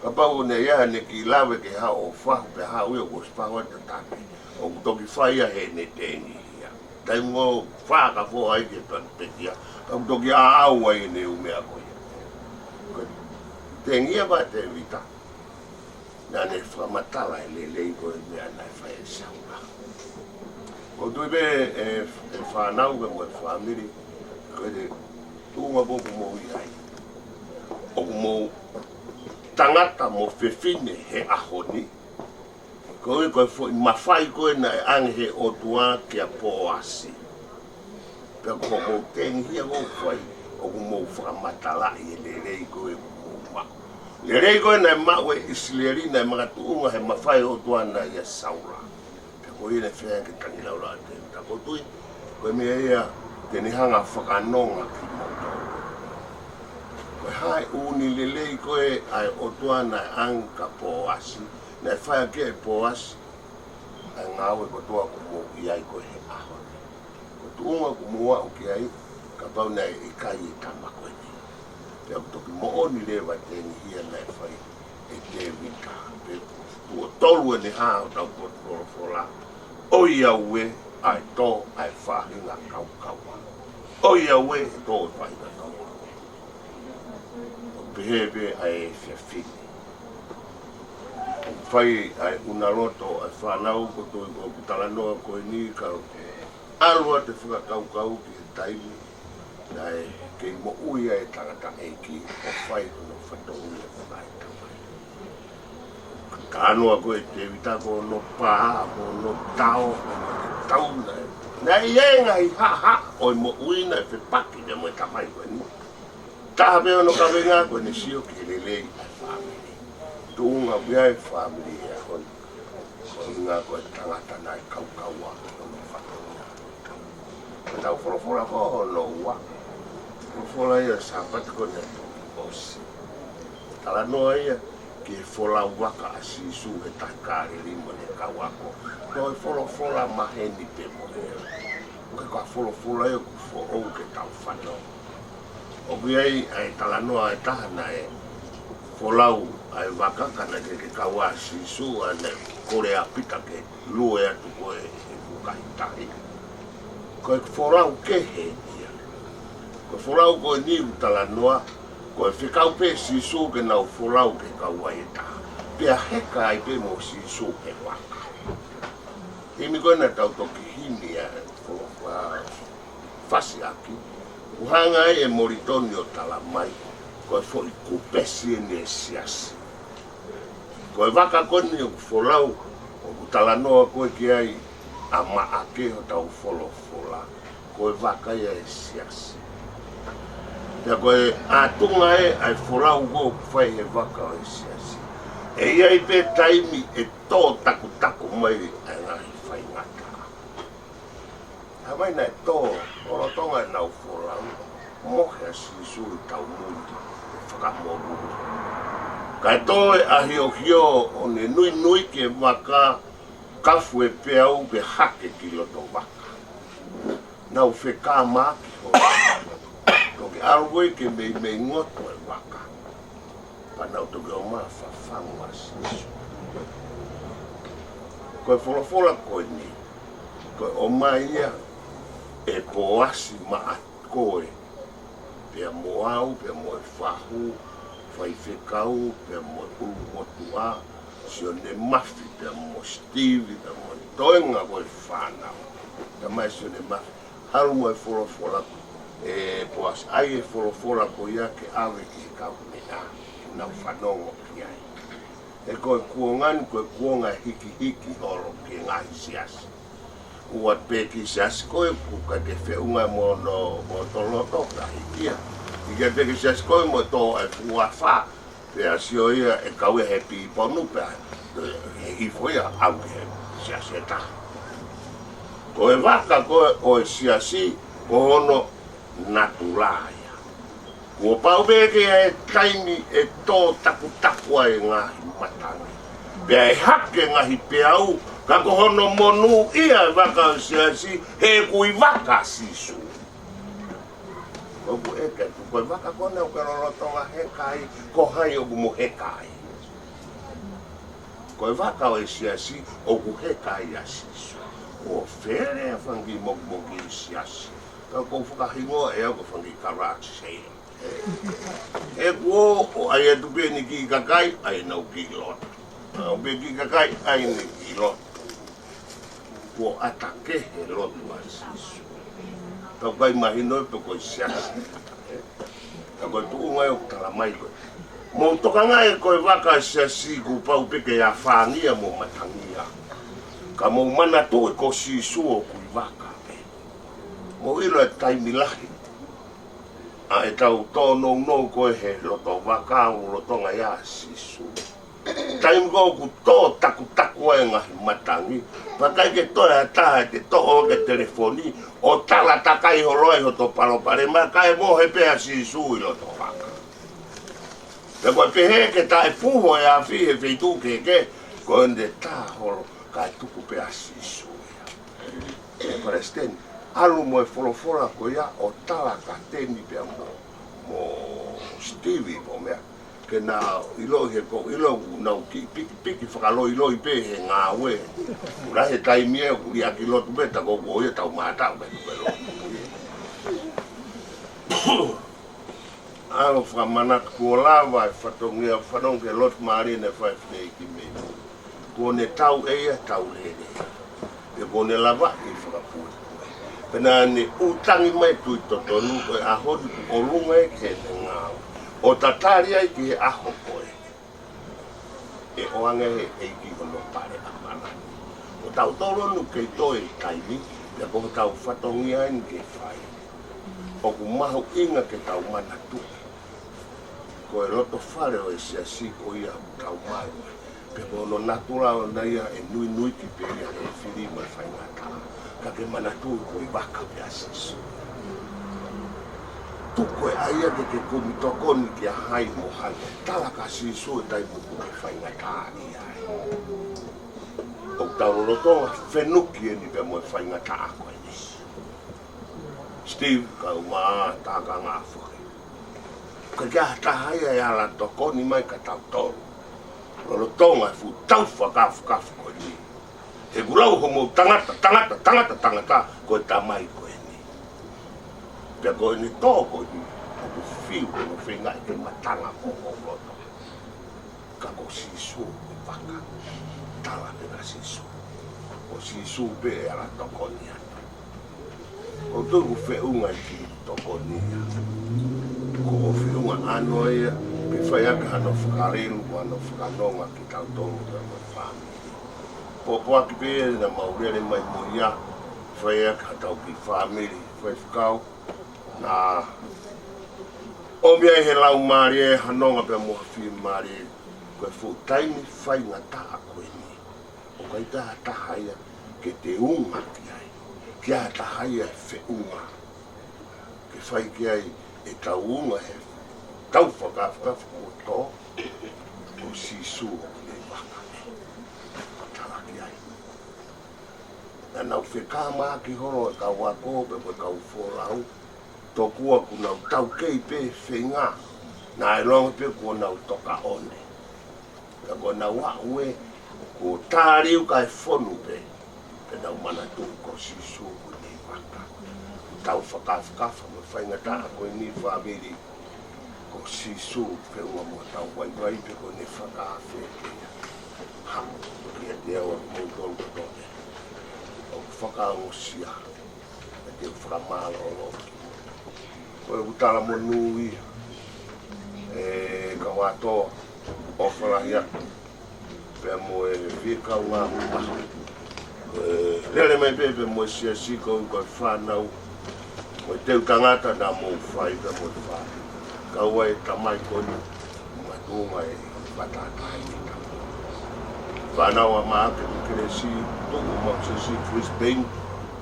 kapau ʻoku ne ʻi ai haʻane kiʻi lave ke haʻu ʻo fahu, pea haʻu ia kuo ʻosi fahu ʻa e tataki. ʻOku toki fai ia heʻene tengihia. Taimi ʻoku fakafoʻou ai ke tau pekia, ka ʻoku toki ʻaʻau ai ʻene ʻū meʻa ko ia. Ko e tengihia pē ʻa Tēvita, naʻa ne fakamatala e lelei ko e meʻa naʻe fai ʻe Saula. ʻOku ou tui pē ʻe, ʻe fānau pea mo e fāmili, ko e tuʻunga ko ē ʻoku mou ʻi ai, ʻoku mou tangata mo fefine he ʻaho ni, koeʻuhi ko e foʻi mafai ko ē naʻe ʻange he ʻOtua kia Poasi. Pea ko hoʻomou tengihia ʻoku fai, ʻoku mou fakamatalaʻi e lelei ko ē ʻoku mou maʻu. Lelei ko ē naʻe maʻu ʻe ʻIsileli naʻe makatuʻunga he mafai ʻo e ʻOtua naʻe ʻia Saula. Pea ko ia naʻe fai ai e tangilaulau ʻa Tēvita. ʻOku ou tui, ko e meʻa ia te ne hanga fakanonga kimoutolu. Ko e hā e ʻū lelei ko ē ʻa e ʻOtua naʻe ʻange kia Poasi, naʻe fai ʻaki ʻe Poasi ʻa e ngāue kotoa ʻoku mou ʻi ai ko ē he ʻaho ni. Ko e tuʻunga ʻoku mou aʻu ki ai, kapau naʻe ʻikai e tama ko eni. Pea ʻoku toki moʻoni leva e tengihia naʻe fai ʻe Tēvita. Pea tuʻo tolu ʻeni ʻa hotau potu folofola. ʻOiauē, ʻa e tō ʻa e faʻahinga kaukaua. ʻOiauē, ʻa e tō ʻa e faʻahinga kaukaua. ʻOku pehē pē ʻa e efiafi ni. ʻOku fai ʻa e ʻuna loto ʻa e fānau, ʻoku ou tui ko e talanoa ko eni ka ʻoku ʻalu atu e fakakaukau ki he taimi naʻe kei moʻui ai e tangataʻeiki ʻo fai hono fatongia ko e tamai. Talanoa ko ē Tēvita ko hono pā, ko hono tao, ko hono tauna. Naʻe ʻi ai e ngaahi haʻahaʻa ʻo e moʻui naʻe fepaki ia mo e tamai ko eni. Taha pē hono kavenga ko ʻene sio ki he lelei ʻa e fāmili. Tuʻunga pē ʻa e fāmili he ʻaho ni. Ko e ʻuhinga ko e tangata naʻe kaukaua ʻi hono fatongia. Ko ʻetau folofola ko hono ua. Folofola ia Sāpate ko eni ʻosi. Talanoa ia ki he folau vaka ʻa Sīsū he tahi Kāleli mo ʻene kau ako. Ko e folofola maheni pē mo ia. ʻOku ʻikai ko ha folofola ia ʻoku foʻou ke tau fanongo. ʻOku ʻi ai ʻa e talanoa ʻe taha naʻe folau ʻa e vaka ka naʻe ʻikai ke kau ai ʻa Sīsū, ʻa ia naʻe kole ʻa Pita ke lue atu ko ē he fukahi tahi. Ko e folau kehe ia. Ko e folau ko eni ʻoku talanoa, ko e fekau pē ʻe Sīsū ke nau folau ke kau ai e taha. Pea heka ai pē mo Sīsū he vaka. Himi ko ē naʻa tau toki himi ai, folofola fasi ʻaki, ʻoku hanga ai ʻe Molitoni ʻo tala mai, ko e foʻi kupesi eni ʻa e siasi. Ko e vaka ko eni ʻoku folau, ʻoku talanoa ko ē ki ai ʻa Maʻake hotau folofola, ko e vaka ia ʻa e siasi. Pea ko e ʻatunga ē ʻa e folau ko ē ʻoku fai he vaka ʻo e siasi. ʻE ʻi ai pē taimi ʻe tō takutaku mai ʻa e ngaahi faingataʻa. Hā mai naʻe tō, lolotonga ʻenau folau, mohe ʻa Sīsū ʻi taumuʻa ʻo e fakamoʻui. Kae tō e ʻahiohio ʻo ne nuinui ki he vaka, kafu e peau ke hake ki loto vaka. Nau fekāmaki holo. Toki ʻalu ko ē ke meimei ngoto e vaka. Pea nau toki ō mai ʻo fafangu ʻa Sīsū. Ko e folofola ko eni, ko e ʻomai ia ʻe Poasi maʻa koe, pea mo au, pea mo e fahu, faifekau, pea mo e ʻulumotuʻa, Sione Mafi, pea mo Steve, pea mo e toenga ko ē fānau. Tamai Sione Mafi, ʻalu mo e folofola ʻe Poasi, ʻai e folofola ko ia ke ʻave ki he kau meʻa, nau fanongo ki ai. He ko e kuonga ni, ko e kuonga hikihiki holo ki he ngaahi siasi. ʻOua pē ki he siasi ko ē ʻoku ʻikai ke feʻunga mo hono, mo hoto loto, ka hiki ia. Hiki ia pē ki he siasi ko ē mo e tō e fuʻu afā. Pea sio ia ʻe kau ia he piponu pea, ʻe, ʻe hifo ia ʻo aʻu ki he siasi ʻe taha. Ko e vaka ko ē ʻo e siasi, ko hono natula ia. Kuo pau pē ke ʻi ai e taimi ʻe tō takutaku ai e ngaahi matangi. Pea ʻe hake e ngaahi peau, ka ko hono monūʻia e vaka ʻo e siasi, he ʻoku ʻi vaka ʻa Sīsū. ʻOku ʻeke atu, ko e vaka ko ena ʻoku ke lolotonga heka ai, ko hai ʻoku mo heka ai? Ko e vaka ʻo e siasi, ʻoku heka ai ʻa Sīsū. ʻOku fele ʻa e fanga kiʻi mokimoki ʻi he siasi. Ka ʻoku ou fakahingoa ʻe au ko e fanga kiʻi garage sale. ʻE kuo, ʻo ʻai atu pē ʻene kiʻi kakai, ʻai ʻenau kiʻi lotu. ʻAu pē kiʻi kakai, ʻai ʻene kiʻi lotu. Kuo ʻata kehe e lotu ʻa Sīsū. Ka ʻoku ʻikai mahino pe ko e siasi. Ka ko e tuʻunga ia ʻoku tala mai ko ē. Mou tokangaʻi ko e vaka ʻo e siasi kuo pau pē ke afāngia mo matangia. Ka mou manatuʻi ko Sīsū ʻoku ʻi vaka pē. Mou ʻilo e taimi lahi ʻa ʻetau tōnounou ko ē he loto vaka ʻoku lolotonga ʻia Sīsū. Taimi ko ē ʻoku tō takutaku ai e ngaahi matangi, pea ʻikai ke toe ʻi ai ha taha ʻe toʻo ʻaki e telefoni ʻo tala takai holo ai hoto palopalema, kae mohe pē ʻa Sīsū ʻi loto vaka. Pea ko e pehē ke taʻepuho e afi he feituʻu kehekehe, ko ʻene tā holo kae tuku pē ʻa Sīsū ia. ʻE Palesiteni, ʻalu mo e folofola ko ia ʻo tala kia Teni pea mo, mo Steve mo meʻa. Ke na ʻilo he ko ʻilo nau kiʻi pikipiki fakaloiloi pē he ngāue. Ula he taimi ē, ʻoku liʻaki lotu pē, ta ko ko ia tau mātau pē, pē lotu. ʻAlu fakamanatu kuo lava e fatongia fanongo ki he lotu mālie naʻe fai ʻe he fineʻeiki mei muli. Kuo ne tau ʻe ia tau lele. Pea kuo ne lavaʻi e fakapuepue. Pea naʻa ne ʻūtangi mai e tui totonu ko e ʻaho ni kuo ʻolunga ia ki heʻene ngāue. ʻO tatali ai ki he ʻaho ko ē. ʻe ʻoange ʻe he ʻEiki hono pale ʻa manatu. Ko tautolu ʻoku kei toe taimi, pea ko hotau fatongia eni ke fai. ʻOku mahuʻinga ke tau manatuʻi ko e loto fale ʻo e siasi ko ia ʻoku tau maʻu. Pea ko hono natula ʻona ia ʻe nuinuiki pē ia ʻe he fili mo e faingataʻa. Ka ke manatuʻi ko e vaka pē ʻa Sīsū. Tuku e ʻai ia ke ke kumi tokoni kia hai mo hai. Tala kia Sīsū e taimi ʻoku ke faingataʻaʻia ai. ʻOku tau lolotonga fenuki eni pea mo e faingataʻa ko eni. Steve, kau mai, tā ka ngā foki. Ka ʻi ai ha taha ia ʻe ala tokoni mai kia tautolu. Lolotonga e fuʻu tau fakafakafa ko eni. He kuo lau homou tangata, tangata, tangata, tangata, ko e tamai ko eni. Pea ko eni tō ko eni, ʻoku fiu hono feingaʻi ke matanga mo hoʻo loto. Ka ko Sīsū ko e vaka, tala pē kia Sīsū. Ko Sīsū pē ʻe ala tokoni atu. ʻOku ou tui ʻoku feʻunga e kiʻi tokoni ia. Ko e feʻunga ʻana ia, pea fai ʻaki hano fakalelu, hano fakanonga kia tautolu pea mo e fāmili. Pōpoaki pē naʻa mau lele mai mo ia, fai ʻaki haʻatau kiʻi fāmili, faifekau, naʻe ʻomi ai ʻe he Laumālie ha nonga pea mo ha fiemālie, ko e fuʻu taimi faingataʻa ko eni. ʻOku ʻikai ha taha ia ke te unga ki ai. ʻIkai ha taha ia ʻe feʻunga ke fai ki ai ʻetau unga he tau fakafakafa kuo tō, ko Sīsū ʻoku ne vaka. Tala ki ai. Naʻa nau fekāmaki holo e kau ako pea mo e kau folau, tokua kuo nau taukei pē feinga, naʻe ʻiloange pē kuo nau tokaʻoni. Ka ko ʻenau aʻu ē, kuo tāliu kae fonu pē, pea nau manatuʻi ko Sīsū ʻoku ne vaka. Tau fakafakafa mo e faingataʻa ko eni fāmili, ko Sīsū feʻunga mo hotau vaivai pe ko ʻene fakaafe pē ia. Ha, kiate au ʻa kimoutolu kotoa pē ʻoku fakaongosia, ʻe te u fakamālōlō. Ko ʻeku talamonū ia, ʻe kau ʻAtoa, ʻofa lahi atu pea mo e fie kaungā mamahi. ʻE, lele mai pē, pea mo e siasi ko, ko e fānau, mo e teu tangata naʻa mou fai pea mo e fai. Kau ai e tamai ko eni, makatuʻunga e fatakai ni tau. Fānau ʻa Maʻake mo Kelesi, tuku mau siasi Brisbane,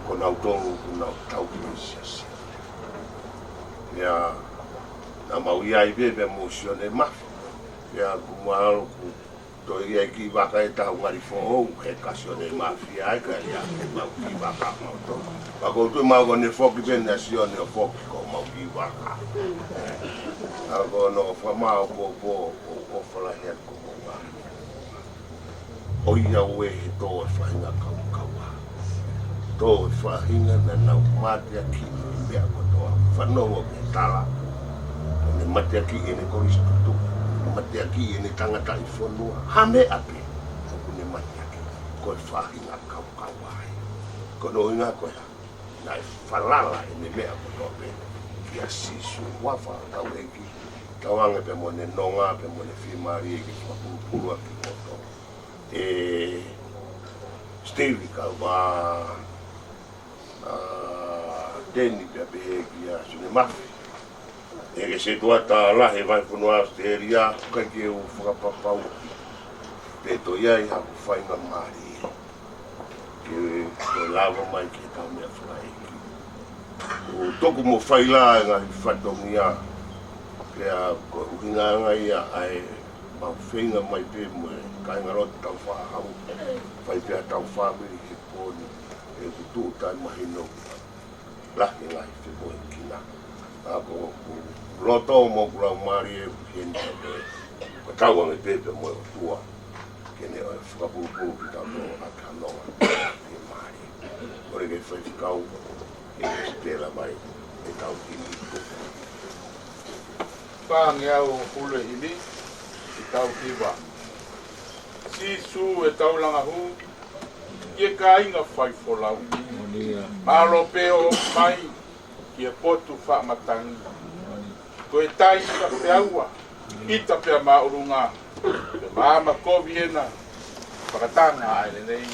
ko nautolu, ko nau tau ki he siasi. Ia, naʻa mau ʻi ai pē, pea mo Sione Mafi. Ia, ko mau ʻalu ku Toe ʻi ai e kiʻi vaka ʻe taha ʻo ngali foʻou, he ko Sione Mafi ia, ka ia ko homau kiʻi vaka mautolu. Pea ko u tui mau ko ʻene foki pē ʻa Sione ʻo foki ko homau kiʻi vaka. ʻA ko hono fakamāʻopoʻopo, ʻoku ou ʻofa lahi atu ko homau vaka. ʻOiauē he tō e faʻahinga kaukaua. Tō e faʻahinga naʻa nau mateakiʻi e meʻa kotoa. Fanongo ki he tala. ʻOku ne mateakiʻi ʻene kolisi tutuku. Mateakiʻi ʻene tangataʻi fonua. Ha meʻa pē ʻoku ne mateakiʻi. Ko e faʻahinga kaukaua ia. Ko hono ʻuhinga ko e hā? Naʻe falala ʻene meʻa kotoa pē kia Sīsū. Ua fakakau ʻEiki. Tauange pē mo ʻene nonga, pē mo ʻene fiemālie ke fakapulupulu ʻaki kimoutolu. ʻE Steve kau mai, ʻa Teni pea pehē kia Sione Mafi. ʻE ke setuata lahi e vahefonua ʻAositelēlia, ʻikai ke u fakapapau pe toe ʻi ai haku faingamālie ke toe lava mai ki he kau meʻa fakaʻeiki. ʻOku ou tuku mo faila e ngaahi fatongia, pea ko e ʻuhinga ia ʻa e mau feinga mai pē mo e kāingalotu Taufaʻāhau, fai pē ʻetau fāmili he pō ni, he ʻoku tuʻu taʻemahino lahi e ngaahi femoʻuekina. ʻA ko ʻeku loto mo ʻeku laumālie ʻoku ʻi heni pē, ko e tauange pē pea mo e ʻOtua ke ne ʻoange fakapulupulu kitautolu ʻaki ha nonga fiemālie. Kole ki he faifekau ke ne sitela mai ʻetau himi. Fāngeau hulu e himi, ʻetau hiva. Sīsū ʻetau langa hū, ki he kāinga faifolau. Mālō pē ʻo mai ki he potu faʻa matangi. Ko e tai ʻita pea ua, ʻita pea māʻolunga, pea Pea ma kovi ena fakatanga ʻa e lelei.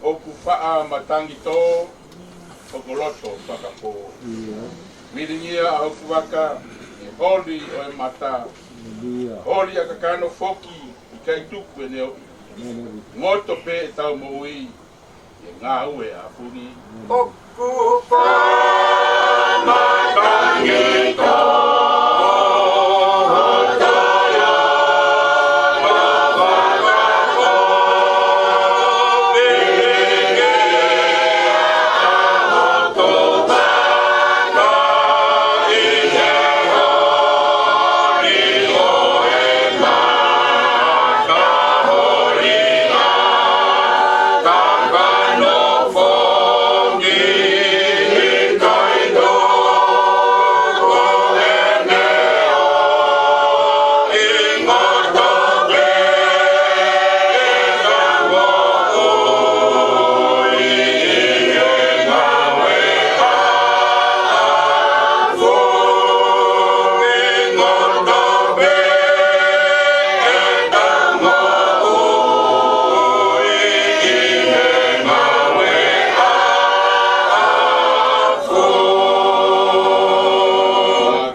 ʻOku faʻa matangi tō, ʻoku loto fakapō. Vilingia ʻa hoku vaka, ʻi he holi ʻo e mata. Holi ʻa kakano foki, ʻikai tuku ʻene oʻi. Ngoto pē ʻetau moʻui, ʻi he ngāue ʻa Funi. ʻOku faʻa matangi tō,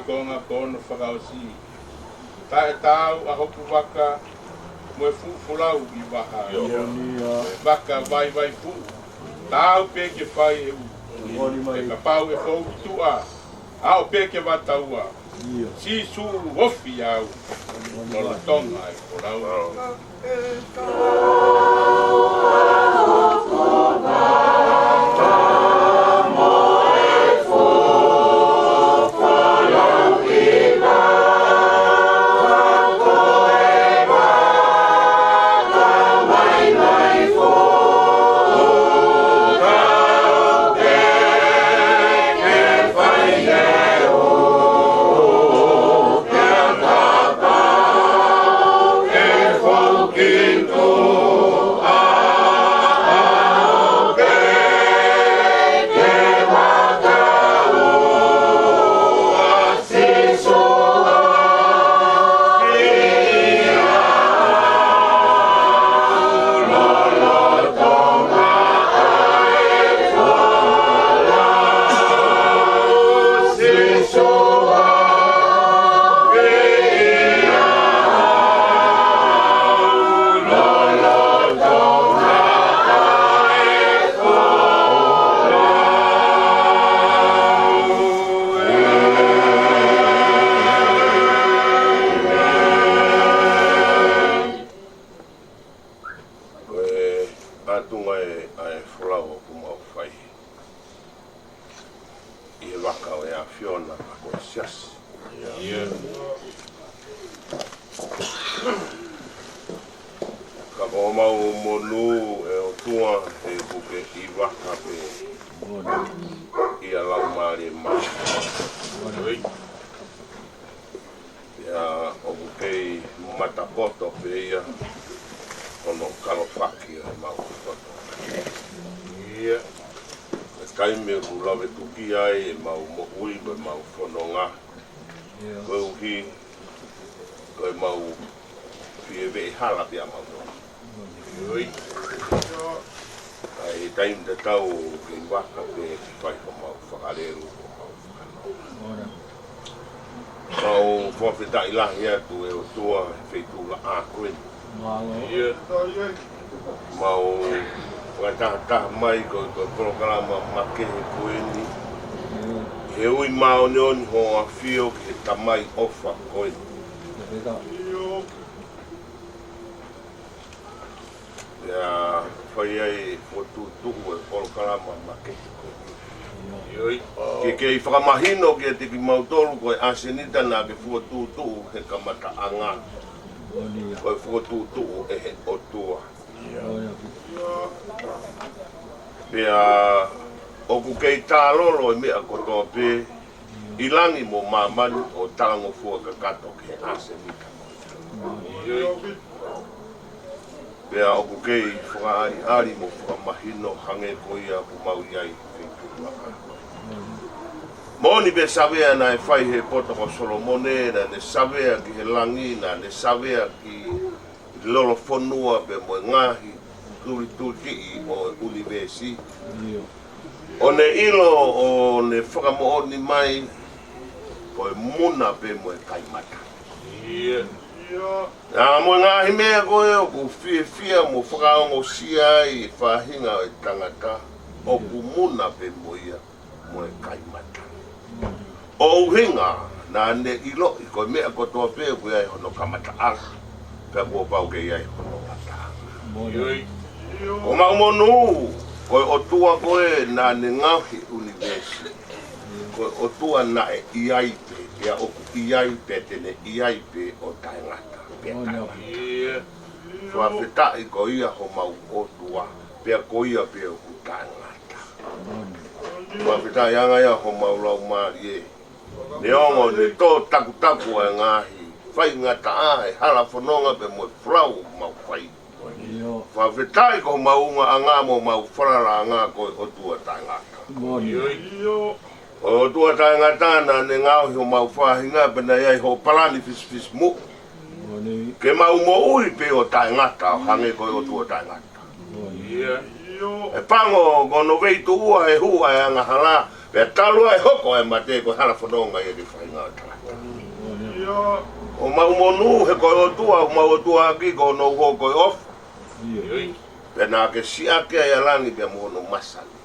Konga ko hono fakaʻosi. Taʻetaau ʻa hoku vaka, mo e fuʻu folau ʻi vaha. Mo e vaka vaivai fuʻu, taau pē ke fai e ʻū. He kapau ʻe fou ki tuʻa, aʻu pē ke vataua. Sīsū, ofi au. Lolotonga e folau. Ko e ʻatunga ē ʻa e folau ʻoku mau fai ʻi he vaka ʻo e ʻAfiona, ka ko e siasi. Ka ko homau monū, ʻe ʻOtua, he ʻoku ke ʻi vaka pē ʻia Laumālie Māʻoniʻoni. Pea ʻoku kei matapoto pē ia hono kalofaki ʻo ʻemau fono. Ko e taimi ʻoku lave tuki ai ʻemau moʻui mo ʻemau fononga, koeʻuhi ko ʻemau fie veʻe hala pē ʻa mautolu. ʻA e taimi tatau ke ʻi vaka pē ke fai homau fakalelu, homau fakanoa. Fakafetaʻi lahi atu ʻe ʻOtua he feituʻu laʻā ko eni. Mālō. Mau fakatahataha mai ko e, ko e polokalama makehe ko eni. He ui māʻoniʻoni hoʻo ʻAfio ki he tamai ʻofa ko eni. Pea fai ai fokotuʻutuʻu e polokalama makehe ko eni. Ke kei fakamahino kiate kimautolu ko e ʻasenita naʻa ke fokotuʻutuʻu he kamataʻanga. Ko e fokotuʻutuʻu ʻe he ʻOtua. Pea ʻoku kei tālolo e meʻa kotoa pē ʻi langi mo māmani ʻo talangofua kakato ki he ʻasenita. Pea ʻoku kei fakaʻaliʻali mo fakamahino hangē ko ia ʻoku mau ʻi ai he feituʻu laʻā. Moʻoni pē savea naʻe fai he poto ko Solomone, naʻa ne savea ki he langi, naʻa ne savea ki lolofonua pea mo e ngaahi tulitulitiʻi ʻo e ʻunivēsi. ʻO ne ʻilo ʻo ne fakamoʻoni mai ko e muna pē mo e kaimata. ʻA mo e ngaahi meʻa ko ē ʻoku fiefia mo fakaongosia ai e faʻahinga ʻo e tangata ʻoku muna pē mo ia mo e kaimata. ʻO ʻuhinga naʻa ne ʻiloʻi ko e meʻa kotoa pē ʻoku ʻi ai hono kamataʻanga, pea kuo pau ke ʻi ai hono ngataʻanga. Ko homau monū, ko e ʻOtua ko ē naʻa ne ngaohi e ʻunivēsi, ko e ʻOtua naʻe ʻi ai pē, pea ʻoku ʻi ai pē, te ne ʻi ai pē ʻo taʻengata pea taʻengata. Fakafetaʻi ko ia homau ʻOtua, pea ko ia pē ʻoku taʻengata. Fakafetaʻi ange ia homau laumālie. Neongo ne tō takutaku ʻa e ngaahi faingataʻa, e hala fononga pea mo e folau ʻoku mau fai. Fakafetaʻi ko homau ungaʻanga mo homau falalaʻanga ko e ʻOtua taʻengata. Ko e ʻOtua taʻengata naʻa ne ngaohi homau faʻahinga pea naʻe ʻi ai hoʻo palani fisifisimuʻa ke mau moʻui pē ʻo taʻengata ʻo hangē ko e ʻOtua taʻengata. ʻE pango ko hono veituʻua he hū ʻa e angahala, pea talu ai ʻe hoko ʻa e mate ko e hala fononga ia ki he faʻahinga ʻo e tangata. Ko homau monū he ko e ʻOtua, homau ʻOtua ʻaki ko hono uho ko e ʻofa. Pea naʻa ke siʻaki ʻa e langi pea mo hono masani.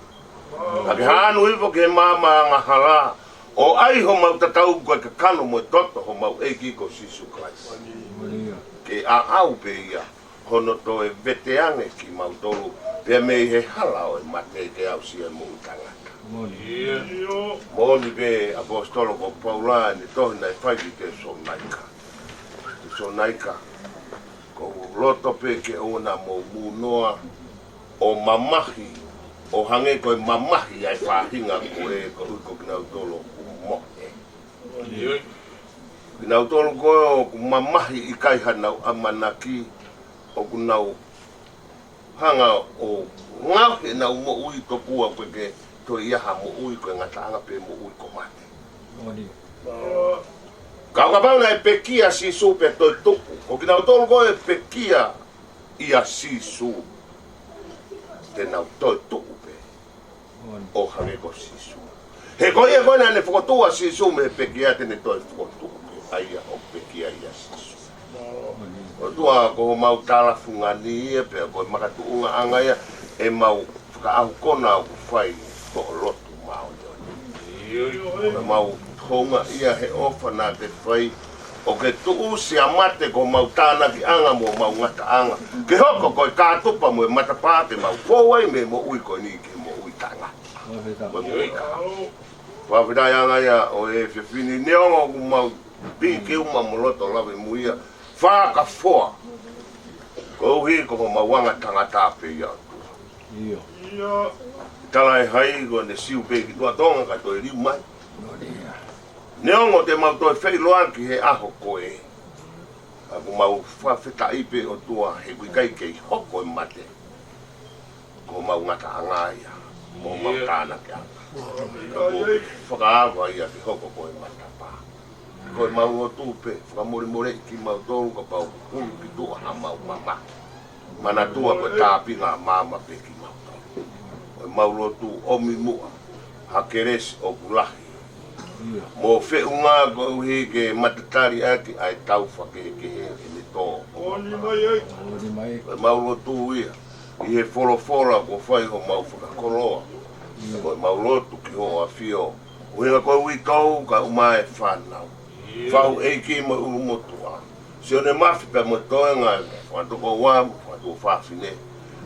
Naʻa ke hanu hifo ki he maama angahala, ʻo ʻai homau tatau ko e kakano mo e toto homau ʻEiki ko Sīsū Kalaisi. Ke ʻaʻau pē ia hono toe vete ange kimautolu pea mei he hala ʻo e mate ke aʻusia e moʻui taʻengata. Moʻoni pē ʻaposetolo ko Paula ʻene tohi naʻe fai ki Tesalonaika. Tesalonaika, ʻoku ou loto pē ke ʻoua naʻa mou mūnoa ʻo mamahi, ʻo hangē ko e mamahi ʻa e faʻahinga ko ē koeʻuhi ko kinautolu ʻoku mohe. Kinautolu ko ē ʻoku mamahi ʻikai hanau ʻamanaki, ʻoku nau hanga ʻo ngaohi ʻenau moʻui tokua ʻoku ʻikai ke toe ʻi ai ha moʻui, ko e ngataʻanga pē moʻui ko mate. Ka ʻo kapau naʻe pekia ʻa Sīsū pea toe tuʻu, ko kinautolu ko ē pekia ʻia Sīsū te nau toe tuʻu pē ʻo hangē ko Sīsū. He ko ia ko ē naʻa ne fokotuʻu ʻa Sīsū mei he pekia te ne toe fokotuʻu pē ʻa ia ʻoku pekia ʻia Sīsū. ʻOtua ko homau talafungani ia pea ko e makatuʻungaʻanga ia ʻemau fakaʻahu kona ʻoku fai hoʻo lotu māʻoniʻoni. Ko ʻemau houngaʻia he ʻofa naʻa ke fai ʻo ke tuʻusi ʻa mate ko homau tānakiʻanga mo homau ngataʻanga, ke hoko ko e kātupa mo e matapā ke mau fou ai mei he moʻui ko eni ki he moʻui taʻengata. Ko e moʻui kahaʻu. Fakafetaʻi ange ia ʻo e efiafi ni neongo ʻoku mau piki uma mo loto lavemuia, fakafoa, koeʻuhi ko homau anga tangata pē ia ʻOtua. Tala ʻe hai ko ʻene siu pē ki tuʻa Tonga ka toe liu mai. Neongo te mau toe feʻiloaki he ʻaho ko ē, ka ʻoku mau fakafetaʻi pē ʻOtua he ʻoku ʻikai kei hoko e mate ko homau ngataʻanga ia, mo homau tānakiʻanga. Ka ʻoku fakaava ia ke hoko ko e matapā. Ko ʻemau lotu pē, fakamolemoleʻi kimautolu kapau ʻoku hulu ki tuʻa haʻamau mamahi. Manatua ko e tāpinga ʻa maama pē kimautolu. Ko ʻemau lotu ʻomi muʻa ha kelesi ʻoku lahi Mo feʻunga koeʻuhi ke matatali ʻaki ʻa e tau fakehekehe ʻe ne tō. Ko e mau lotu ia ʻi he folofola kuo fai homau fakakoloa. Ko e mau lotu ki hoʻo ʻafio. ʻUhinga ko e uitou kae ʻumaʻā e fānau. Fau ʻeiki mo e ʻulumotuʻa. Sione Mafi pea mo e toenga e fakatokoua mo e fakatuofāfine.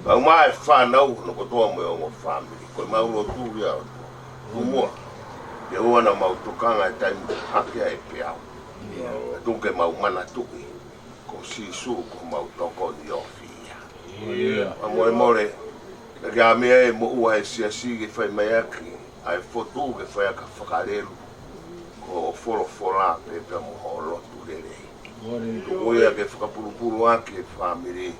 Kae ʻumaʻā e fānau hono kotoa mo e ongo fāmili. Ko e mau lotu ia ʻOtua. Tuku muʻa ke ʻoua naʻa mau tokanga he taimi ʻoku hake ai e peau. Kae tuku ke mau manatuʻi ko Sīsū ko homau tokoni ofi ia. Fakamolemole, naʻa ke ʻā mai ʻo moʻua he siasi ke fai mai ʻaki ʻa e fotu ke fai ʻaki ha fakalelu ko hoʻo folofola pea pea mo hoʻo lotu lelei. Tuku ia ke fakapulupulu ʻaki e fāmili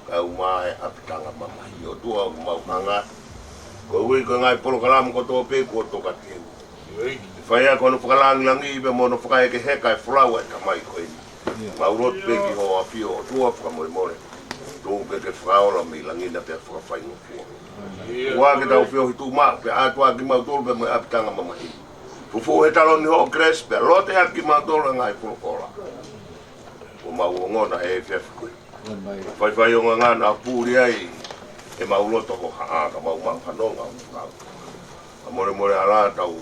kae ʻumaʻā e ʻapitanga mamahi. ʻOtua ʻoku mau hanga koeʻuhi ko e ngaahi polokalama kotoa pē kuo tokateu. Fai ʻaki hono fakalāngilangiʻi pea mo hono fakahekeheka e folau ʻa e tamai ko eni. Mau lotu pē ki hoʻo ʻafio ʻOtua fakamolemole. Tuku ke ke fakaola mei langi na pea fakafaingofua. Tuku ke tau feohi tuʻumaʻu pea ʻatu ʻa kimautolu pea mo e ʻapitanga mamahi. Fufū he taloni hoʻo kelesi pea lote ʻa kimautolu he ngaahi folofola kuo mau ongona he efiafi ko eni. Faifai ʻo ngangana puli ai ʻemau loto hohaʻa ka mau maʻu ha nonga ʻo fakaʻau. Fakamolemole ʻa e tau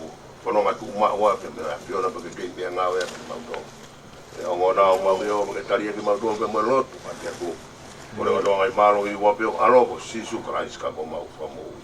fononga tuʻumaʻu ʻa e meʻa ʻa e ʻAfiona pea ke kei meʻangāue ʻa kimautolu. ʻE ongona ʻo mau ʻio pea ke tali ʻa kimautolu pea mo e lotu ʻa e ʻOtua. Ko e leva noa ngai mālohi ua pē ʻo ʻAlo ko Sīsū Kalaisi ka ko homau Fakamoʻui.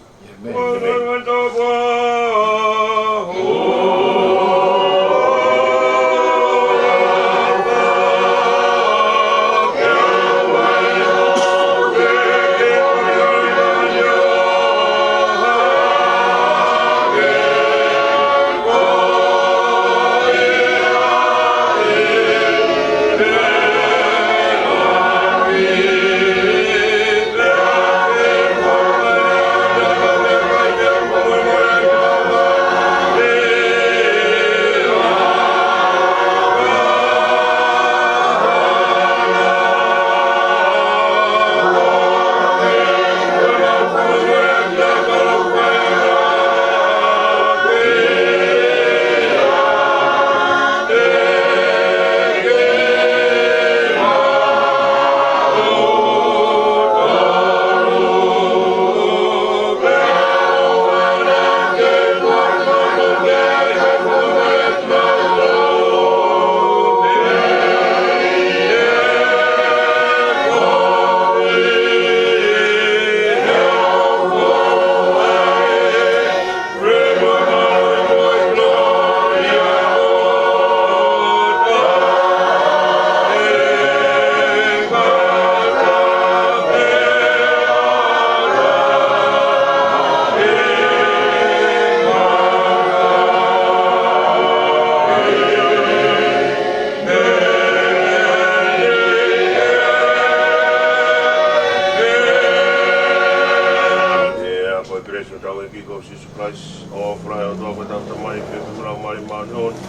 Ia, ko e kelesi ʻa hotau ʻEiki ko Sīsū Kalaisi, ʻofa ʻa e ʻOtua ko hotau Tamai, feohi mo e Laumālie Māʻoniʻoni,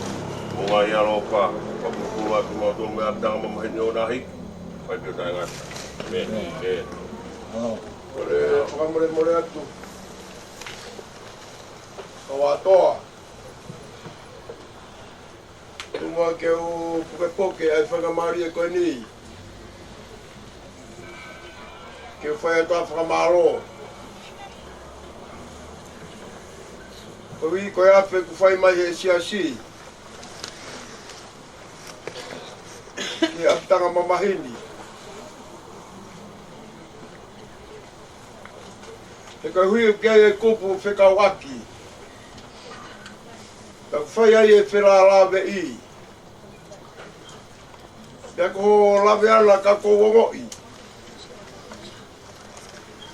mo e ngaahi ʻaloʻofa, fakapulupulu ʻa kimautolu mo e ʻapitanga mamahi ni ʻo na hiki, fai pē ʻo taʻengata. ʻĒmeni. Fakamolemole atu. Kau ʻa toa. Tuku muʻa ke u pukepuke ʻa e faingamālie ko eni ke u fai atu ʻa e fakamālō. Koeʻuhi ko e afe kuo fai mai he siasi ki he ʻapitanga mamahi ni. He koeʻuhi ʻoku ʻi ai e kupu fekauʻaki. Ka ʻoku fai ai e felālāveʻi. Pea ko hoʻo lave ʻana ka ʻoku ou ongoʻi.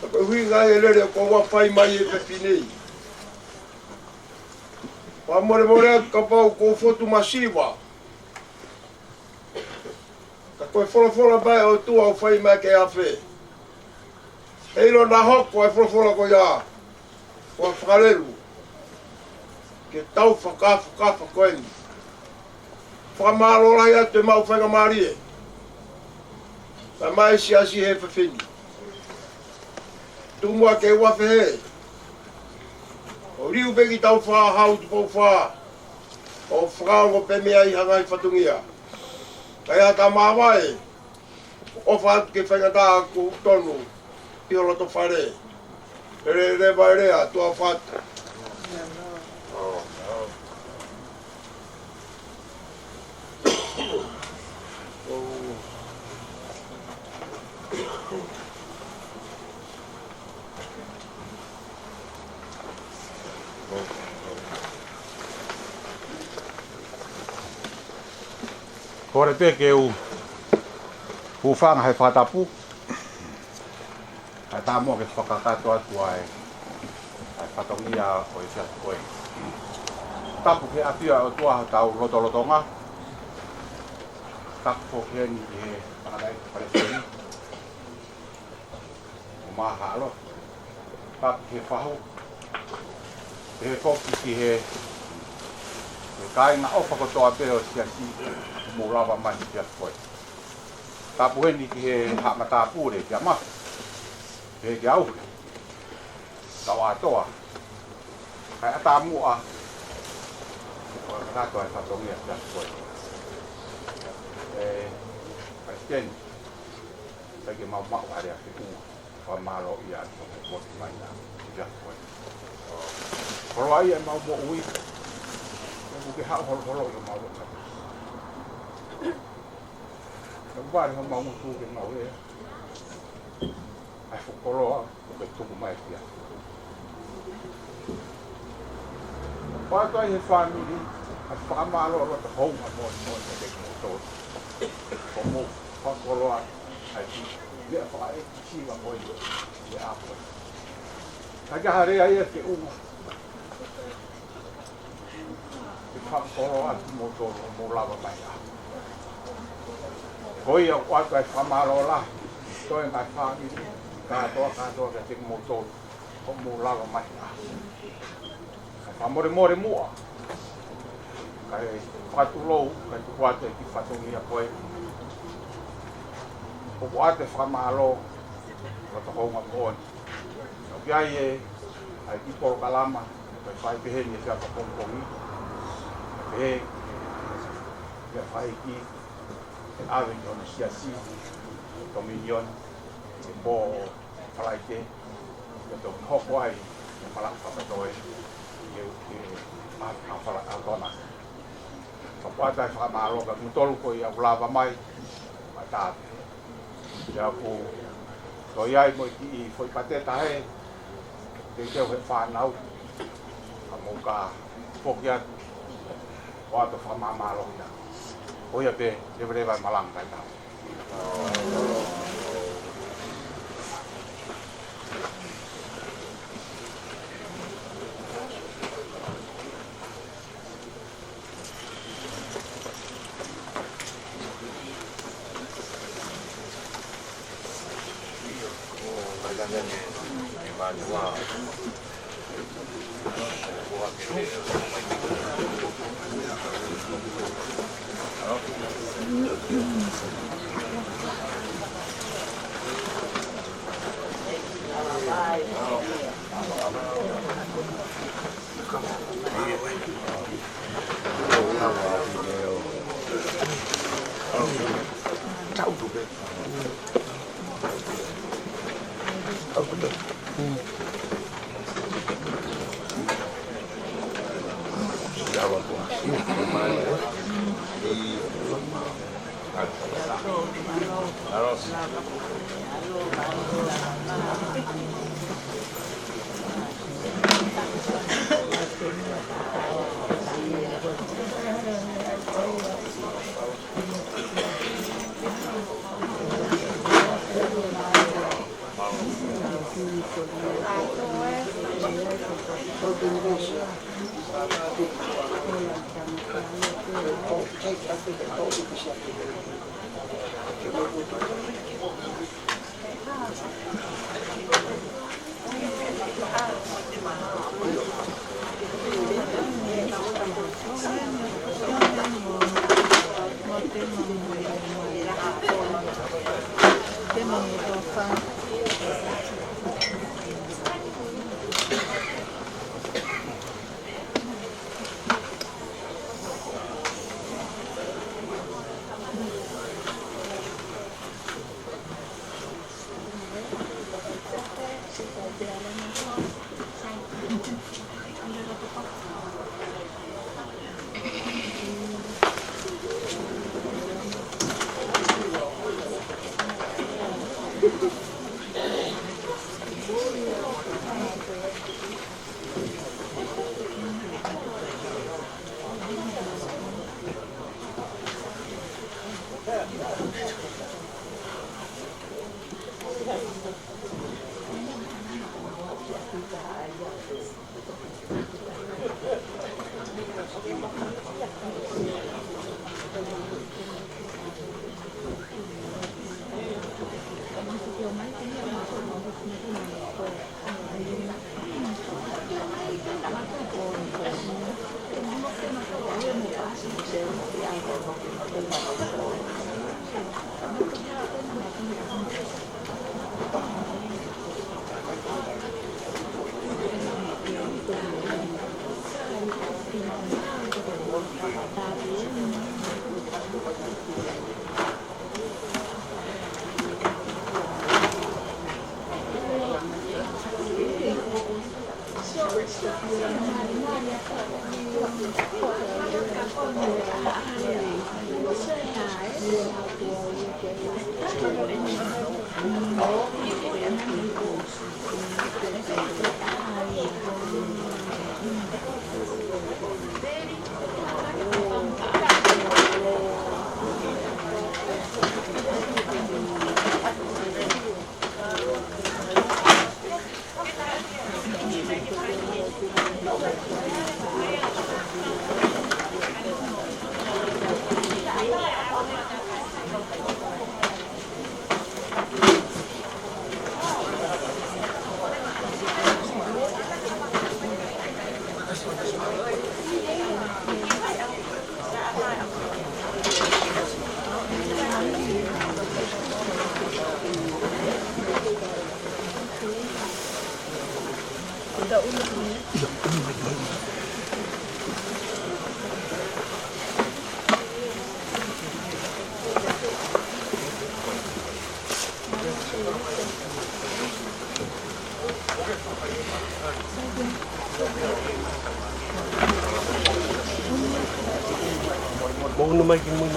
Ka ko e ʻuhinga ia e lele ʻoku ou fai mai he efiafi ni. Fakamolemole atu kapau ʻoku ou fotu masiva. Ka ko e folofola mai ʻa e ʻOtua ʻoku fai mai ki he afe. ʻE ʻilo naʻa hoko e folofola ko ia ko e fakalelu ki he tau fakafakafa ko eni. Fakamālō lahi atu e maʻu faingamālie mai he siasi he efiafi ni. Tuku muʻa ke u ʻafehe ʻo liu pē ki Taufaʻāhau, Tupou Fā, ʻo Ka ongo pē mei ai ha ngaahi fatongia. Kae ʻatā māvae, ʻofa atu ke faingataʻa ʻoku tonu ʻi ho loto fale. Lele leva e lea, tuʻa ʻofa atu. Kole pē ke u hūfanga he fakatapu. Kae ʻatā muʻa ke fakakakato atu ai ʻa e fatongia ʻo e efiafi ko eni. Tapu ki he ʻafio ʻa e ʻOtua hotau lotolotonga. Tapu foki heni ki he tangataʻeiki palesiteni, ʻo mahalo. Tapu ki he fahu. Pehē foki ki he, ki he kāinga ʻofa kotoa pē ʻo e siasi, mou lava mai he efiafi ko eni. Tapu heni ki he haʻa matāpule, ki a ma. Pehē ki au. Tau ʻa toa. Kae ʻatā muʻa, ʻo e kakato ʻa e fatongia he efiafi ko eni. ʻE, palesiteni, sai ke mau maʻu ha lea feʻunga. Fakamālō ia ʻa e kau mōmoa mai na, ia ko e. Koloa ia ʻemau moʻui, ʻoku ke haʻu holoholo ʻi homau loto. Ka vale homau ngutu ke ngāue. ʻA e fuʻu koloa, ʻoku ke tuku mai kia. Pātai he fāmili, ʻa e fakamālō loto hounga moʻoni moʻoni kiate kimoutolu. Ko hoʻomou fakakoloa, ʻa e kiʻi meʻa fakaʻeiki siva ko eni, ʻi he ʻaho ko eni. Ka ke hare ai e feʻunga. Ke fakakoloa kimoutolu, mou lava mai ā. Ko ia ʻoku ʻoatu ai e fakamālō lahi, toe ngaahi fāmili, kātoa, kātoa kiate kimoutolu, ʻo mou lava mai ā. Kae fakamolemole muʻa. Kae fakatulou, kae tuku atu e kiʻi fatongia ko ē. ʻOku ʻoatu e fakamālō, loto hounga moʻoni. ʻOku ʻi ai e, ʻa e kiʻi polokalama, kae fai pehē ni e efiafi pongipongi. Pehē, ke fai ki, ke ʻave ki hono siasi, Dominion, he pō Falaite, ke toki hoko ai, he malaʻe fakatoe, ke, ke, a, a fala, a tona. Ka ʻoku ʻoatu ai e fakamālō kiate kimoutolu ko ia ʻoku lava mai, mai tā. Pea ʻoku toe ʻi ai mo e kiʻi foʻi pate tahe, ke teu he fānau, ka mou ka foki atu, ʻoatu e fakamālō ia. Ko ia pē, leveleva e malanga kae tā. Mo unu mai ki mui.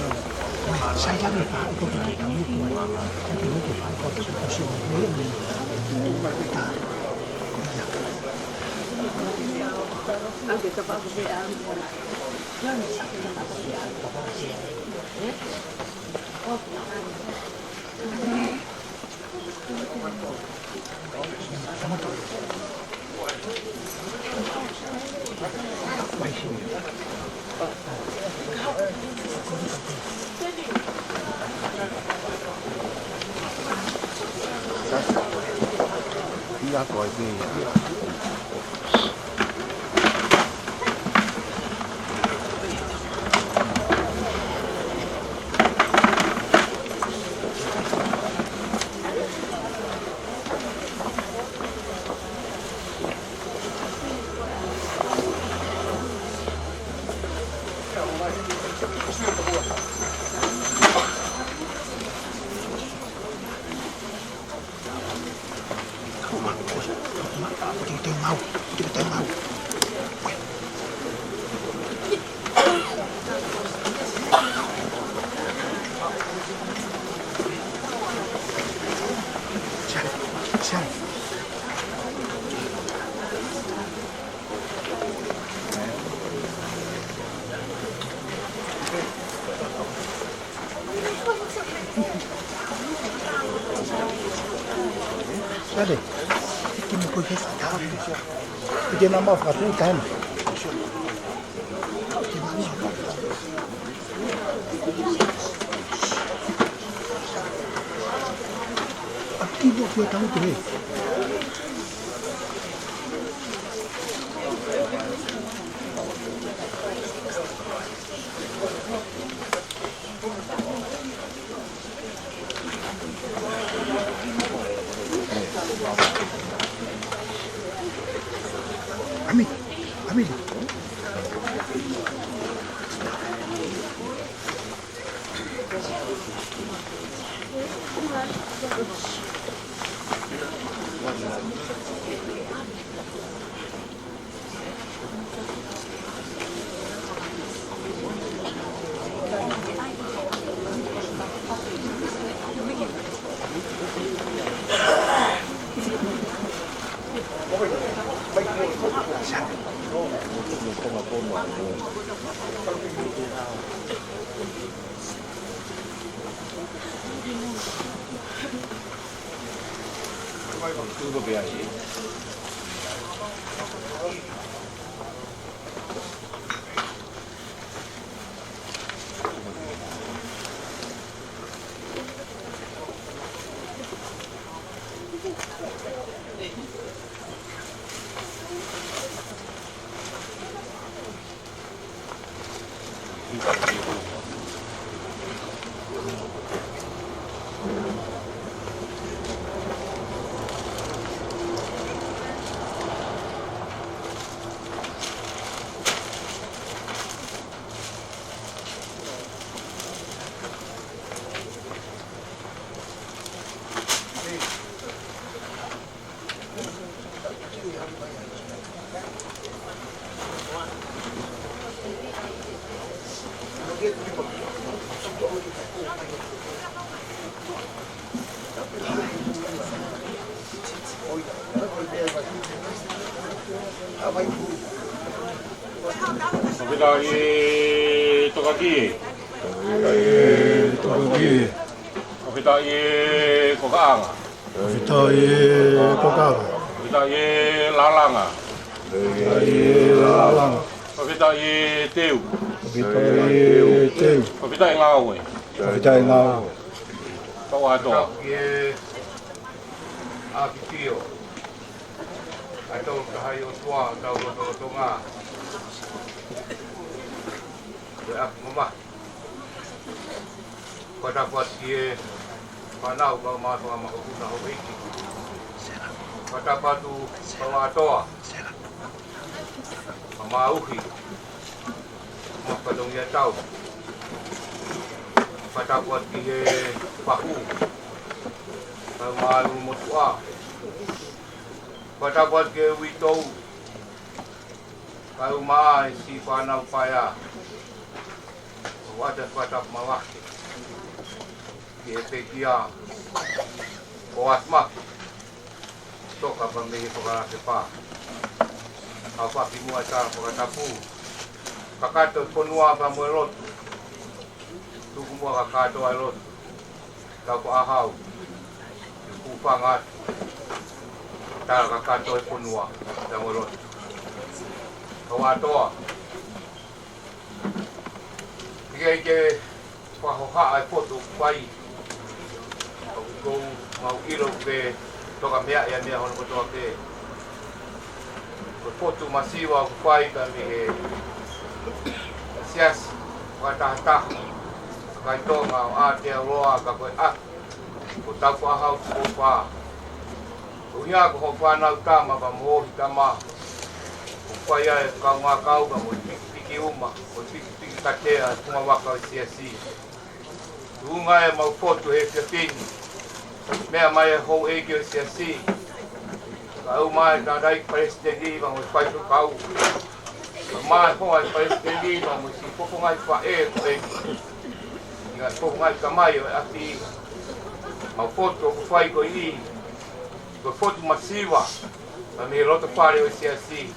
Dale. Tiene que ser. Tiene más fácil, time. Activo que tanto es. Ami, ami. Fakafetaʻi e Tokakie. Fakafetaʻi e Tokakie. Fakafetaʻi e Kokaʻanga. Fakafetaʻi e Kokaʻanga. Fakafetaʻi e Lalanga. Fakafetaʻi e Lalanga. Fakafetaʻi e Teu. Fakafetaʻi e Teu. Fakafetaʻi Ngāue. Fakafetaʻi Ngāue. Tau ʻAtoa. Ke ʻAfio. ʻA e Tolu Tahaʻi ʻOtua, tau lotolotonga. Ko e ʻAfio mamahi. Fakatapu atu ki he fānau kae ʻumaʻā e fanga makapuna, houʻeiki. Fakatapu atu ki he ʻAtoa. Māmāuhi. Mo e fatongia tau. Fakatapu atu ki he fahu. Kae ʻumaʻā e ʻulumotuʻa. Fakatapu atu ki he uitou. Kae ʻumaʻā e siʻi fānau paea. ʻOatu e fakatapu makehe ki he pekia ʻo Asimaki. Toka pea mei he Fakalakepa. ʻOatu e kimuʻa e tala fakatapu. Kakato e fonua pea mo e lotu. Tuku muʻa kakato e lotu. Tau faʻa hau. Ke u hūfanga atu. Tala kakato e fonua pea mo e lotu. Tau ʻAtoa. ʻIkai ke fakahohaʻa e poto ʻoku fai. ʻOku ou maʻu ʻilo pē, toka meʻa ia meʻa hono kotoa pē. Ko e poto masiva ʻoku fai ka mei he siasi fakatahataha. Kakai Tonga ʻo Aotearoa ka ko e ʻaho ko ʻetau faʻa hau ko fā. Ko ia ko hoʻo fānau tama pea mo hoʻo tama. ʻOku fai ai e kaungā kau ka mo e pikipiki uma, mo e pikipiki katea, e fungavaka ʻo e siasi. Tuʻunga e mau fotu he efiafi ni. Meʻa mai e houʻeiki ʻo e siasi. Kae ʻumaʻā e tangataʻeiki palesiteni pea mo e faifekau. Kae ʻumaʻā e hoa e palesiteni pea mo e siʻi fofonga ʻi faʻē ko eni. ʻI he fofonga ʻi tamai ʻo e ʻapi. Mau fotu ʻoku fai ko eni. Ko e fotu masiva. Pea mei he loto fale ʻo e siasi.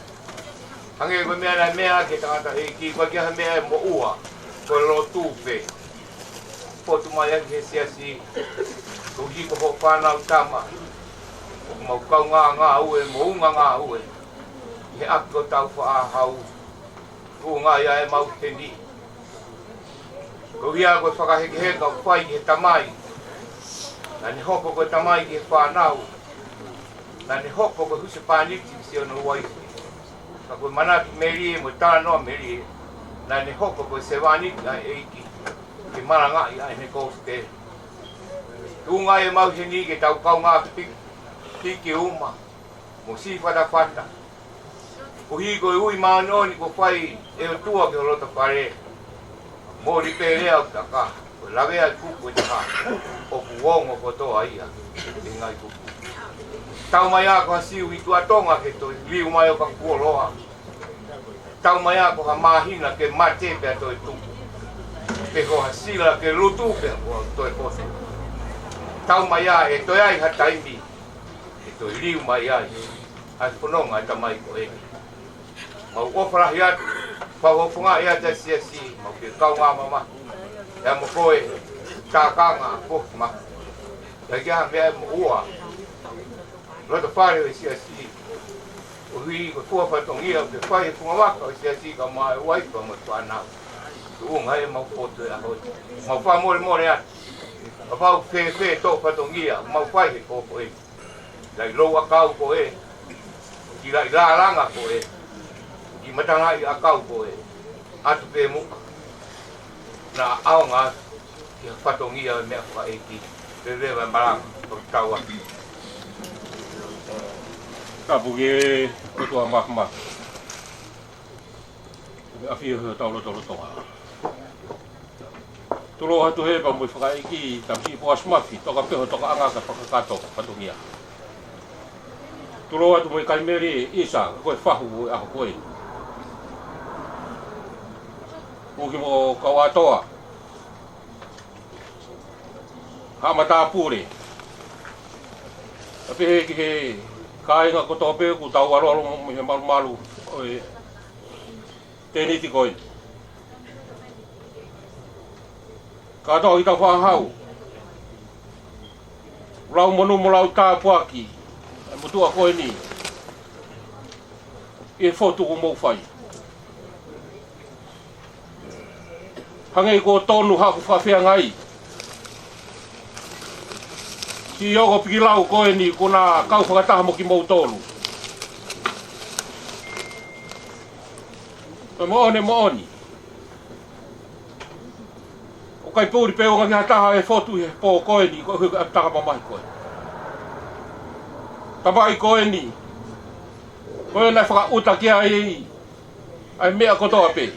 Hangē ko e meʻa naʻe meʻa ki he tangataʻeiki, ʻoku ʻikai ha meʻa ʻe moʻua, ko e lotu pē. Fotu mai ʻaki he siasi, koeʻuhi ko hoʻo fānau tama, ʻoku mau kaungā ngāue, moʻunga ngāue, ʻi he ʻapi ko ʻetau faʻa hau, tuʻunga ia e mau heni. Koeʻuhi ko e fakahekeheka ʻoku fai ki he tamai. Naʻa ne hoko ko e tamai ki he fānau. Naʻa ne hoko ko e husepāniti ki siʻono uaifi. Ka ko e manatu melie mo e talanoa melie. Naʻa ne hoko ko e sevāniti ʻa e ʻEiki. Ke malangaʻi ʻa ʻene kosipeli. Tuʻunga e mau heni ke tau kaungā piki, piki uma. Mo siʻi fatafata. Koeʻuhi ko e ui māʻoniʻoni kuo fai ʻe ʻOtua ki ho loto fale. Moli pē lea ʻo e taka, ko e lavea e kupu ʻe taha, ʻoku ongo kotoa ia ʻe he ngaahi kupu. Tau mai ā ko ha siu ʻi tuʻa Tonga ke toe liu mai ʻo ka kuo loa. Tau mai ā ko ha māhina ke mate pea toe tupu. Pe ko ha sila ke lutu pea kuo toe potu. Tau mai ā ʻe toe ʻi ai ha taimi. ʻE toe liu mai ai ʻa e fononga ʻa e tamai ko eni. Mau ʻofa lahi atu, fakafofongaʻi atu ʻa e siasi, mau ke kaungā mamahi. ʻIa mo koe, tākanga, ko ma. ʻIkai ke ʻi ai ha meʻa ʻe moʻua. Loto fale ʻo e siasi. Koeʻuhi ko e fua fatongia, ke fai e fungavaka ʻo e siasi kae ʻumaʻā e uaifi mo e fānau. Tuʻunga e mau fotu e ʻaho ni. Mau fakamolemole atu. Kapau fēfē toʻo fatongia, mau fai he koko eni. Laʻi lou ʻakau ko ē, ki laʻi lālanga ko ē, ki matalaʻi ʻakau ko ē, ʻatu pē muʻa. ʻaonga ki he fatongia ʻo e meʻa fakaʻeiki. Leleva e malanga, ʻo tau atu. Tapu ki he ʻOtua Māfimafi. ʻAfio he tau lotolotonga. Tulo atu he pa mui fakaʻeiki, Tamasiʻi Poasi Mafi, toka peho, toka anga ka fakakato, ka fatongia. Tulo atu mo e kaimeli ʻisa, ko e fahu ʻo e ʻaho ko ē. Uki mo Kauatoa. Haʻa Matāpule. ʻA pehē ki he kāinga kotoa pē ʻoku tau ʻaloʻalo mo he malumalu ʻo e tēniti ko ē. Kātoa ki tau faʻahau. Lau monū mo lau tāpuaki. ʻA e motuʻa ko eni. ʻI he fotu ʻoku mou fai. Hangē ko e tonu haʻaku fakafeangai. Siʻi ʻOko Pikilau ko eni kuo na kau fakataha mo kimoutolu. Ko e moʻoni, moʻoni. ʻOku ʻikai puli pē ʻo ngaahi ha taha he fotu he pō ko eni, ko e ʻuhi ko e ʻapitanga mamahi ko ē. Tamai ko eni, ko ē naʻe fakaʻuta ki ai ʻa e meʻa kotoa pē.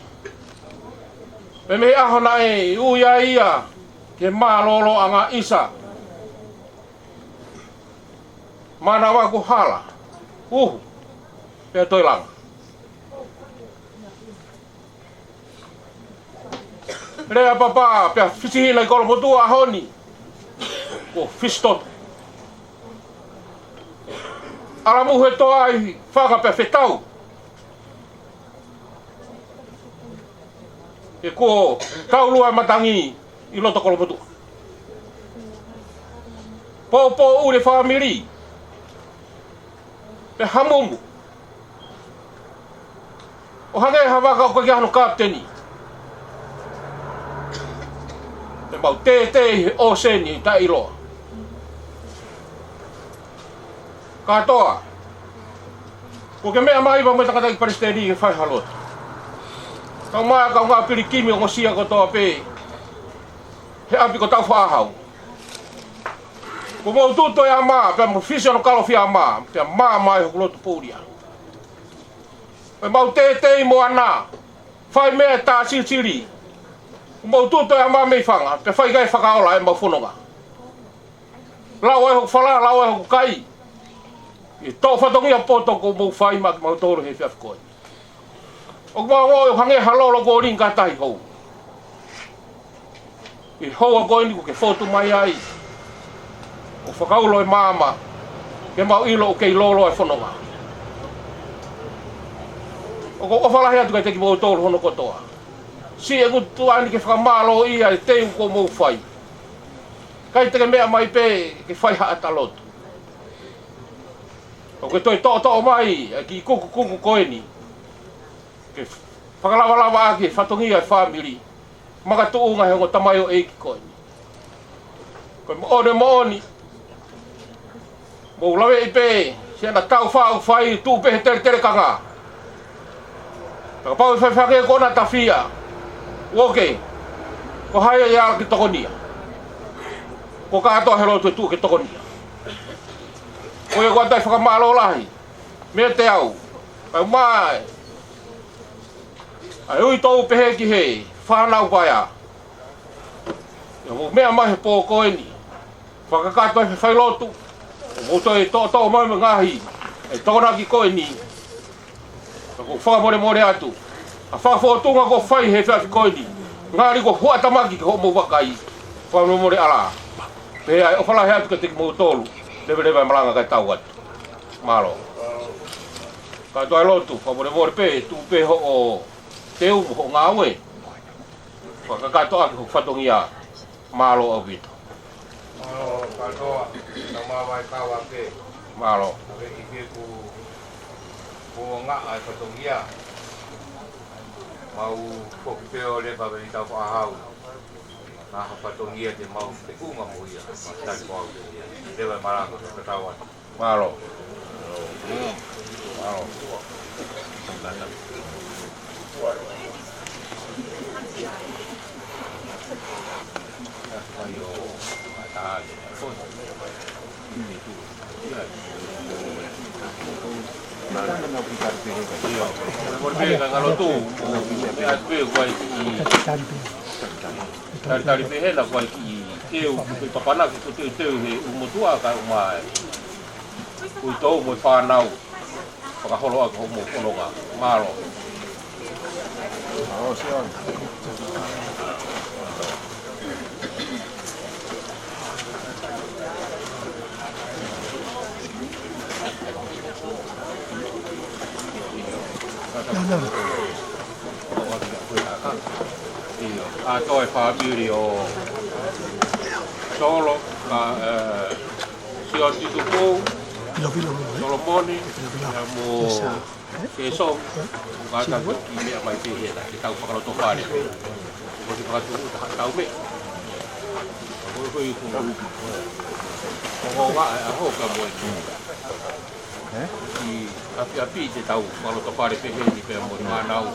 Pea mei he ʻaho naʻe ui ai ia ki he mālōlōʻanga ʻisa. Mānava kuo hala, uhu, pea toe langa. Lea papa, pea fisihina ʻi Kolomotuʻa ʻaho ni. Ko Fisitoto. ʻAlamu he toa ʻi fanga pea fetau. He kuo taulua e matangi ʻi loto Kolomotuʻa. Poupou ʻuli e fāmili. Pea hamumu. ʻO hangē ha vaka ʻoku ʻikai ke ʻi ai hano kapiteni. Pea mau tētē ʻi he ʻōseni taʻeʻiloa. Kātoa. Kuo ke meʻa mai pea mo e tangataʻeiki palesiteni ke fai ha lotu. Kau mai, kau ngā pilikimi ʻo ngaahi sia kotoa pē. He ʻapi ko Taufaʻāhau. Kuo mou tutu e ʻama, pea mo fisi ʻo e kalofi ʻama, pea mā mai hoku lotu poulia. Pea mau tētē mo ana, fai meʻa tā sisili. Kuo mou tutu e ʻama mei fanga, pea fai kai fakaola ʻemau fononga. Lau ai hoku fala, lau ai hoku kai. ʻI he toʻo fatongia poto kuo mou fai maʻa kimautolu he efiafi ko ē. ʻOku mau ō ʻo hangē ha lolo kuo lilingi kātahi hou. ʻI he houa ko eni kuo ke fotu mai ai. ʻO fakaulo e maama. Ke mau ʻilo ʻoku kei lolo e fononga. ʻOku ou ʻofa lahi atu kiate kimoutolu hono kotoa. Siʻi ʻeku tuʻu ʻani ke fakamālōʻia e teu kuo mou fai. ʻIkai te ke meʻa mai pē ke fai haʻata lotu. ʻOku ke toe toʻotoʻo mai e kiʻi kukukuku ko eni. Ke fakalavalava ʻaki e fatongia e fāmili. Makatuʻunga he ongo tamaioʻeiki ko eni. Ko e moʻoni, moʻoni. Mou laveʻi pē, siʻana tau fau fai tuʻu pē he teletelekanga. Kapau ʻe faifakē ko ʻena tafia. Uoke, ko hai ia ke tokonia. Ko kātoa he lotu ʻe tuʻu ke tokonia. Ko ia ko ʻata e fakamālō lahi. Mei te au. Kae ʻumaʻā ʻa e uitou pehē ki he fānau paea. ʻIo, mou meʻa mai he pō ko eni. Fakakakato e failotu. Mou toe toʻotoʻo mai mo e ngaahi ʻe tokonaki ko eni. Ka ʻoku ou fakamolemole atu. ʻA e fakafōtunga kuo fai he efiafi ko eni. Ngali kuo huaʻatamaki ki hoʻomou vakai. Fakamolemole ʻalā. Pea ʻoku ou ʻofa lahi atu kiate kimoutolu. Leveleva e malanga kae tau atu. Mālō. Kātoa e lotu, fakamolemole pē, tuʻu pē hoʻo teu mo hoʻo ngāue. Fakakakato ʻaki hoʻo fatongia. Mālō ʻaupito. Mālō, kātoa, tau māvae kau ake. Mālō. Ave ki he ku, ku ngaʻa e fatongia. Mau foki pē ʻo leva vei Taufaʻāhau. Naʻa ha fatongia te mau feʻunga mo ia. Mātali ko au te ia. Leva e malanga, ka tau atu. Mālō. Mālō. Ia, mole pē ka ngalo tū, mo, meʻa pē kuo ʻai ki, talitali pē hena kuo ʻai ki, teu, ki papanaki, ko teuteu he ʻū motuʻa ka ʻumaʻā e uitou mo e fānau. Fakaholo ʻaki hoʻomou fononga. Mālō. ʻIo, ʻa e toe fāmili ʻo Solo, ka, ē, Sione Tutupu, Solomone, ia mo Sēsone, ʻoku ngata ki he meʻa mai pē hena, ke tau fakalotofale. Ko e fakatuʻu taha tau meʻa. Ko e, ko e, ko e, ko e, ko e, ʻa e ʻaho ka mo e ki ʻapiʻapi te tau fakalotofale pē heni pea mo e fānau.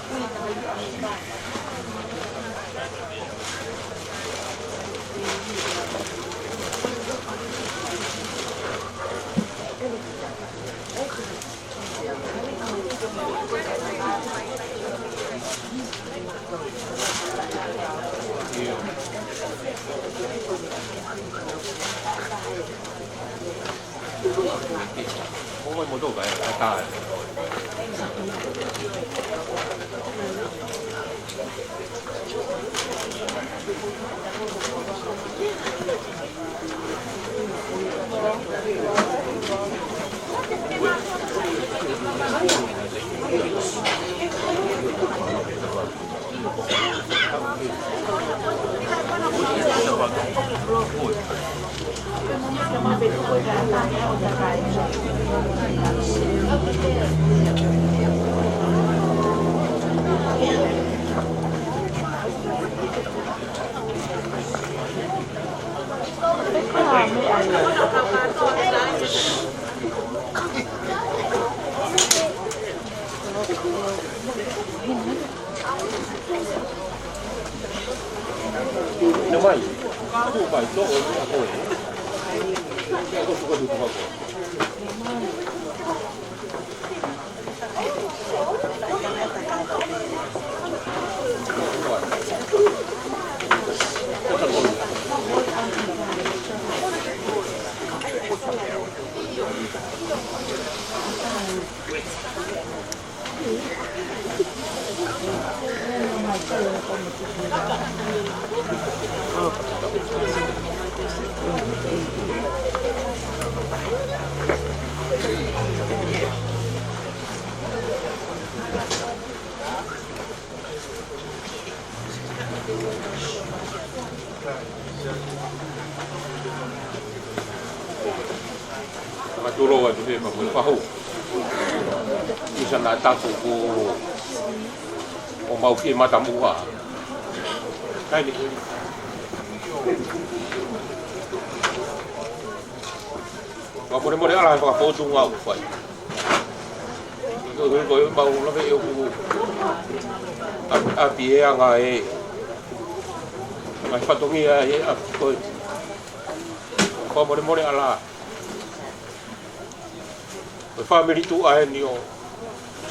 Nā mai. Tuʻu mai, toʻo e meʻa ko ē. Meʻa ko ē, ko ē, ko ē. Ka tulou atu pē ka mo e fahu. ʻIsa naʻa tapu ko ʻo mau ki mata muʻa. Kai ni. Fakamolemole ʻa e fakafotunga ʻoku fai. Ko e, ko e mau lave ʻe ʻoku ʻapi, ʻapi e anga e ngaahi fatongia ʻe ʻapi ko e. Fakamolemole ʻa e. Ko e fāmili tuʻa eni ʻo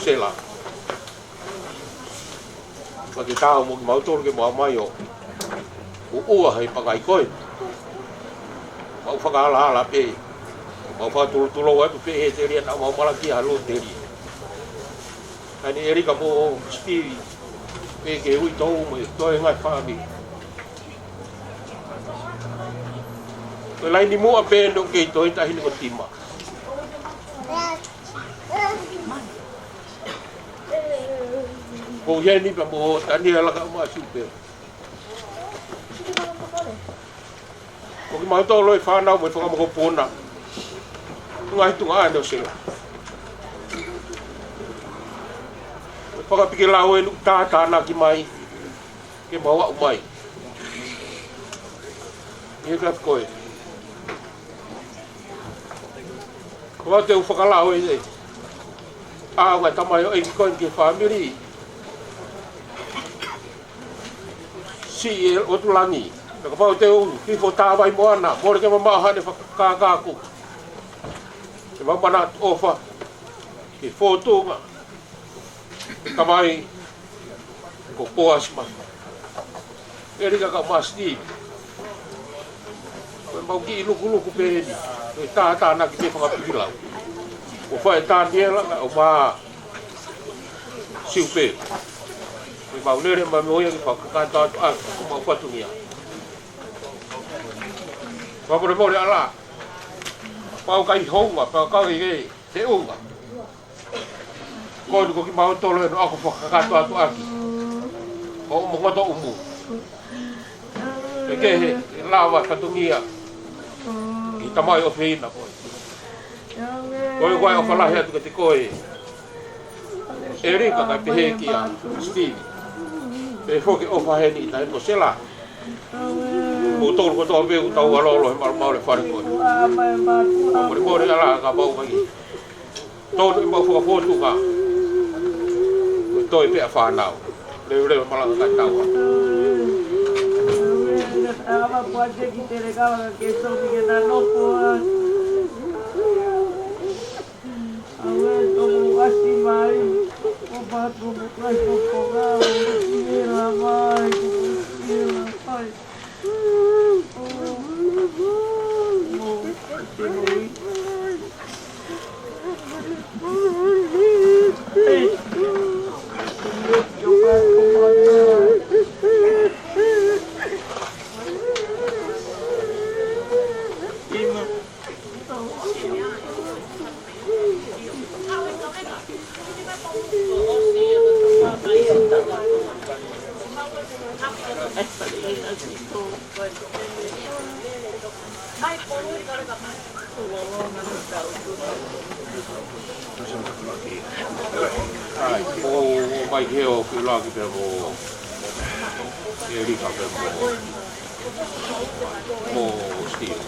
Sela. Ka ke tau mo kimautolu ke mau mai ʻo ʻuʻua he pangai ko ē. Mau fakaalaala pē. Mau fakatulutulou atu pē he telia naʻa mau malakia ha lōtelia. Ka ni Elika mo Steve, pē ke uitou mo e toe ngaahi fāmili. Ko e laini muʻa pē ʻoku kei toe taʻahine ko Tima. Ko ia ni pea mo Taniela ka mo Supe. Ko kimautolu e fānau mo e fanga mokopuna. Ngaahi tuʻa ʻa e Nuʻu Sila. Fakapiki lau ʻe nuku tātānaki mai. Ke mau aʻu mai. ʻI he kapi ko ē. Ko au te u fakalau ʻe, ʻe. ʻA, ʻo ngaahi tamaioʻeiki ko eni ki he fāmili. Siʻi ʻe ʻOtu Langi. Kapau te u hifo tā vai moana, mole ke mamaʻo haʻane fakakākā kupu. Ke mau manatu ʻofa ki he fōtunga ʻo e tamai ko Poasi Mafi. ʻElika kae ʻumaʻā Sitive. Ko ʻemau kiʻi lukuluku pē eni. Ko e tātānaki pē fakapikilau. Ko Faʻē Taniela kae ʻumaʻā Siupe. Ko ʻemau lele mai mo ia ke fakakātoatoʻaki ʻemau fatongia. Fakamolemole ʻAlā. Pau kai hounga, pau kai ke te unga. Ko eni ko kimautolu ʻoku ou fakakātoatoʻaki. Ko hoʻomo ngoto ʻumu. ʻE kehe, ʻe lava fatongia. ʻI tamai ʻofeina ko ē. Ko e ʻofa lahi atu kiate koe ʻElika kae pehē kia Sitive. Pehē foki ʻofa heni ʻi tahi ko Sela. Ko tolu kotoa pē ʻoku tau ʻalu ʻo loloto he malumalu ʻo e fale ko ē. Fakamolemole ʻAlā kapau ʻoku ʻikai tonu ʻemau fakafōtunga. Ko e toe pē ʻa e fānau. Leuleu malanga kae tau ā. ʻO, ʻomai ke u kiʻi laki pē mo ʻElika pē mo, mo Sitive.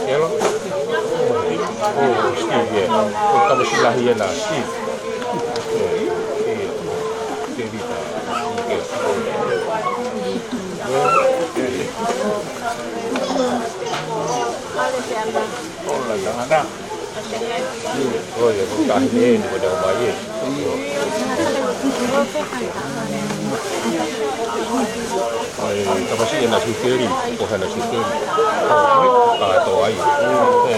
Hello? Oh, Sitive, yeah. Ko e tamasiʻi lahi ena, Sitive. Yeah, yeah. Tēvita. Yeah. Yeah. Hola, tangata. ʻOi, ʻoku taʻahine eni, ko e tau mai ē. ʻOi, tamasiʻi ena Siuteli, ko hena Siuteli. Ka to ai. ʻE.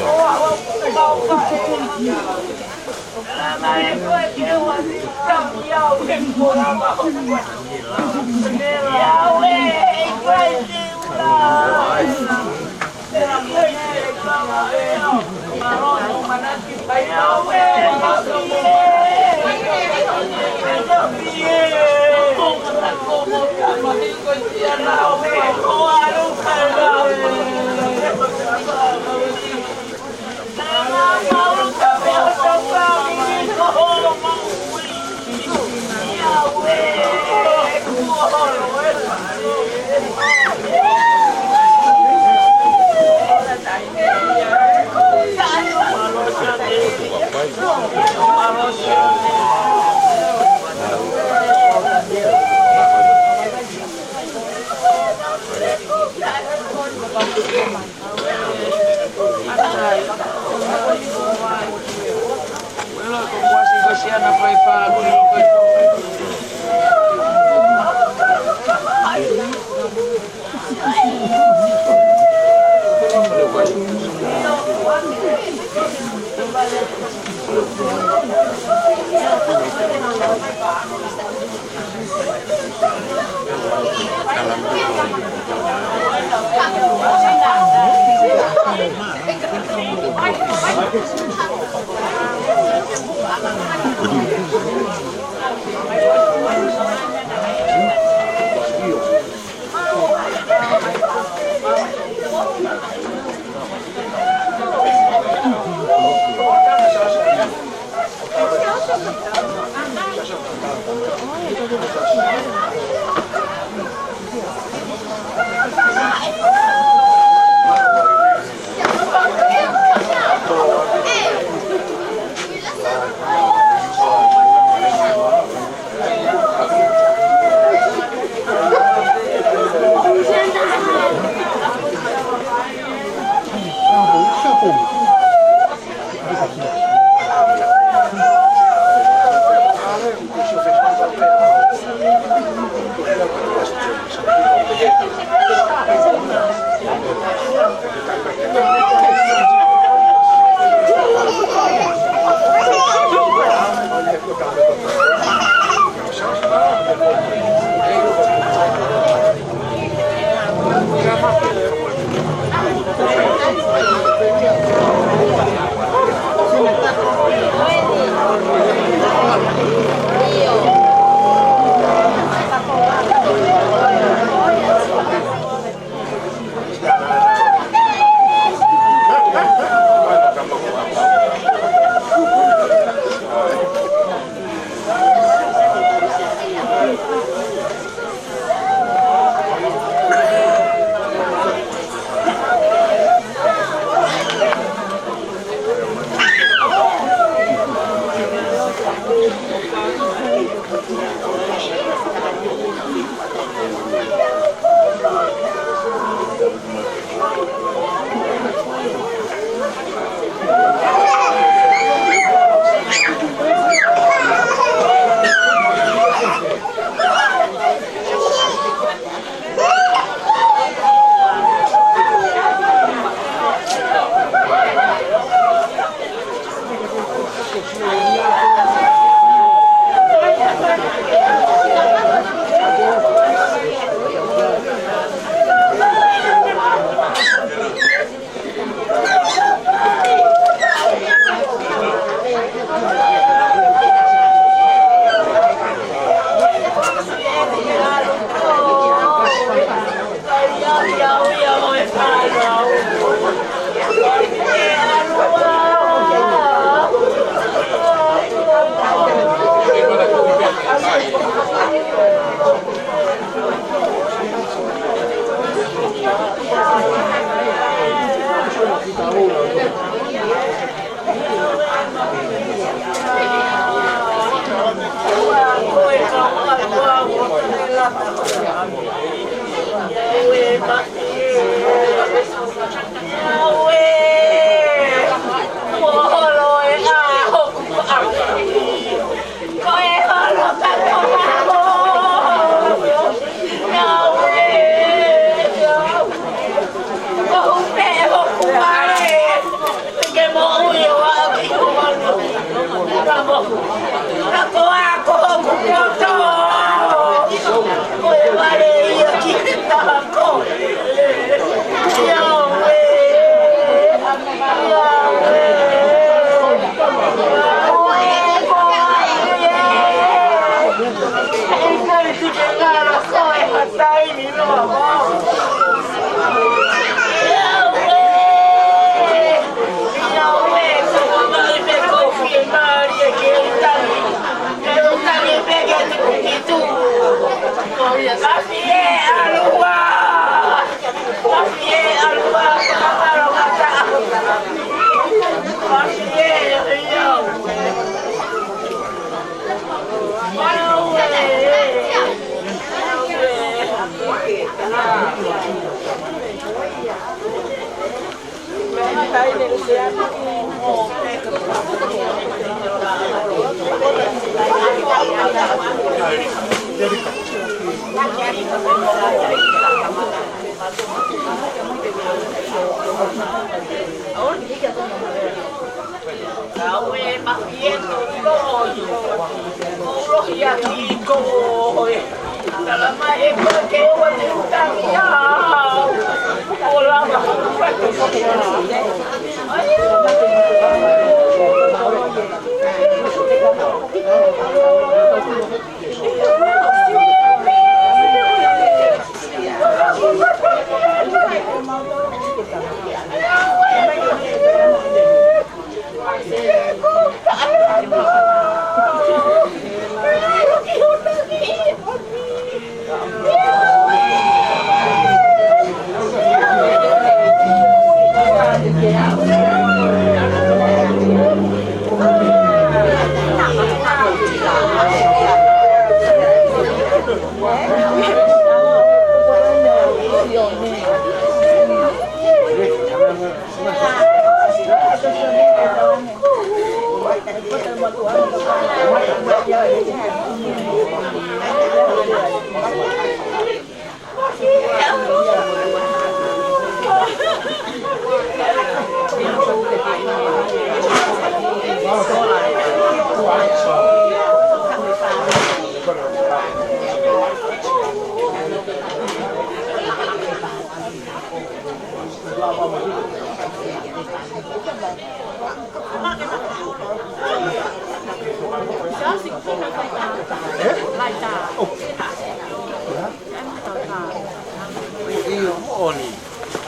ʻIo, moʻoni.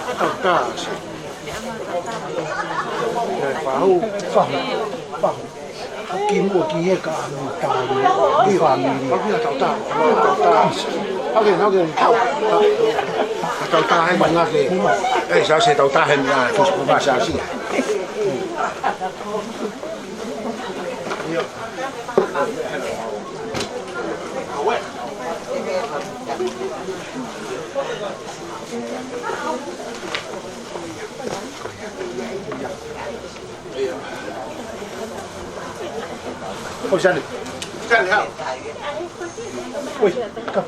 Ka tautā, se. Fahu. Fahu. Fahu. Ki muʻa ki he ka anu tau. ʻIo. Fāmili. Ka tautā. Tautā. Ka tautā he manga ke. ʻE, sa se tautā he manga. Fusi puma sa si. ʻOi, Sani. Sani, hao. ʻOi, ka.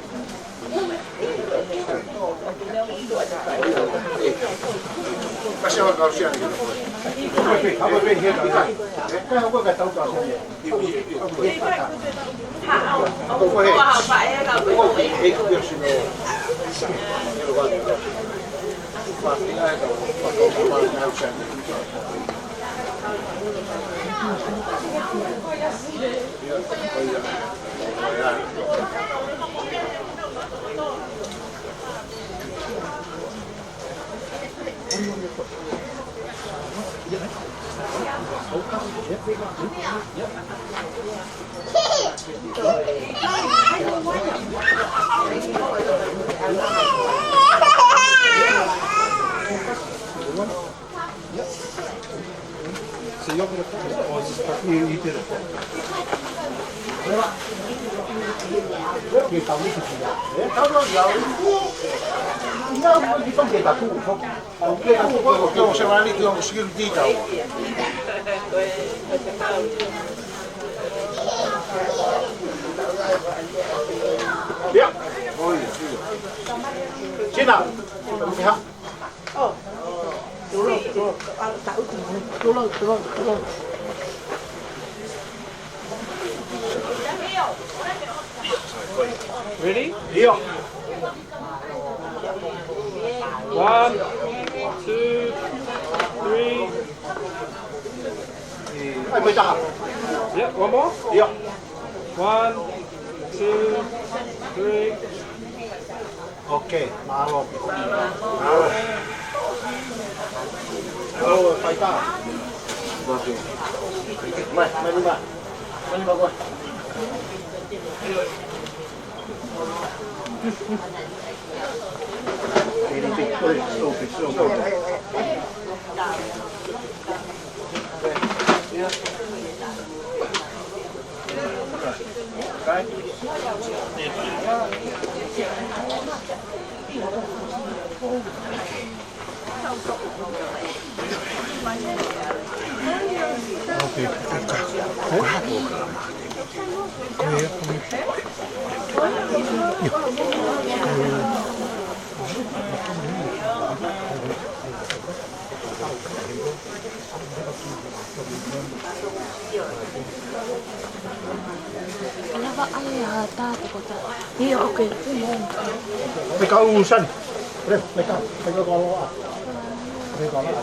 Ia. Sina. Ready? ʻIo. One, two, three. ʻAi, mai taha. Yep, one more. ʻIo. One, two, three. Okay, mālō. Mālō, faitā. Mai, mai, mai. Mai, mai, mai. Ala va ai ha tā toko tā. Ia, okay, come on. Meka usan. Re, meka, meka koloa. Meka koloa.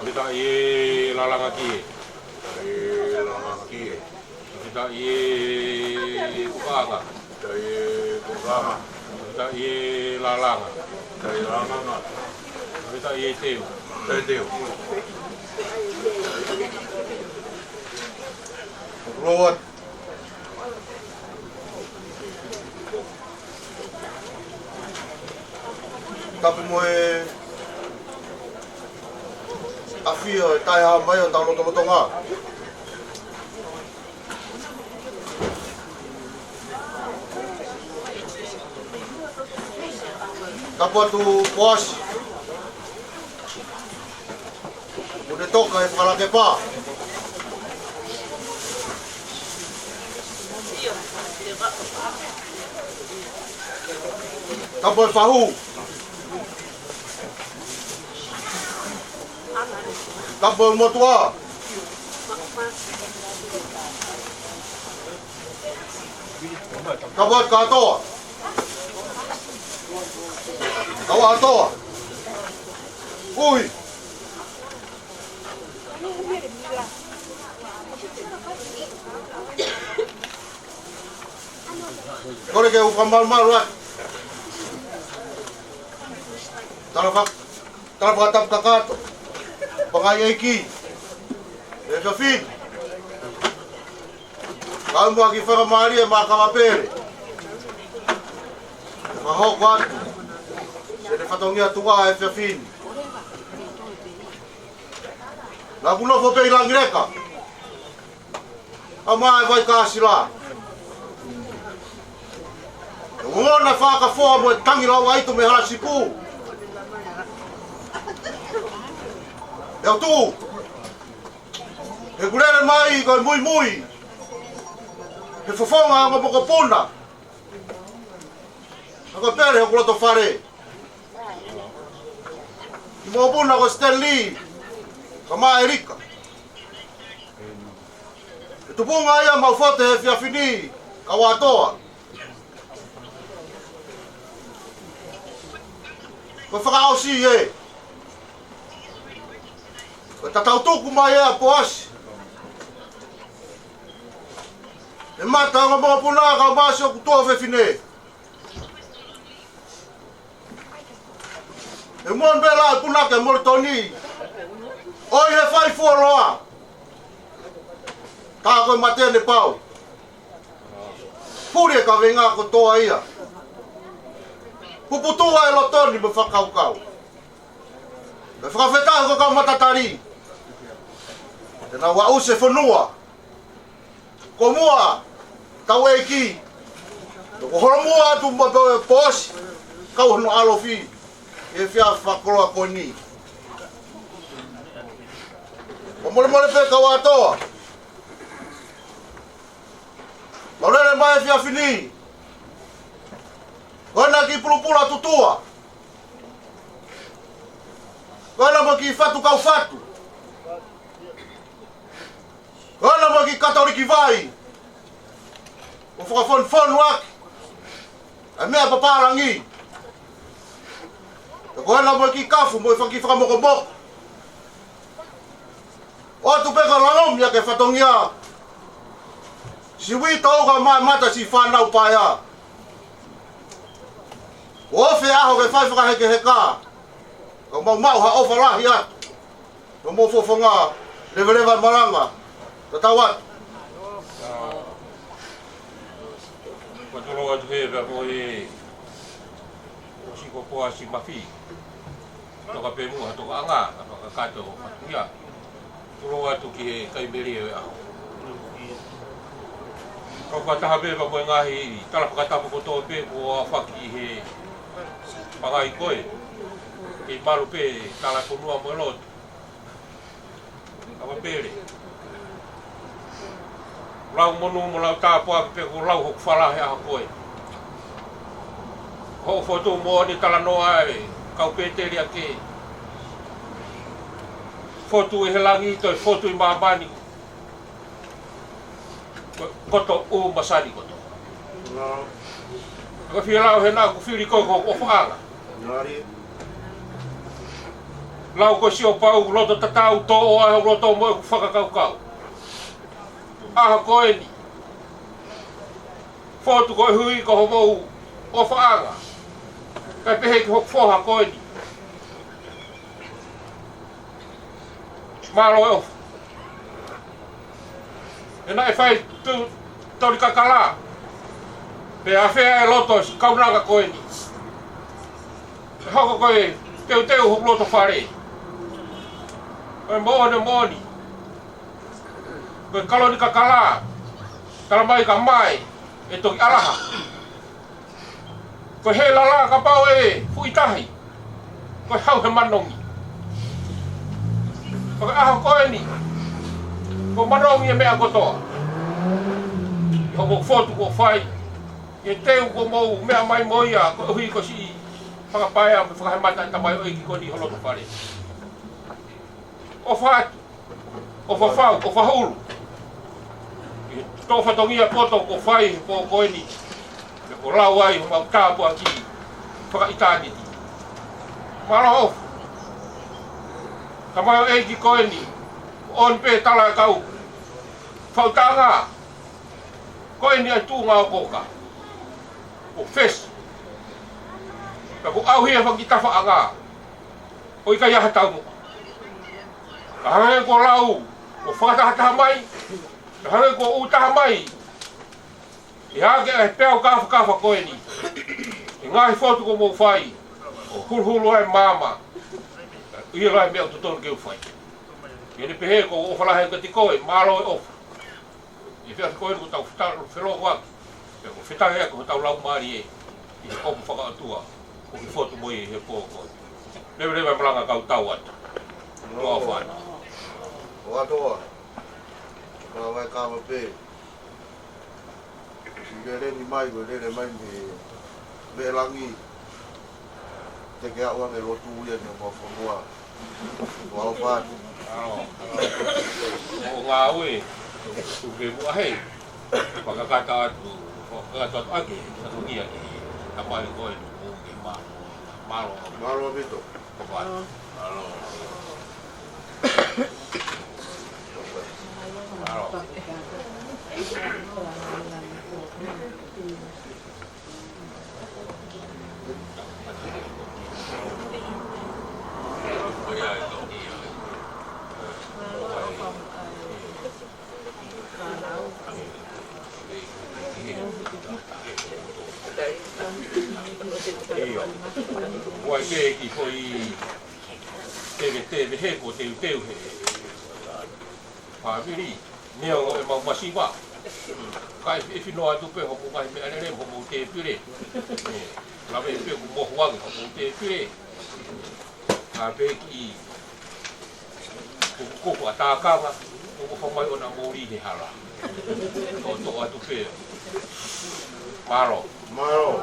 Fakafetaʻi e Lalanga Kie. Fakafetaʻi e Lalanga Kie. Fakafetaʻi e Kukaʻanga. Fakafetaʻi e Kukaʻanga. Fakafetaʻi e Lalanga. Fakafetaʻi e Lalanga. Fakafetaʻi e Teu. Fakafetaʻi e Teu. Lord. Tapu mo e ʻafio ʻe taʻehāmai ʻo tau lotolotonga. Tapu atu Poasi, Toka e fakalakepa. Tapu e fahu. Tapu e motuʻa. Tapu e kātoa. Tapu e kātoa. Ui. Kole ke u fakamalumalu atu. Tala fak-, tala fakatapu kakato. Pangai ʻEiki. E kafin. Kau mua ki fakamālie ma kama pele. Fakahoko atu. Sene fatongia tuʻa e kafin. Na ku nofo pē ʻi Langileka. ʻA mai e vai kasila. ʻE ngona fakafoa mo e tangi lau ai tu me hala sipu. ʻE ʻOtua. ʻE ku lele mai ko e muimui. ʻE fofonga ʻa e ongo mokopuna. ʻA ko pele hoku loto fale. ʻI mokopuna ko Stanley. Kama ʻElika. ʻE tupunga ia mau fote he efiafi ni. Kau atoa. Ko e fakaʻosi ē. Ko e tatau tuku mai ē ʻa Poasi. ʻE mata ongo mokopuna kau masi ʻoku tuo fefine. ʻE muan pē la e puna ke Molitoni. ʻOi he fai fuoloa. Tā ko e mate ne pau. Puli e kavenga kotoa ia. Puputua e loto ni mo fakakaukau. Ke fakafetaʻi ko e kau matatali. Te nau aʻusi e fonua. Ko mua, tau ʻEiki. Ko holomua atu mo e Poasi. Kau hono ʻalofi. ʻE fia fakoloa ko eni. Ko molemole pē kau atoa. Mau lele mai efiafi ni. Ko ena ki Pulupula Tutua. Ko ena mo ki Fatu Kaufatu. Ko ena mo ki Katoliki Vai. ʻO fakafonufonu ʻaki ʻa e meʻa papālangi. Ko ena mo ki Kafu mo e faki fakamokomoko. ʻOatu pē ka langomi ʻa e fatongia. Siʻi uitou ka mai mata siʻi fānau paea. ʻOfa ʻaho ke fai fakahekeheka. Ka mau maʻu ha ʻofa lahi atu. Ka mau fofonga leveleva e malanga. Tatau atu. Ko tulou atu he pea mo e ʻosi ko Poasi Mafi. Toka pē muʻa ha tokaʻanga, ka fakakakato fatuia. Tulou atu ki he kai melie ʻo e ʻaho. Kau fakataha pē pea mo e ngaahi tala fakatapu kotoa pē kuo aofaki ʻi he pangai ko ē. Kei malu pē tala fonua mo e lotu. Kama pele. Lau monū mo lau tāpuaki pē ko lau hoku fala he ʻaho ko ē. Hoʻo fotu moʻoni talanoa e kau pēteli ake. Fotu ʻi he langi, toe fotu ʻi māmani. Ko, koto ʻū masani koto. Ko fie lau he naʻa ku fili koe ko hoku ʻofaʻanga. Lau ko e sio pau, loto tatau, tō ʻo ai hoku loto mo ʻeku fakakaukau. ʻAho ko eni. Fotu koeʻuhi ko homou ʻofaʻanga. Kae pehē ki hoku foha ko eni. Mālō e ʻofa. ʻE naʻe fai tu, toli kakala. Pea afea e loto siʻi kaunanga ko eni. ʻE hoko ko e teuteu hoku loto fale. Ko e moʻoni moʻoni. Ko e kaloni kakala. Tala mai ka mai ʻe toki ʻalaha. Ko e hela la kapau ʻe fuʻu tahi. Ko e hau he manongi. Fakaʻaho ko eni, kuo manongi e meʻa kotoa ʻi hoʻomou fotu kuo fai, ʻi he teu kuo mou meʻa mai mo ia, koeʻuhi ko siʻi fakapaea mo e fakahemata ʻa e tamaioʻeiki ko eni ʻi ho loto fale. ʻOfa atu, ʻofa fau, ʻofa hulu ʻi he toʻo fatongia poto kuo fai he pō ko eni, pea kuo lau ai homau tāpuaki fakaʻitāniti. Mālō ʻofa. Tamaioʻeiki ko eni, ʻoku ʻoni pē tala e kau faʻu taʻanga, ko eni ʻa e tuʻunga ʻo Koka, ʻo fesi. Pea kuo ʻauhia e fanga kiʻi tafaʻanga ʻo ʻikai ha taumuʻa. Ka hangē kuo lau, kuo fakatahataha mai, ka hangē kuo ʻū taha mai, ʻi he ʻohake ʻa e peau kāfakafa ko eni, ʻi he ngaahi fotu kuo mou fai, ʻo huluhulu ai e maama, ʻi he lahi e meʻa ʻoku totonu ke u fai. ʻI heʻene pehē, ʻoku ou ʻofa lahi atu kiate koe, mālō e ʻofa. ʻI he efiafi ko eni kuo tau fetalo, felōngoaki, pea kuo fetahe ʻaki hotau laumālie ʻi he ʻofa fakaʻotua kuo ke fotu mo ia ʻi he pō ko eni. Leveleva e malanga kau tau atu. Tuʻa ʻofa atu. ʻOfa atu. Ka vai kava pē. Siʻi lelei ni mai, ko e lele mai mei, mei langi. Te ke aʻu ange lotu ia ni mo fonua. Tuʻa ʻofa atu. ʻO ngāue, tuku ke muʻa hei. Fakakakato atu, fakakakato atu ʻaki, fatongia ki he tamai ko eni, ʻoku ke mā-, mālō. Mālō ʻaupito. Mālō. Mālō. ʻIo. Kuo ʻai pē ki foʻi teve teve he kuo teuteu he fāmili, neongo ʻemau masiva. Kae ʻe fino atu pē hoʻomou ngaahi meʻalele mo hoʻomou tēpile. ʻE, lave pē kuo mohu ange hoʻomou tēpile. Ka pē kiʻi kukukuku ʻa e tākanga, ʻoku ʻofa mai ʻona moli he hala. Toʻotoʻo atu pē. Mālō. Mālō.